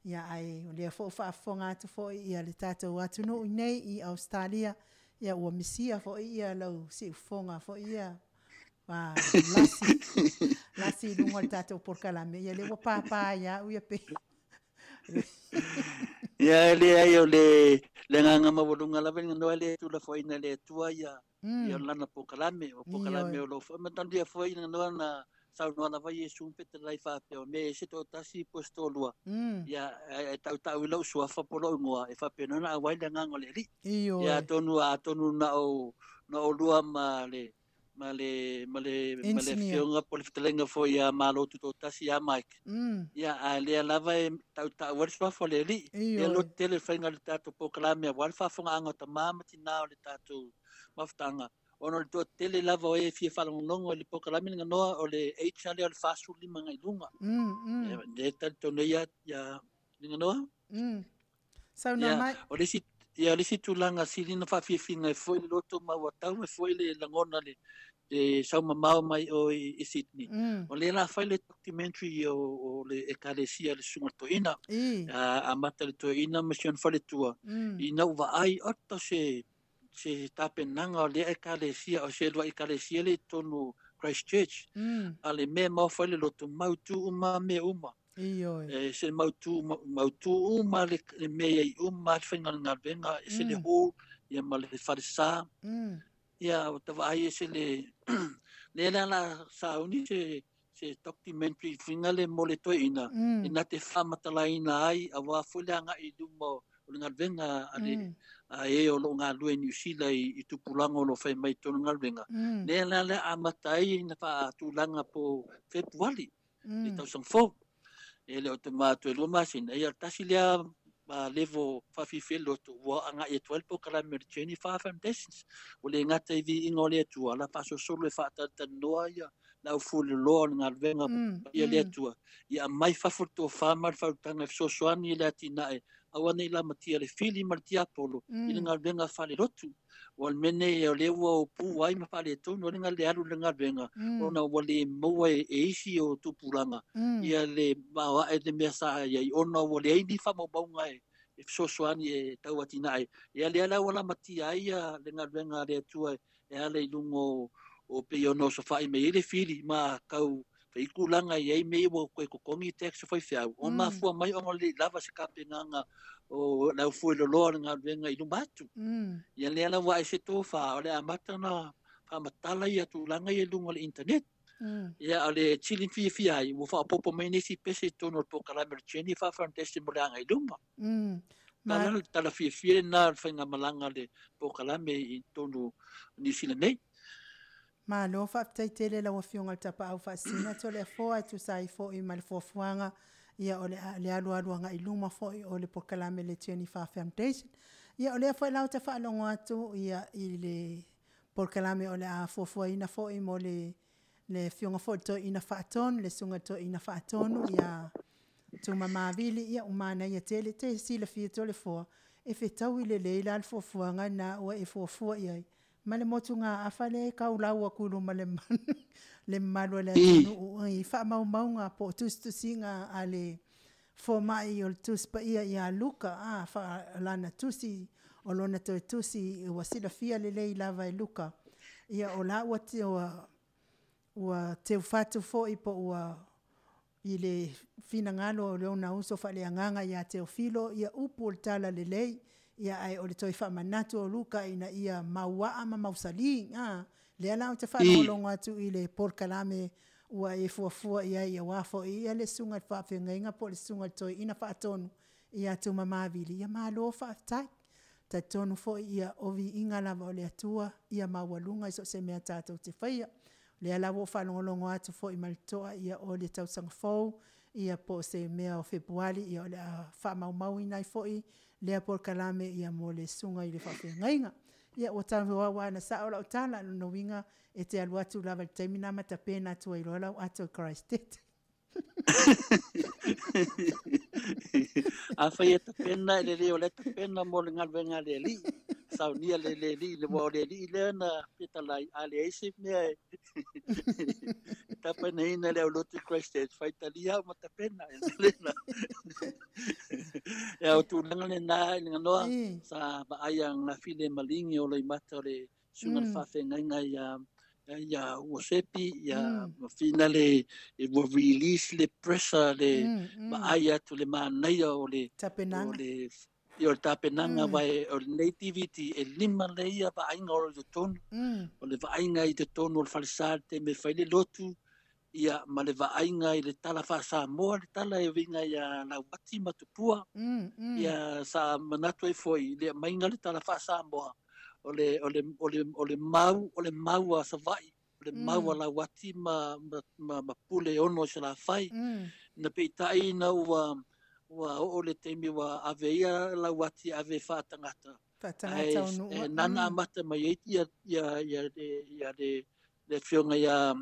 Ia ae o lea foi ua faafofoga atu foi ia le tatou atunuu nei i Ausetalia, ia ua misia foi ia lau siufofoga foi ia lasi lasi i luga o le tatou polokalame, ia lea ua pāpā ia au ia pe Ia e leai o le le agaga maualuga lava i le ganoa e le tuulafoaiina e le Atua ia ia lana polokalame o polokalame o lo o foi manatua foi i le ganoa na saunoa lava Iesu ma fetalai faapea o mea e ese toatasi po o se toalua ia e tautau i lou suafa po o lou igoa e faapena ona auai le agaga o le Alii. Ia atonu atonu na o na oulua ma le ma le ma le ma le afioga po o le fetalaiga foi ia Malo Tutoatasi ia Mike. Ia a lea lava e tautau ai le suafa o le Alii. Ia loto tele le faiga o le tatou polokalame aua le faafofogaaga o tama ma tina o le tatou mafutaga ona o le toatele lava o e fia faalogologo i le polokalame le ganoa o le age lea o le 45 agai i luga. Lea e talitonu ai ia le ganoa. Saunoa mai. O le isi, ia, o le isi tulaga sili ona faafiafiaina ai foi le loto ma ua tau ai foi le lagona le, le sau mamao mai o i, i Sydney. O lea la fai le documentary o, o le ekalesia le Susuga Toeaina. Amata le Toeaina ma si ona faletua. Ina ua vaai oto se se tapenaga o lea ekalesia, o se uluai ekalesia lea i totonu o Christchurch. A le mea e maofa ai le loto, mautu uma mea uma. Ioe. E se mautu, mautu uma le, le mea i ai uma le faiga o le galuega, e se le hall, ia ma le falesa. Ia, ua ta vaai e se le, lea la la sauni se, se documentary fuiga le mo le toeaina, e na te faamatalaina ai aua foi le agai i luma o le galuega a le a e o lo o galulue i Niu Sila i, i tupulaga o lo o fai mai i totonu o le galuega. Lea la le amata ai na faatulaga po Fepuari i le tausaga fou. E le o te ma toe 2 masina, ia tasi lea level faafiafia le loto ua agai atu ai le polokalame o le Journey Far Foundations. Ua le gata i viiga o le Atua, la faasolosolo e faatalatalanoa ia le aufueloloa o le galuega paia le Atua, ia aumai fafo le tofa ma le faautaga e fesoasoani i le atinae, aua ne i lamatia le fili ma le tiapolo i le galuega faalelotu. Ua le mea nei o lea ua opu ai ma faaletonu ai le alu i le galuega, ona ua le maua e isi o tupulaga ia le maoae le mea sa i ai, ona ua leai ni faamaumauga e fesoasoani e tau atinae. Ia lea la ua lamatia ai le galuega a le Atua e ala i luga o pei ona osofai mai ai le fili ma tau fai tulaga i ai mea ua toe totogi tax a faifeau, o mafua mai ona le lava se tapenaga o le aufueloloa o le galuega i luma atu. Ia lea la ua ai se tofa o le amata ona faamatala ia tulaga ia i luga o le internet. Ia o le sili fiafia ai ua faaopoopo mai nisi pese i totonu o le polokalame o le Journey Far Foundation mo le agai i luma. Tala tala fiafia lena o le faigamalaga a le polokalame i totonu o Niu Sila nei. Malo faafetai tele lau Afioga i le Tapaau Faasisina Toleafoa e tusa ai foi ma le fuafuaga ia o le le alualu agai i luma foi o le polokalame le Journey Far Foundation. Ia o lea foi la ou te faalogo atu ia i le polokalame o le a fuafuaina foi mo le le Afioga foi i le Toeaina Faatonu, le Susuga i le Toeaina Faatonu ia Tumamavili, ia ua manaia tele te silafia Toleafoa e fetaui lelei la le fuafuaga lena ua e fuafua i ai ma le motugaafa lea e taulau atu i luma le le mamalu o le atunuu i faamaumauga po o tusitusiga a le fomai o le Tusi Paia ia Luka, a, lana tusi, o lona toe tusi ua silafia lelei lava e Luka, ia o la ua ua ua teufatu foi po ua i le finagalo o lona uso faaleagaga ia Teofilo ia upu o le talalelei, ia ae o le toe faamanatu o Luka ina ia mauaa ma mausali. A, lea la ou te faalogologo atu i le polokalame ua e fuafua i ai aua foi ia le susuga i le faafeagaiga po o le susuga i le toeaina faatonu ia Tumamavili, ia malo faafetai. Talitonu foi ia o viiga lava o le Atua ia maualuga i so o se mea tatou te faia. O lea la ua ou faalogologo atu foi ma le totoa ia o le tausaga fou ia po o se mea o Fepuari ia o le a faamaumauina ai foi lea polokalame ia mo le susuga i le faafeagaiga. Ia ua tauau lava ina sao lau tala, o lona uiga e te alu atu lava i le taimi lena ma tapena atu ai loa lau ato i Christ. Afai e tapena e lelei o lea tapena mo le galuega a le Alii. Saunia le le Alii le ua o le Alii lea na fetalai a leai se mea e e tapenaina le aulotu i Christchurch faitalia au ma tapena e lena. E au tulaga lena i le ganoa sa vaai a ngafile maligi o Loimata o le susuga i le faafeagaiga ia Ia ua sepi, ia ma finale e ua release le pressure le vaai atu le manaia o le tapenaga. O le ia o le tapenaga vai o lenei DVD e lima lea ia vaaiga o lo o i totonu. O le vaaiga i totonu o le falesa i le taimi e fai le lotu, ia ma le vaaiga i le tala faa-Samoa, le tala e uiga ia Lauati ma Tupua. Ia sa manatu ai foi i le aumaiga le tala faa-Samoa o le o le o le o le mau o le mau a Savaii, o le mau a Lauati ma ma ma Puleono i Salafai. Na peitai ina ua ua oo le taimi ua ave ia Lauati ave faatagata. Faatagata o nuu. Ae nana amata mai ai ia ia ia le ia le le afioga ia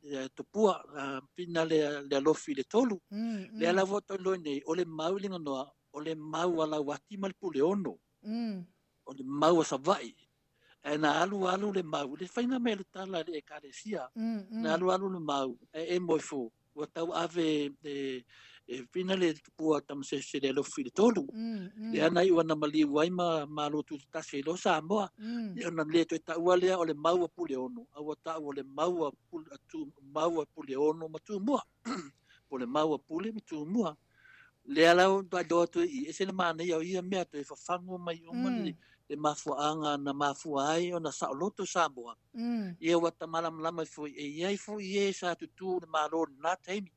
ia Tupua pina le le alofi le tolu. Lea lava ua tau nei o le mau i le ganoa o le mau a Lauati ma le Puleono. O le mau a Savaii. Ae na alu alu le mau, le faiga mai o le tala a le ekalesia. Na alu alu le mau, ae e moe fo, ua tau ave e e pina le Tupua Tamasese le alofi le tolu. Lea na iu ana maliu ai ma malo tutasi ai loa Samoa. Ia ona le toe taua lea o le mau a Puleono, a ua tau o le mau a Pule, a tu, mau a Puleono ma Tumua. Po o le mau a Pule ma Tumua. Lea la ua iloa atu i i, ese le manaia o ia mea toe fafagu mai uma le, le mafuaaga na mafua ai ona saoloto Samoa. Ia ua ta malamalama foi e i ai foi e sa tutū le Malo i lena taimi.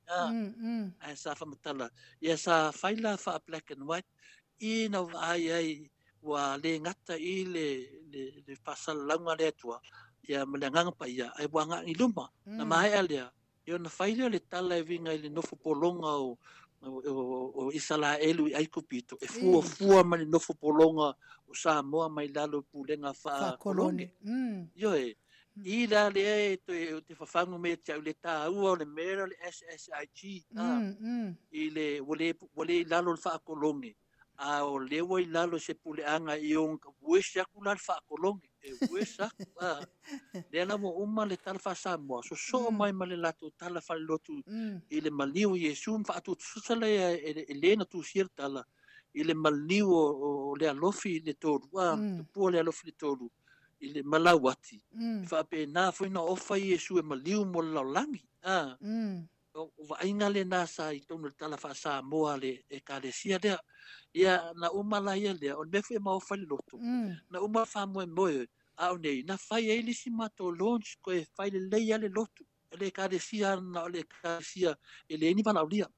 Ae sa faamatala, ia sa fai la faa black and white i na vaai ai ua le gata i le, le, le faasalalauga a le Atua, ia ma le Agaga Paia, ae ua agai i luma. Na maea lea, Ia ona fai lea o le tala e uiga i le nofo pologa o o Isalaelu i Aikupito, e fuafua ma le nofo pologa o Samoa mai lalo i pulega faakolone. Ioe, i la lea e toe o te fafagu mai ia te au le taua o le mea lea o le SSIG, i le ua le ua le i lalo o le faakolone, a o lea ua i lalo i se puleaga i ona worse atu la le faakolone, e worse atu. A, lea la ua uma le tala faa-Samoa, sosoo mai ma le latou tala faalelotu i le maliu o Iesu ma faatutusa lea e le na tusia le tala i le maliu o le alofi i le tolu, a, tupua le alofi i le tolu i le malauati. E faapena foi na ofa Iesu e maliu mo le lalolagi. A, O vaaiga lena sa i totonu o le tala faa-Samoa a le Ekalesia lea. Ia, na uma la ia lea, o le mea foi e maofa i le loto, na uma le faamoemoe, a o nei, na fai ai le isi matou launch, toe fai lelei lava le lotu a le Ekalesia, na o le Ekalesia e leai ni valaaulia.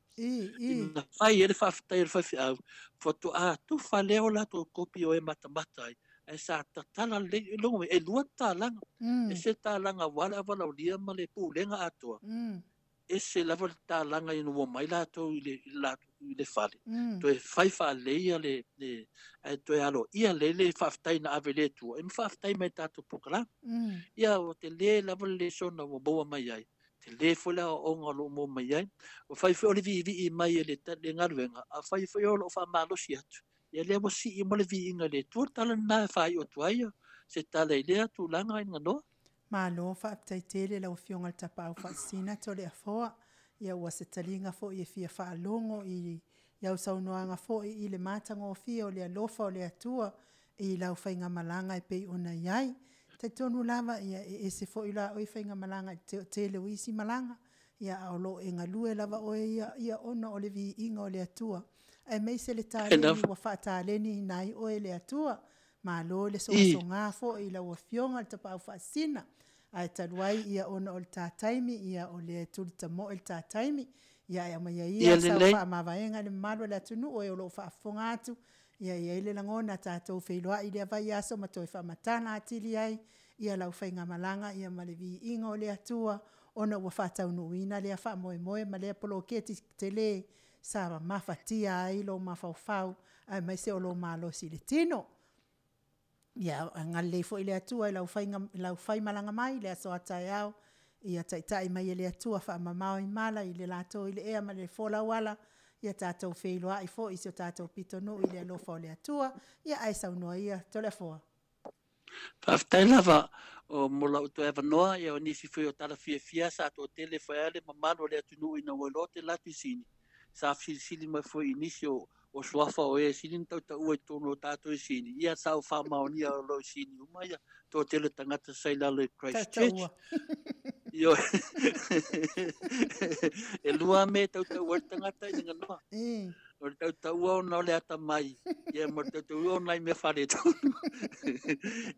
Na fai ai le faafetai a le faifeau, faatoa tufa lea o latou kopi o e matamata ai, ae sa tatala lelei, e logo mai, e lua talaga, ese le talaga aua le auvalaaulia ma le pulega atoa, ese lava le talaga ina ua omai latou i le, i le fale, toe fai faalelei ia le, le, ae toe aloaia lelei le faafetai na ave i le Atua, e ma faafetai mai i le tatou polokalame. Ia, ua tele lava le lesona ua maua mai ai, tele foi le aoaoga o lo o maua mai ai. Ua fai foi o le viivii mai e le, le galuega, a fai foi o lo o faamalosi atu, ia lea ua sii uma le viiga i le Atua. O le tala lena e faaiu atu ai se tala i lea tulaga i Ganoa. Malo faafetai tele lau Afioga i le Tapaau Faasisina Toleafoa, ia ua se taliga foi e fia faalogo i au saunoaga foi i le matagofie o le alofa o le Atua i lau faigamalaga e pei ona i ai. Talitonu lava ia e ese foi la oe faigamalaga i le tele o isi malaga, ia a o lo o e galue lava oe ia ia ona o le viiga o le Atua, aemaise le taleni ua faataleniina ai oe e le Atua. Malo le sogasoga foi i lau Afioga i le Tapaau Faasisina, ae talu ai ia ona o le ta taimi, ia o lea e tuli tamoe le ta taimi, ia ae aumaia ia sau faamavaega i le mamalu o le atunuu e o lo o faafofoga atu, ia e i ai le lagona tatou feiloai i lea vaiaso ma toe faamatala atili ai ia lau faigamalaga ia ma le viiga o le Atua ona ua faataunuuina lea faamoemoe ma lea poloketi tele sa mafatia ai lou mafaufau aemaise o lou malosi i le tino. Ia agalelei foi le Atua i lau faiga, lau faimalaga mai i le aso a taeao, ia taitai mai e le Atua faamamao i mala i le latou i le ea ma le folauala, ia tatou feiloai foi i si o tatou pitonuu i le alofa o le Atua, ia ae saunoa ia Toleafoa. Faafetai lava o mo lau toe avanoa, ia o nisi foi o tala fiafia sa toatele foi lava le mamalu o le atunuu ina ua iloa te latu i Sini, sa fesilisili mai foi i nisi o o suafa o e sili na tautaua i totonu o tatou i Sini, ia sa ou faamaonia o lo o i Sini uma ia toatele o tagata sa i lalo i Christchurch. Ioe. E lua mea e tautaua ai le tagata i le ganoa. O le tautaua ona o le atamai, ia ma le tautaua ona i mea faaletonu.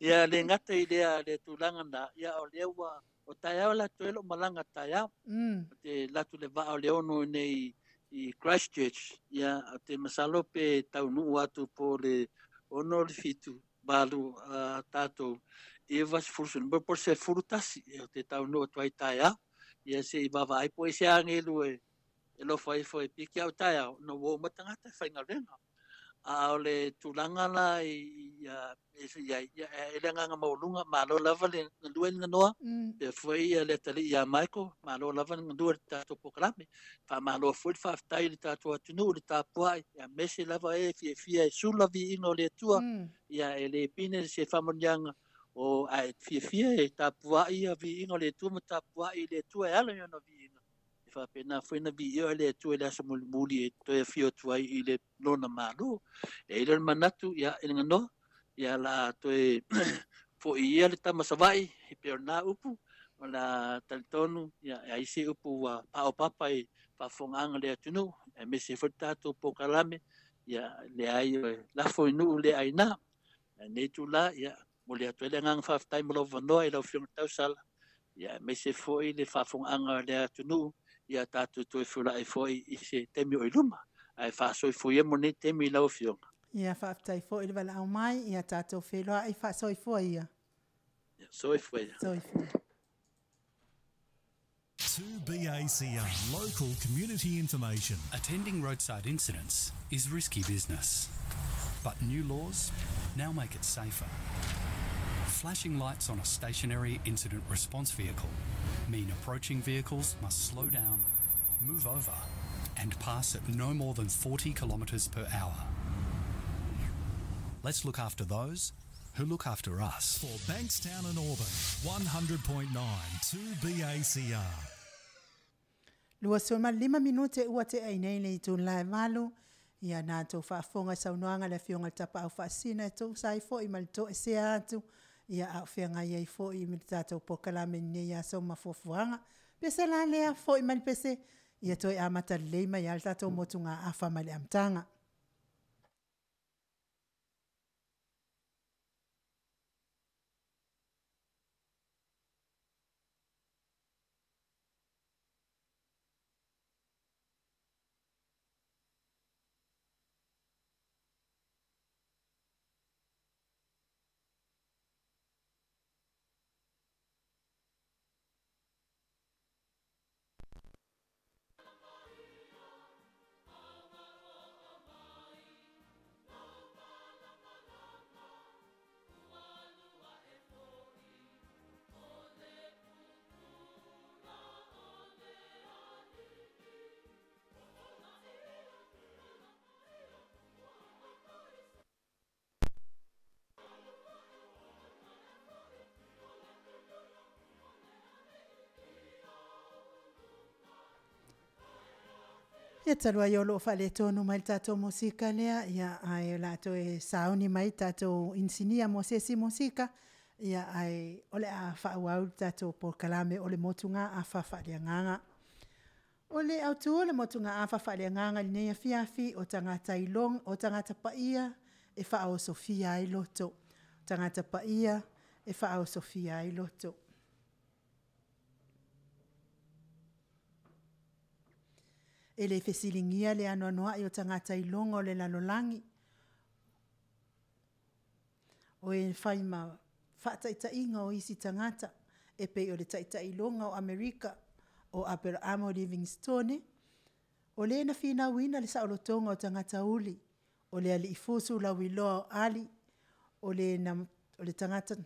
Ia le gata i lea le tulaga na, ia o lea ua o taeao la toe lou malaga taeao. O te alu atu i le vaa o le 6 nei i Christchurch, ia o te masalo pe taunuu atu po o le 6 o le 7, 8 a tatou 90 po o le 11 o te taunuu atu ai taeao. Ia se i vaavaai po o ai se agelu e alofa ifo e piki au taeao, ona ua uma tagata e faigaluega. A o le tulaga la i ai, e le agaga maualuga, malo lava le galue le ganoa, pea foi le atalii ia Michael, malo lava le galue i le tatou polokalame. Faamalo foi le faafetai i le tatou atunuu i le tapuai, aemaise lava e fiafia e sula viiga o le Atua, ia e le pine se faamanuiaga o ae fiafia e tapuai ia viiga o le Atua ma tapuai i le Atua e ala i ona viiga. E faapena foi na viia ai le Atua i le aso mulimuli e toe afio atu ai i le lona Malo. E i ai lea o le manatu, ia, e le ganoa, ia la toe foi ia le tama Savaii, e pei o lena upu, o le a talitonu, ia, e ai se upu ua paopapa i faafofogaaga a le atunuu, aemaise foi le tatou polokalame, ia, leai, lafo i nuu le aina. Lenei itula, ia, momoli atu ai le agaga faafetai mo lou avanoa i lau Afioga Tausala, ia, aemaise foi le faafofogaaga a le atunuu, ia tatou toe feiloai foi i se taimi o i luma. Ae faasoifua ia mo lenei taimi i lau Afioga. Ia, faafetai foi le valaau mai, ia tatou feiloai faasoifua ia. Ia, soifua ia. Soifua. 2BACR, local community information. Attending roadside incidents is risky business, but new laws now make it safer. Flashing lights on a stationary incident response vehicle mean approaching vehicles must slow down, move over, and pass at no more than 40 kilometres per hour. Let's look after those who look after us. For Bankstown and Auburn, 100.9 2BACR. 25 minute ua tea i nei le itula e 8, ia na tou faafofoga i saunoaga a le Afioga i le Tapaau Faasisina e tusa ai foi ma le toesea atu, ia a o feagai ai foi ma le tatou polokalame i lenei aso ma fuafuaga. Pese la lea, foi mai le pese, ia toe amata lelei mai lava le tatou motugaafa mai le amataga. Ia talu ai o lo o faaletonu mai le tatou musika lea, ia ae o le a toe sauni mai tatou inisinia mo se isi musika, ia ae o le a faaauau le tatou polokalame o le motugaafa faaleagaga. O le autu o le motugaafa faaleagaga i lenei afiafi, o tagata iloga, o tagata paia e faaosofia ai loto. Tagata paia e faaosofia ai loto. E le fesiligia le anoanoai o tagata iloga o le lalolagi, o e fai ma faataitaiga o isi tagata, e pei o le taitai iloga o Amerika o Aperamo Livingstone, o le na finauina le saolotoga o tagata uli, o le alii fusu lauiloa o Ali, o le, na, o le tagata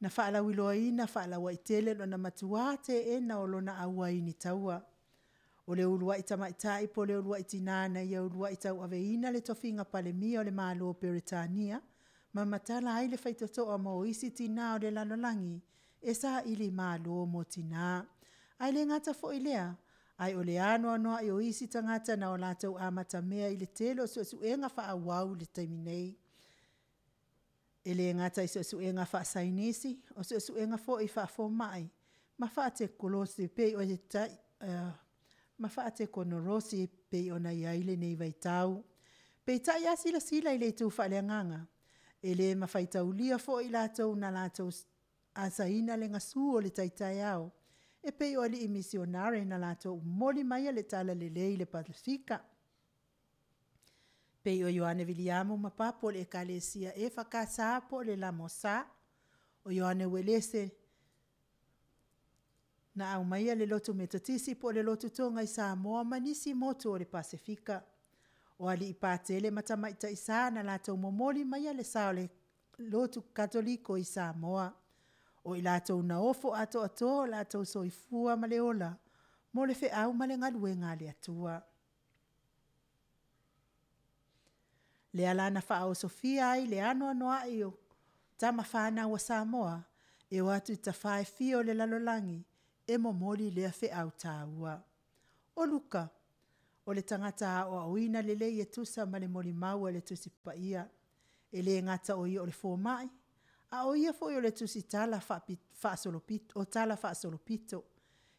na faalauiloaina faalauaitele lona matuā teena o lona auaini taua. O le uluai tamaitai po o le uluai tinā na ia uluai tauaveina le tofiga Palemia o le Malo o Peretania, ma matala ai le faitotoa mo isi tinā o le lalolagi e saili malo mo tinā. Ae le gata foi i lea, Ae o le anoanoai o isi tagata na o latou amatamea i le tele o suesuega faaauau i le taimi nei. E le gata i suesuega faasaienisi, o suesuega foi faafomai ma faatekonolosi e pei ona i ai lenei vaitau. Peitai a silasila i le itu faaleagaga, e le ma faitaulia foi latou na latou asaina le gasu o le tai taeao, e pei o alii misionare na latou momoli maia le talalelei i le Pasefika. Pei o Ioane Viliamu ma Papu o le Ekalesia EFKS po o le LMS, o Ioane Uelese na aumaia le lotu Metotisi po o le Lotu Toga i Samoa ma nisi motu o le Pasefika. O alii Patele ma Tamaitai Sa na latou momoli maia le sa o le lotu Katoliko i Samoa. O i latou na ofo atoatoa o latou soifua ma le ola mo le feau ma le galuega a le Atua. Lea la na faaosofia ai le anoanoai o tama fanau a Samoa e o atu i tafa e fia o le lalolagi e momoli lea feau taua. O Luka, o le tagata aoaoina lelei e tusa ma le molimau a le Tusi Paia. E le gata o ia o le fomai, a o ia foi o le tusitala faasolopito, o tala faasolopito.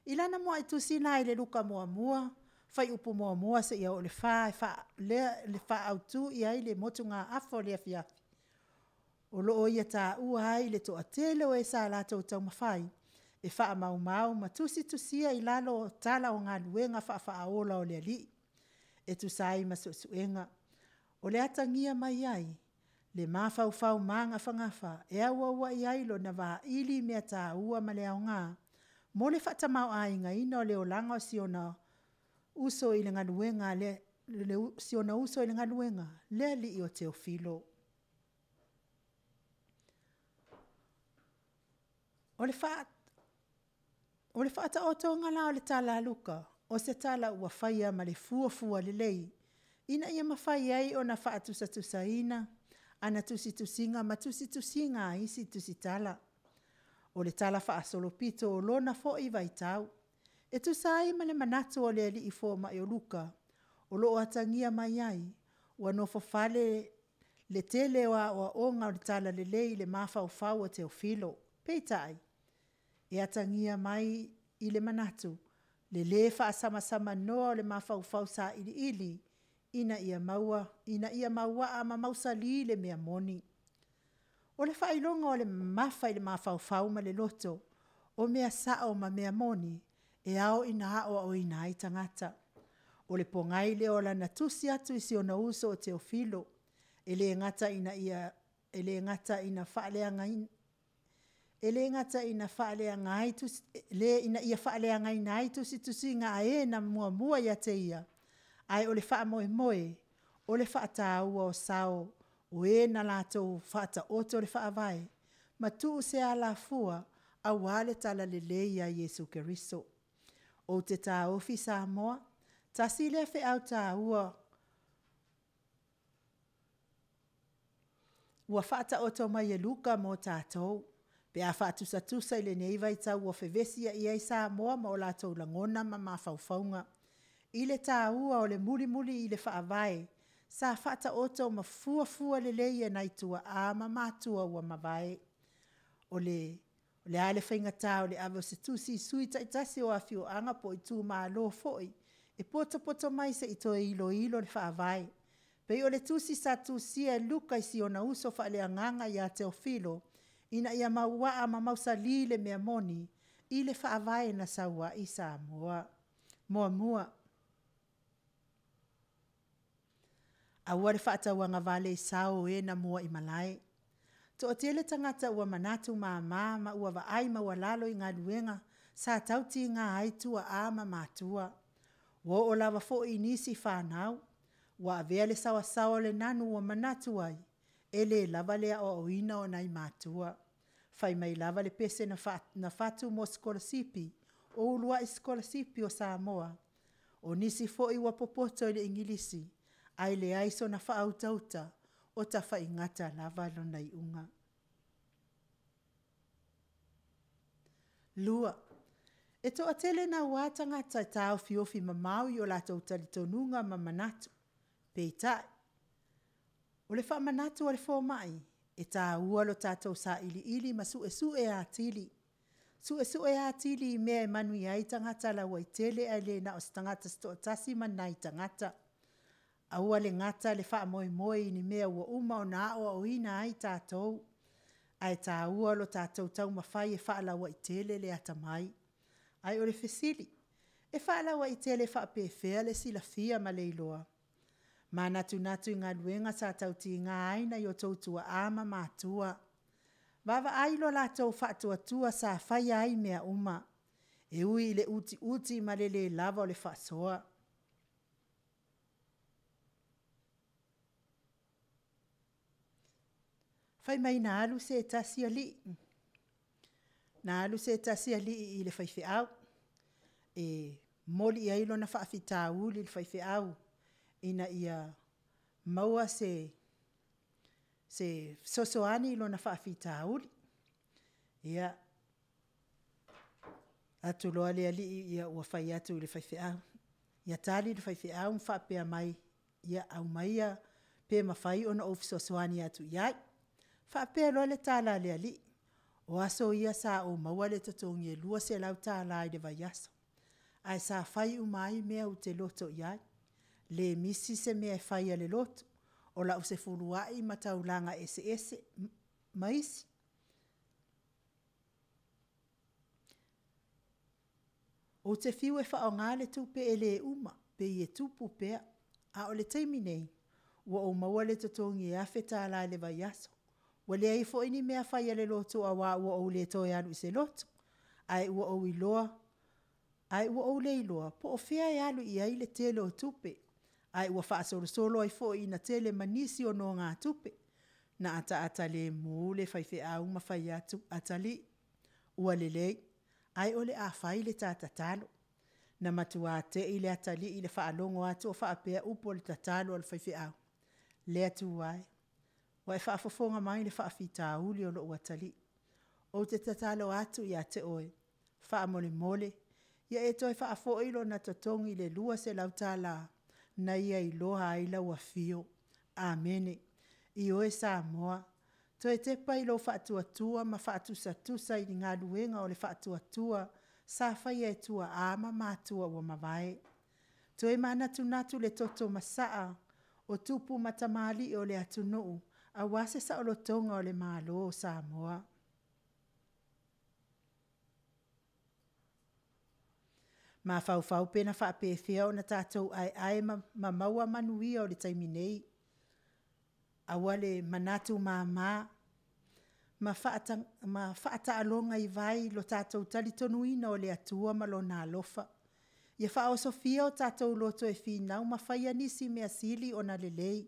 I lana muai tusi la i le Luka 1, fuaiupu 1 seia oo i le 4, lea e faaautu i ai le motugaafa o le afiafi, o lo o ia taua ai le toatele o e sa latou taumafai e faamaumau ma tusitusia i lalo o tala o galuega faafaaola o le Alii e tusa ai ma suesuega. O le atagia mai ai le mafaufau magafagafa e auauai ai lona vaili i mea taua ma le aoga mo le faatamaoaigaina o le olaga o si ona uso i le galuega si ona uso i le galuega, le alii o Teofilo. O le faataotoga la o le tala a Luka, o se tala ua faia ma le fuafua lelei, ina ia mafai ai ona faatusatusaina ana tusitusiga ma tusitusiga a isi tusitala. O le talafaasolopito o lona foi vaitau, e tusa ai ma le manatu o le alii fomai o Luka, o lo o atagia mai ai, ua nofofale le tele o aoaoga o le talalelei i le mafaufau o Teofilo. Peitai, e atagia mai i le manatu, le le faasamasamanoa o le mafaufau sailiili ina ia mauaa ma mausali le mea moni. O le faailoga o le mamafa i le mafaufau ma le loto, o mea sao ma mea moni, e ao ina aoaoina ai tagata. O le pogai lea o lana tusi atu i si ona uso o Teofilo, e le gata ina ia faaleagaina ai tusitusiga a e na muamua ia te ia, ae o le faamoemoe, o le faataua o sao o e na latou faataoto le faavae, ma tuu se alafua aua le talalelei ia Iesu Keriso. Ou te taofi Samoa, tasi lea feau taua ua faataoto mai e Luka mo tatou pe a faatusatusa i lenei vaitau ua fevesiai ai Samoa ma o latou lagona ma mafaufauga, i le taua o le mulimuli i le faavae sa faataoto ma fuafua lelei e nai tuaa ma matua ua mavae. O le a le faigata o le ave o se tusi i sui usufono taitasi o afioaga po o itumalo foi e potopoto mai se i toe iloilo le Faavae. E pei o le tusi sa tusia e Luka i si ona uso faaleagaga ia Teofilo, ina ia mauaa ma mausali le mea moni i le faavae na sau ai Samoa. Muamua, aua le faatauagavale i sao o e na muaimalae. Toatele tagata ua manatu mama ma ua vaai maualalo i galuega sa tautiga ai tuaa ma matua. Ua oo lava foi i nisi fanau, ua avea le saoasaoa o le nanu ua manatu ai, e le lava le aoaoina o nai matua. Fai mai lava le pese na fatu mo sikolasipi, o uluai sikolasipi o Samoa. O nisi foi ua popoto i le igilisi, ae leai sona faautauta, o tafaigata lava lona iuga. 2. E toatele nauā tagata e taofiofi mamao i o latou talitonuga ma manatu. Peitai, o le faamanatu a le fomai, e taua lo tatou sailiili ma suesue atili. Suesue atili i mea e manuia ai tagata lauaitele ae le na o se tagata se toatasi ma nai tagata. Aua le gata le faamoemoe i ni mea ua uma ona aoaoina ai tatou, ae taua lo tatou taumafai e faalauaitele le atamai. Ae o le fesili, e faalauaitele faapefea le silafia ma le iloa? Manatunatu i galuega sa tautiga ai nai o outou tuaa ma matua. Vaavaai lo latou faatuatua sa faia ai mea uma, e ui i le utiuti ma le le lava o le faasoa. Fai mai na alu se tasi alii, na alu se tasi alii i le faifeau, e momoli i ai lona faafitauli i le faifeau, ina ia maua se fesoasoani i lona faafitauli. Ia, atu loa le alii ua fai atu i le faifeau, ia tali le faifeau ma faapea mai, ia aumaia pe mafai ona ou fesoasoani atu i ai. Faapea loa le tala a le alii, o aso ia sa ou maua le totogi e $200 i le vaiaso, ae sa fai uma ai mea ou te loto i ai. Le misi se mea e fai a le lotu, o lau sefuluai ma taulaga eseese ma isi. Ou te fiu e faaaoga le tupe e le uma, pei e tupu pea, a o le taimi nei, ua ou maua le totogi e $1,000 i le vaiaso. Ua leai foi ni mea fai a le lotu aua ua ou le toe alu i se lotu, ae ua ou iloa, ae ua ou le iloa po o fea e alu i ai le tele o tupe, ae ua faasolosolo ai foi ina tele ma nisi o nonogatupe. Na ataata lemu le faifeau ma fai atu, atalii, ua lelei, ae o le a fai le ta tatalo. Na matua tei le atalii i le faalogo atu o faapea upu o le tatalo a le faifeau. Le Atua e, ua e faafofoga mai i le faafitauli o lou atalii. Ou te tatalo atu ia te oe, faamolemole, ia e toe faafoi lona totogi i le $200 na ia iloa ai lau afio. Amene. Ioe Samoa, toe tepa i lou faatuatua ma faatusatusa i galuega o le faatuatua sa faia e tuaa ma matua ua mavae. Toe manatunatu i le toto masaa o tupu ma tamalii o le atunuu aua se saolotoga o le Malo o Samoa. Mafaufau pe na faapefea ona tatou aeae ma maua manuia o le taimi nei. Aua le manatu mama ma faataaloga i vai lo tatou talitonuina o le Atua ma Lona alofa. Ia faaosofia o tatou loto e finau ma faia nisi mea sili ona lelei,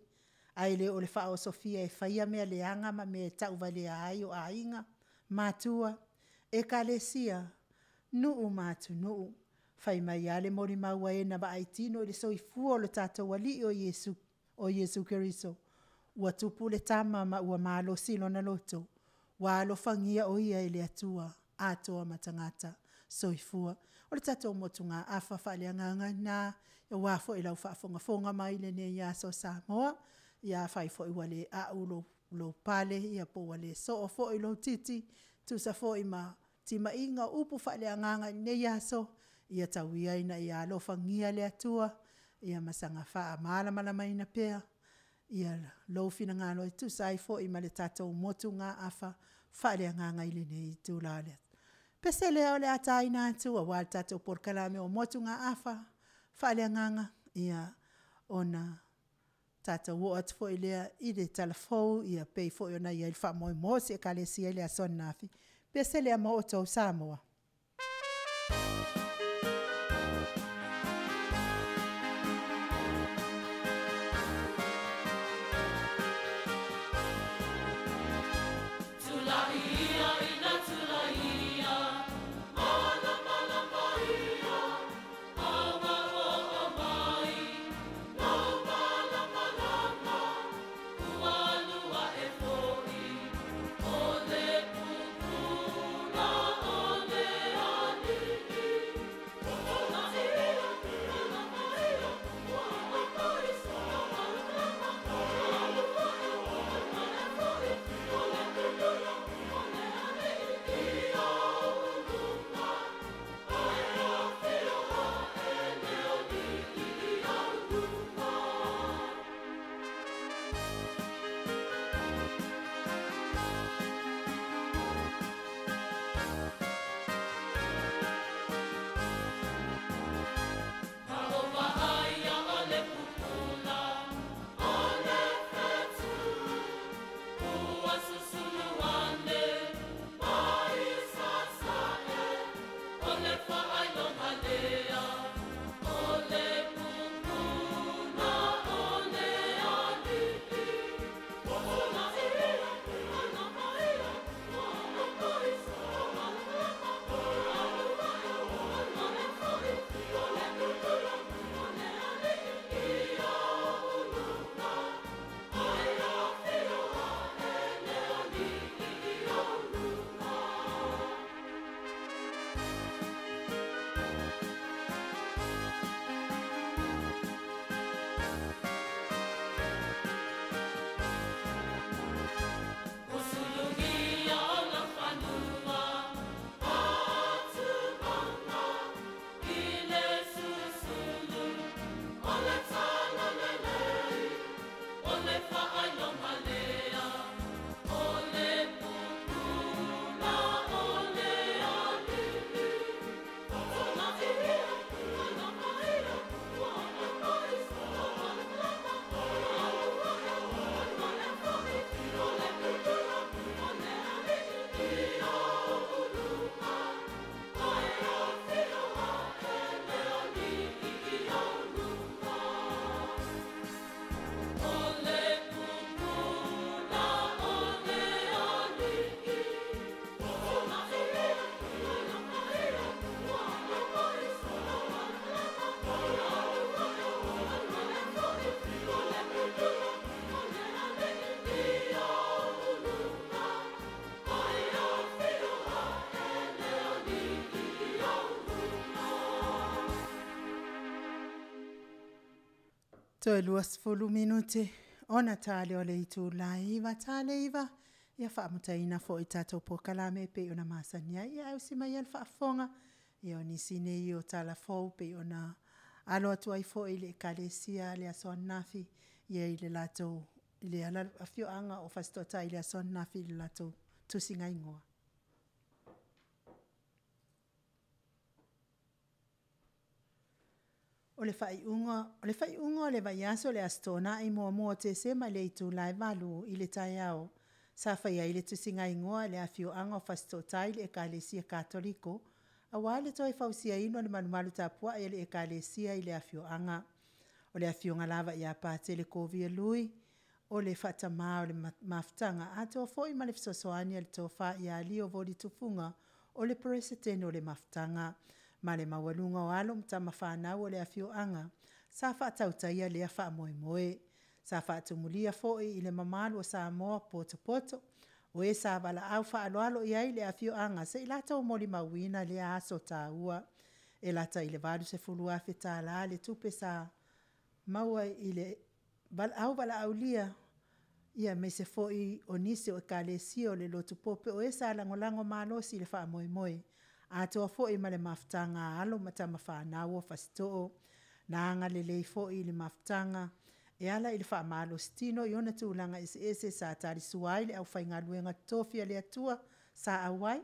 ae le o le faaosofia e faia mea leaga ma mea e tauvalea ai o aiga, matua, ekalesia, nuu ma atunuu. Fai mai lava le molimau a e na vaai tino i le soifua o le tatou Alii o Iesu Keriso, ua tupu le tama ma ua malosi lona loto, ua alofagia o ia e le Atua, atoa ma tagata. Soifua. O le tatou motugaafa faaleagaga lena, aua foi lau faafogafoga mai i lenei aso Samoa. Ia afai foi ua le a'u lou pale ia po ua le soo foi lou titi, e tusa foi ma timaiga o upu faaleagaga i lenei aso, ia tau ia ina ia alofagia e le Atua ia ma saga faamalamalamaina pea lou finagalo e tusa ai foi ma le tatou motugaafa faaleagaga i lenei itula. O le pese lea o le a taina atu aua le tatou polokalame o motugaafa faaleagaga, ia ona tatou oo atu foi lea i le Tala Fou e pei foi ona i ai le faamoemoe o se Ekalesia i le aso ananafi. Pese lea mo outou Samoa. Toe 20 minute ona tali o le itula e 9, tale 9, ia faamutaina foi tatou polokalame e pei ona masani ai. Ia ae usi mai ia le faafofoga, ia o nisi nei o tala fou pei ona alo atu ai foi i le ekalesia le aso ananafi, ia i le latou, i le afioaga o Fasitoouta i le aso ananafi i le latou tusiga igoa. O le faaiuga o le vaiaso le Aso Toonai 1 o Tesema i le itula e 8:00 i le taeao, sa faia ai le tusiga igoa i le afioaga o Fasitoouta i le Ekalesia Katoliko, aua le toe fausiaina o le malumalu tapuai a le Ekalesia i le afioaga. O le afioga lava ia Patele Kovia Lui, o le faatama o le mafutaga, atoa foi ma le fesoasoani a le tofa ia Leo Voli Tufuga, o le Peresetene o le Mafutaga. Ma le maualuga o alo ma tamafanau o le afioaga, sa faatautaia lea faamoemoe. Sa faatumulia foi i le mamalu o Samoa potopoto, o e sa valaau faaaloalo i ai le afioaga, se i latou molimauina lea aso taua. E lata i le $80,000 le tupe sa maua i le valaau valaaulia, aemaise foi o nisi o ekalesia o le Lotu Pope o e sa lagolago malosi i le faamoemoe, atoa foi ma le mafutaga a alo ma tamafanau a Fasitoo. Na agalelei foi le mafutaga e ala i le faamalositino i ona tulaga eseese sa talisua ai le aufaigaluega totofi a le Atua sa auai,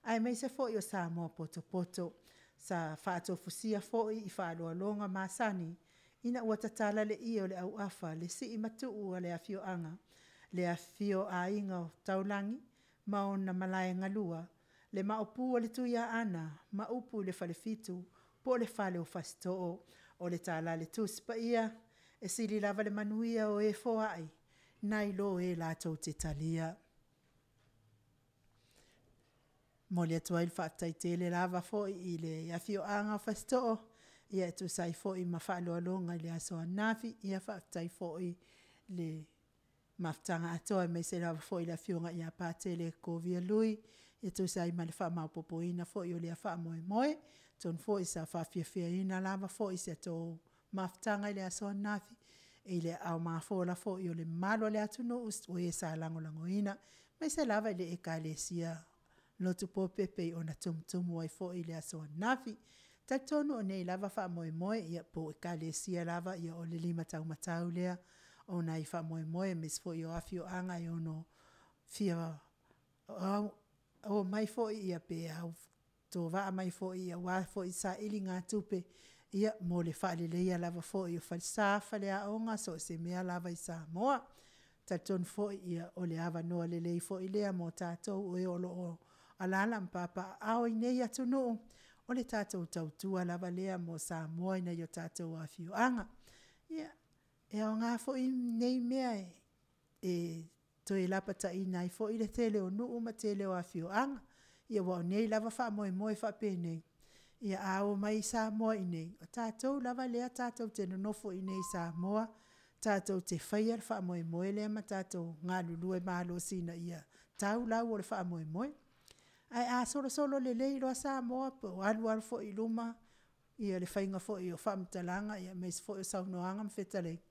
aemaise foi o Samoa potopoto. Sa faatofusia foi i faaaloaloga masani ina ua tatala le ie o le auafa, le sii matuu a le afioaga, le afifio o aiga o Taulagi ma ona malaegalua, le Maopu o le Tuiaana ma upu i le Falefitu, po o le fale o Fasitoo. O le tala a le Tusi Paia, e sili lava le manuia o e foai, nai lo e latou te talia. E momoli atu ai le faafetai tele lava foi i le afioaga o Fasitoo, ia e tusa ai foi ma faaaloaloga i le aso ananafi, ia faafetai foi le mafutaga atoa aemaise lava foi le afioga ia Patele Kovia Lui, e tusa ai ma le faamaopoopoina foi o lea faamoemoe. Atonu foi sa faafiafiaina lava foi si a outou mafutaga i le aso ananafi i le aao mafola foi o le mamalu o le atunuu o e sa lagolagoina, aemaise lava i le ekalesia Lotu Pope e pei ona tumutumu ai foi le aso ananafi. E talitonu o nei lava faamoemoe ia po o ekalesia lava ia o le lima taumatau lea o nai faamoemoe aemaise foi o afioaga e ono fia omai foi ia pe autovaa mai foi aua foi sailigatupe ia mo le faaleleia lava foi o falesa, faleaoga, so o se mea lava i Samoa. E talitonu foi ia o le avanoa lelei foi lea mo tatou o e o lo o alaala ma papaaao i nei atunuu, o le tatou tautua lava lea mo Samoa i nai o tatou afioaga. Ia, e aoga foi nei mea e toe lapataiina ai foi le tele o nuu ma le tele o afioaga. Ia aua o nei lava faamoemoe faapenei, ia a omai i Samoa inei, o tatou lava lea e tatou te nonofo iinei i Samoa, tatou te faia le faamoemoe lea ma tatou galulue malosi ina ia tau lau o le faamoemoe. Ae a solosolo lelei loa Samoa po o alualu foi i luma ia le faiga foi o faamatalaga aemaise foi o saunoaga ma fetalaiga,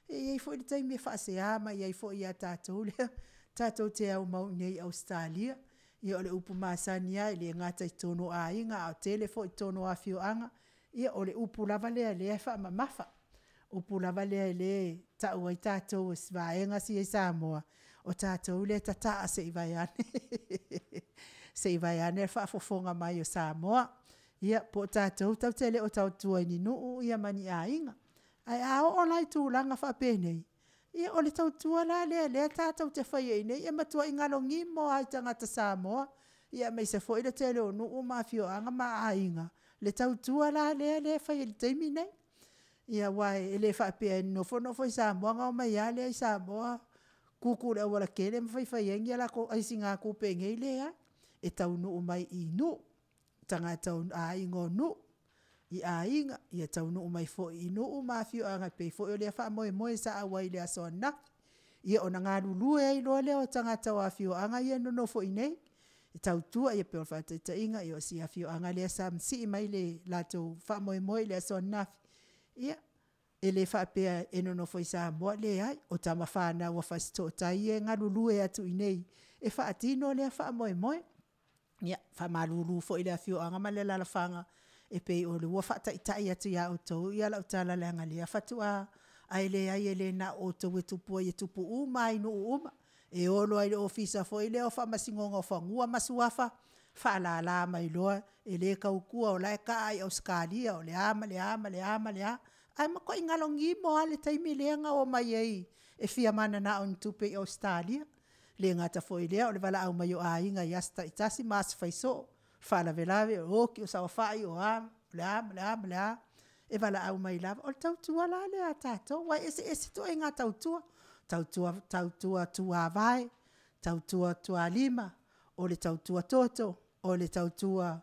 e i ai foi le taimi e faasea mai ai foi ia tatou lea tatou te aumau iinei i Ausetalia. Ia o le upu masani lava e le gata i totonu o aiga ae tele foi i totonu o afioaga, ia o le upu lava lea o lea e faamamafa, upu lava lea e tau ai tatou e si vaega lea i Samoa, o tatou lea e tataa se i vaeane se i vaeane le faafofoga mai o Samoa. Ia po o tatou tatou te le o tautua i ni nuu ma ni aiga. Ae a oo la i tulaga faapenei, ia o le tautua la lea o lea tatou te faia iinei e matuai galogimo lava i tagata Samoa, ia aemaise foi le tele o nuu ma afioaga ma aiga, le tautua la lea e fai i le taimi lenei. Ia aua e le faapea e nonofo nofo i Samoa ona omai lava lea i Samoa tutu i le aualatele ma faifai ai ni a latou aisigatupe iinei, e leai. E taunuu mai i nuu, tagata o aiga o nuu, i aiga, ia taunuu mai foi i nuu ma afioaga e pei foi o lea faamoemoe sa auai i le aso ananafi. Ia ona galulue ai loa lea o tagata o afioaga ia e nonofo iinei e tautua, ia pei o le faataitaiga o si afioaga lea sa masii mai le latou faamoemoe i le aso ananafi, ia, E le faapea e nonofo i Samoa, leai, o tama fanau a Fasitootai ia e galulue atu i inei e faatino lea faamoemoe. Ia, faamalulu foi i le afioaga ma le alaalafaga e pei o le ua faataitai atu ia outou lau tala leaga o lea faatoa, ae leai e le na o outou e tupu ai e tupu uma lava i nuu uma. E oo loa i le Ofisa foi lea o Faamasinoga o Fanua ma Suafa, faalala mai loa, e le tautua o la e taa i Ausetalia o le a ma le a ma le a, ae matuai galogimo lava le taimi lea na omai ai e fia mananao i ni tupe i Ausetalia. E le gata foi i lea o le valaau mai o aiga i aso taitasi ma aso faisoo, faalavelave o oti o saofai o a, o le a ma le a ma le a, e valaau mai lava. O le tautua la lea a tatou, aua e eseese ituaiga tautua, tautua tuavae, tautua tualima, o le tautua toto, o le tautua,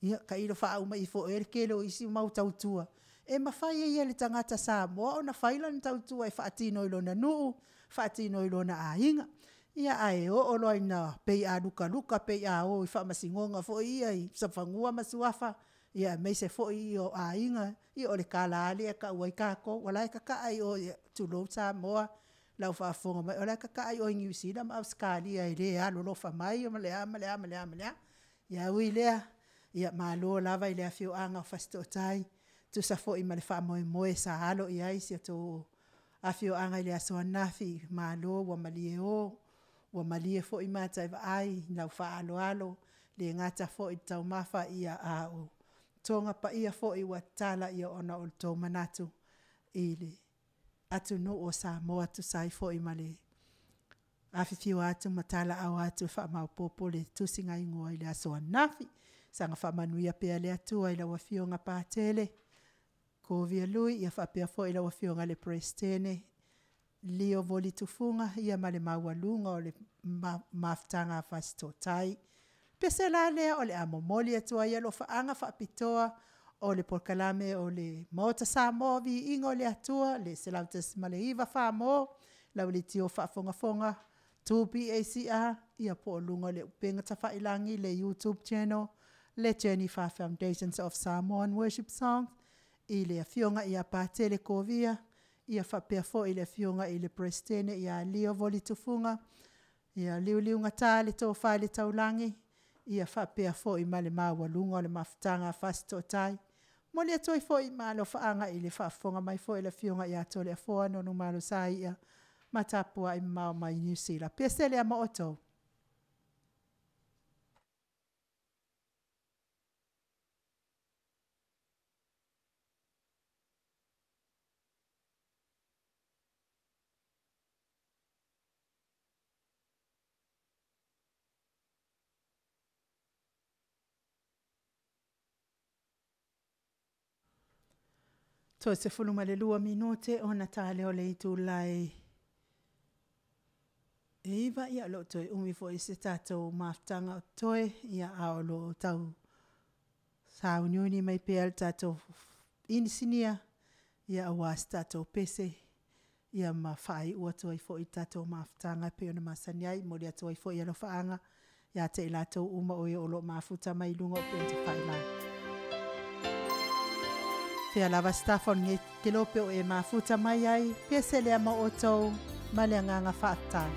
ia tailo faauma ifo ea le tele o isi mau tautua e mafai ai e le tagata Samoa ona fai lana tautua e faatino i lona nuu, faatino i lona aiga. Ia ae oo loa ina pei a lukaluka pei a o i faamasinoga foi ia i Fanua ma Suafa, aemaise foi o aiga, ia o le tala lava lea e tau ai tatou, o la e tataa i o, tulou Samoa i lau faafofoga mai, o la e tataa i o i Niu Sila ma Ausetalia e le alolofa mai ma le a ma le a ma le a. Ae ui i lea, ia malo lava i le afioaga o Fasitootai e tusa foi ma le faamoemoe sa alo i ai si outou afioaga i le aso ananafi, malo ua malie o, ua malie foi mata e vaai i lau faaaloalo, e le gata foi i taumafa a o toga paia foi ua tatala ona o le tou manatu i le atunuu o Samoa e tusa ai foi ma le afifio atu ma talaaao atu e faamaopoopo le tusiga igoa i le aso ananafi. Saga faamanuia pea le Atua i lau Afioga Patele Kovia Lui faapea foi lau Afioga i le Peresetene Leo Voli Tufuga ma le maualuga o le mafutaga a Fasitootai. O le pese la lea o le a momoli atu ai alofaaga faapitoa o le Polokalame o le Maota Samoa o le Viiga o le Atua le 101.9 FAMO lau leitio faafogafoga 2BACR ia po o luga o le upega tafailagi le YouTube Channel le Jennifer Foundations of Samoan Worship Song i le Afioga ia Patele Kovia ia faapea foi le Afioga i le Peresetene ia Leo Voli Tufuga, ia liuliugata le tofa i le taulagi, ia faapea foi ma le maualuga o le mafutaga a Fasitootai. E momoli atu ai foi ma alofaaga i le faafofoga mai foi a le Afioga ia Toleafoa Nuanumalo Saia ma tapuai mamao mai Niu Sila. Pese lea ma outou. Toe 12 minute ona ta lea o le itula e 9, ia o lo o toe umi foi se tatou mafutaga o totoe, a o lo o tau sauniuni mai pea le tatou inisinia aua se tatou pese ma faaiu atu ai foi le tatou mafutaga e pei ona masani ai. E momoli atu ai foi alofaaga ia te i latou uma o e o lo o mafuta mai luga o upega tafailagi. Fea lava se tafa o lenei kelope o e mafuta mai ai, pese lea ma outou ma le agaga faafetai.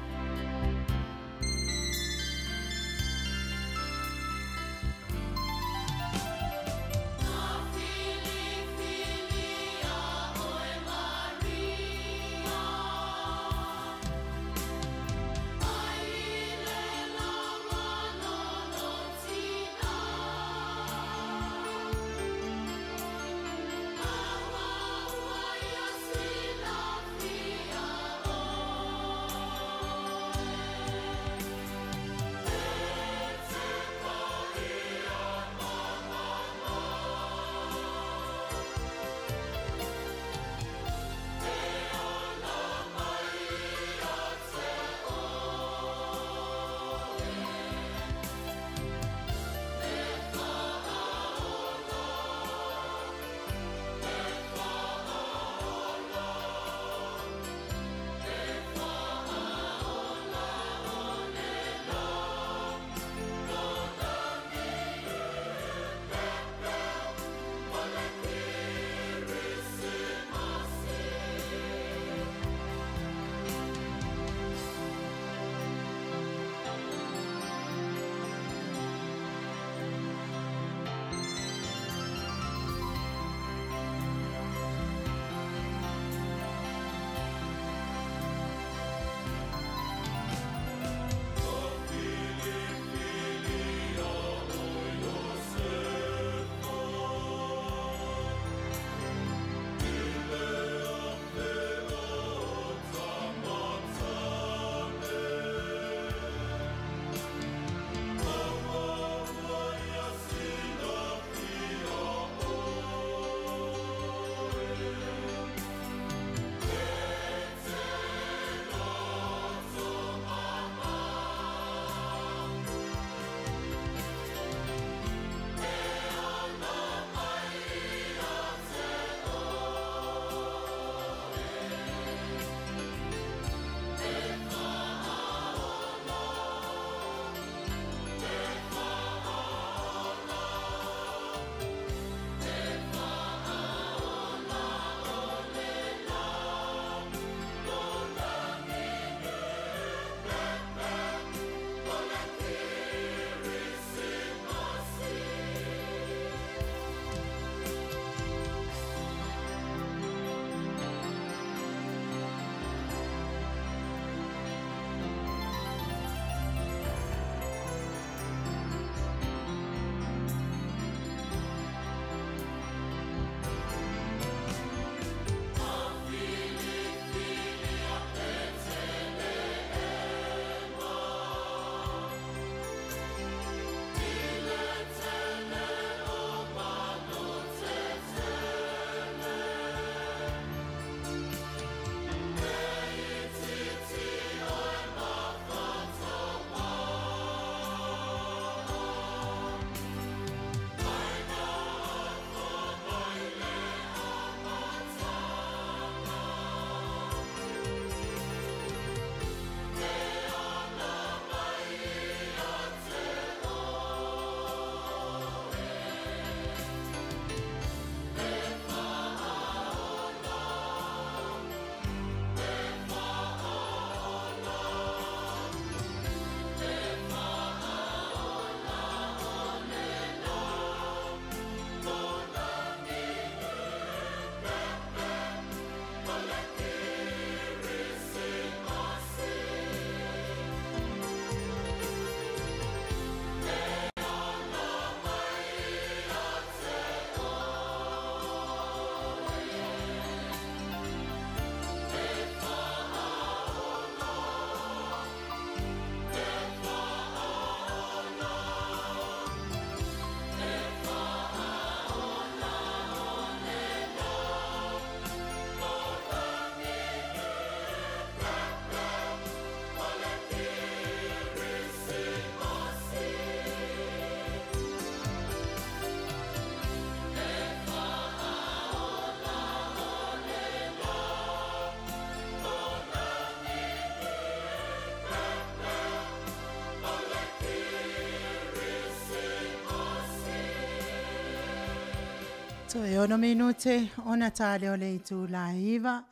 Toe 6 minute ona ta lea o le itula e 9:00.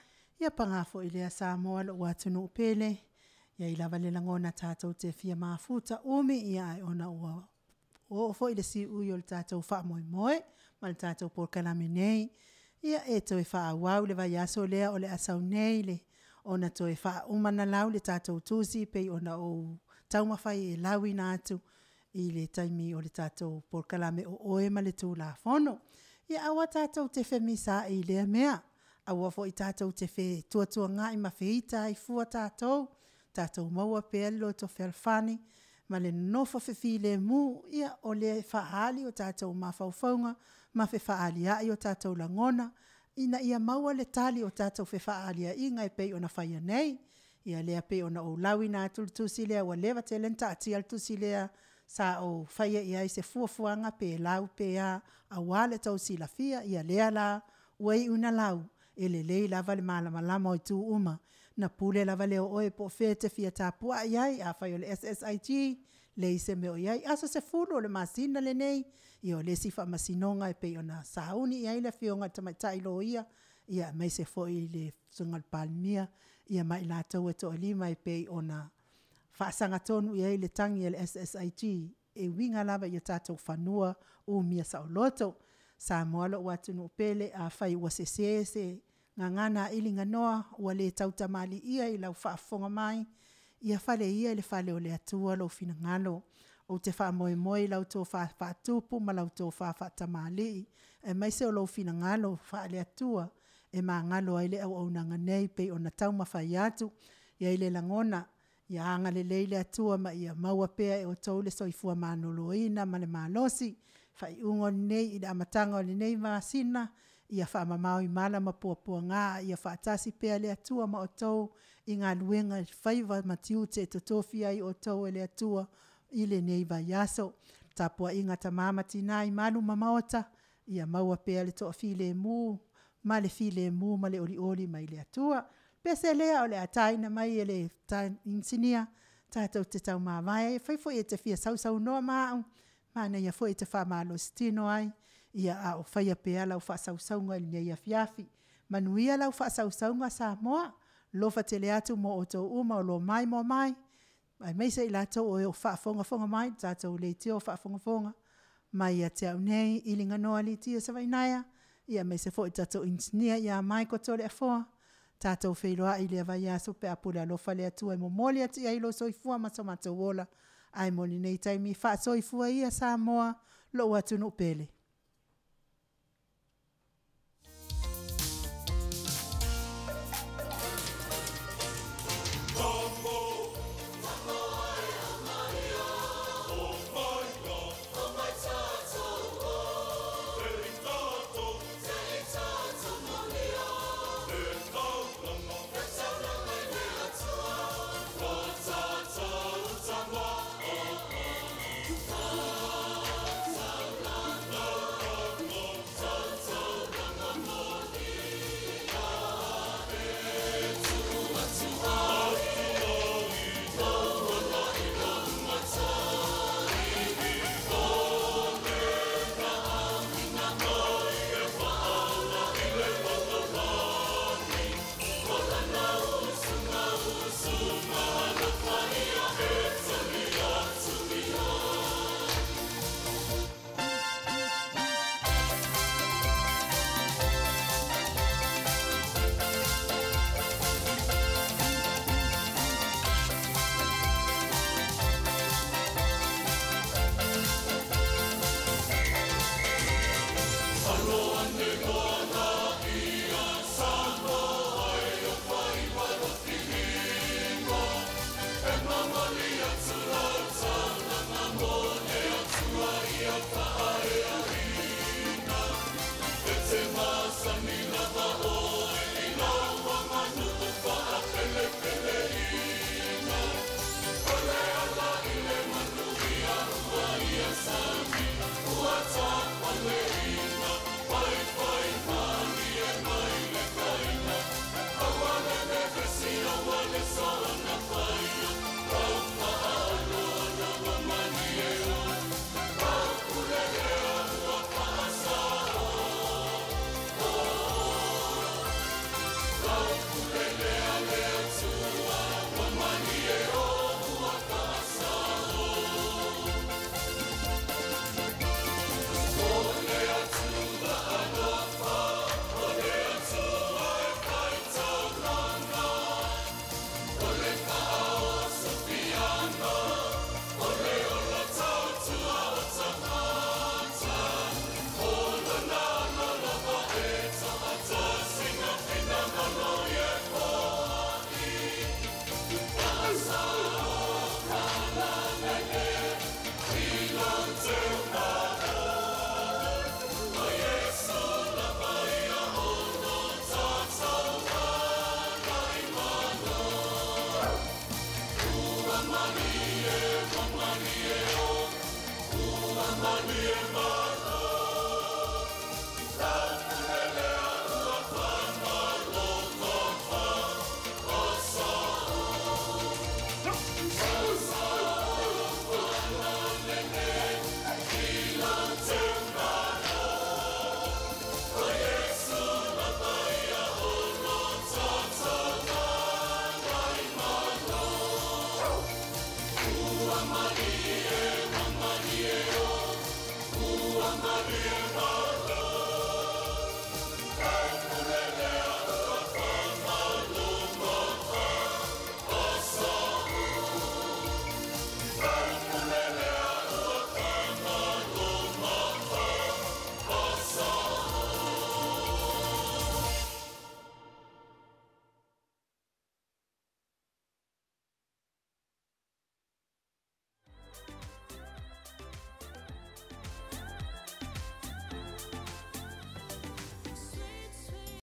Ia paga foi lea Samoa lou atunuu pele, e i ai lava le lagona tatou te fia mafuta umi ae ona ua oo foi i le siui o le tatou faamoemoe ma le tatou polokalame nei. Ia e toe faaauau le vaiaso lea o le a sau nei ona toe faauma ona lau le tatou tusi e pei ona ou taumafai e lauina atu i le taimi o le tatou polokalame o Oe ma le Tulafono. Ia aua tatou te femisaai i lea mea, aua foi tatou te fetuatuanai ma feita ai fua tatou, tatou maua pea le loto fealofani ma le nonofo fefilemu, ia o lea e faaali o tatou mafaufauga ma fefaaliai o tatou lagona ina ia maua le tali o tatou fefaaliaiga e pei ona faia nei. Ia lea e pei ona ou lauina atu le tusi lea ua leva tele ona taatia le tusi lea sa ou faia i ai se fuafuaga pe lau pe a aua lo outou silafia. Ia lea la ua iu ina lau, e lelei lava le malamalama o itu uma, na pule lava lea o oe po o fea e te fia tapuai ai. Afai o le SSIG, leai se mea o i ai, aso 10 o le masina lenei, ia o le isi faamasinoga e pei ona sauni i ai le Afioga i le Tamaitai Loia, aemaise foi le Susuga i le Palemia ma i latou e toa-5 e pei ona faasagatonu i ai le tagi a le SSIG e uiga lava i o tatou fanua umia saoloto. Samoa lou atunuu pele, afai ua sese se gagana a iligaноa ua le tautamalii i lau faafofoga mai, ia fale ia i le fale o le Atua lou finagalo. Ou te faamoemoe i lau tofa faatupu ma lau tofa faatamalii aemaise o lou finagalo faale-Atua e magalo ai le auaunaga nei e pei ona taumafai atu. E i ai le lagona, ia agalelei le Atua ma ia maua pea e outou le soifua maloloina ma le malosi. I le amataga o lenei masina, ia faamamao i mala ma puapuaga a ia faatasi pea le Atua ma outou i galuega i faiva ma tiute e tofia ai outou e le Atua i lenei vaiaso. Le tapuaiga a tama ma tina i malu ma maota, ia maua pea le toafilemu ma le filemu ma le olioli mai le Atua. O le pese lea o le a taina mai e le Inisinia tatou te taumavae. Afai foi e te fia sausaunoa ma au, manaia foi e te faamalositino ai a o faia pea lau faasausauga i lenei afiafi. Manuia lau faasausauga Samoa, alofa tele atu mo outou uma o lo o maimoa mai, aemaise i latou o lo o faafogafoga mai i le tatou leitio faafogafoga mai ia te au nei Iligaноa Lydia Savaiinaea, aemaise foi le tatou Inisinia ia Michael Toleafoa. Tatou feiloai i lea vaiaso pe a pule alofa le Atua e momoli atu i ai lou soifua ma so matou ola. Ae mo lenei taimi, faasoifua ia Samoa lou atunuu pele.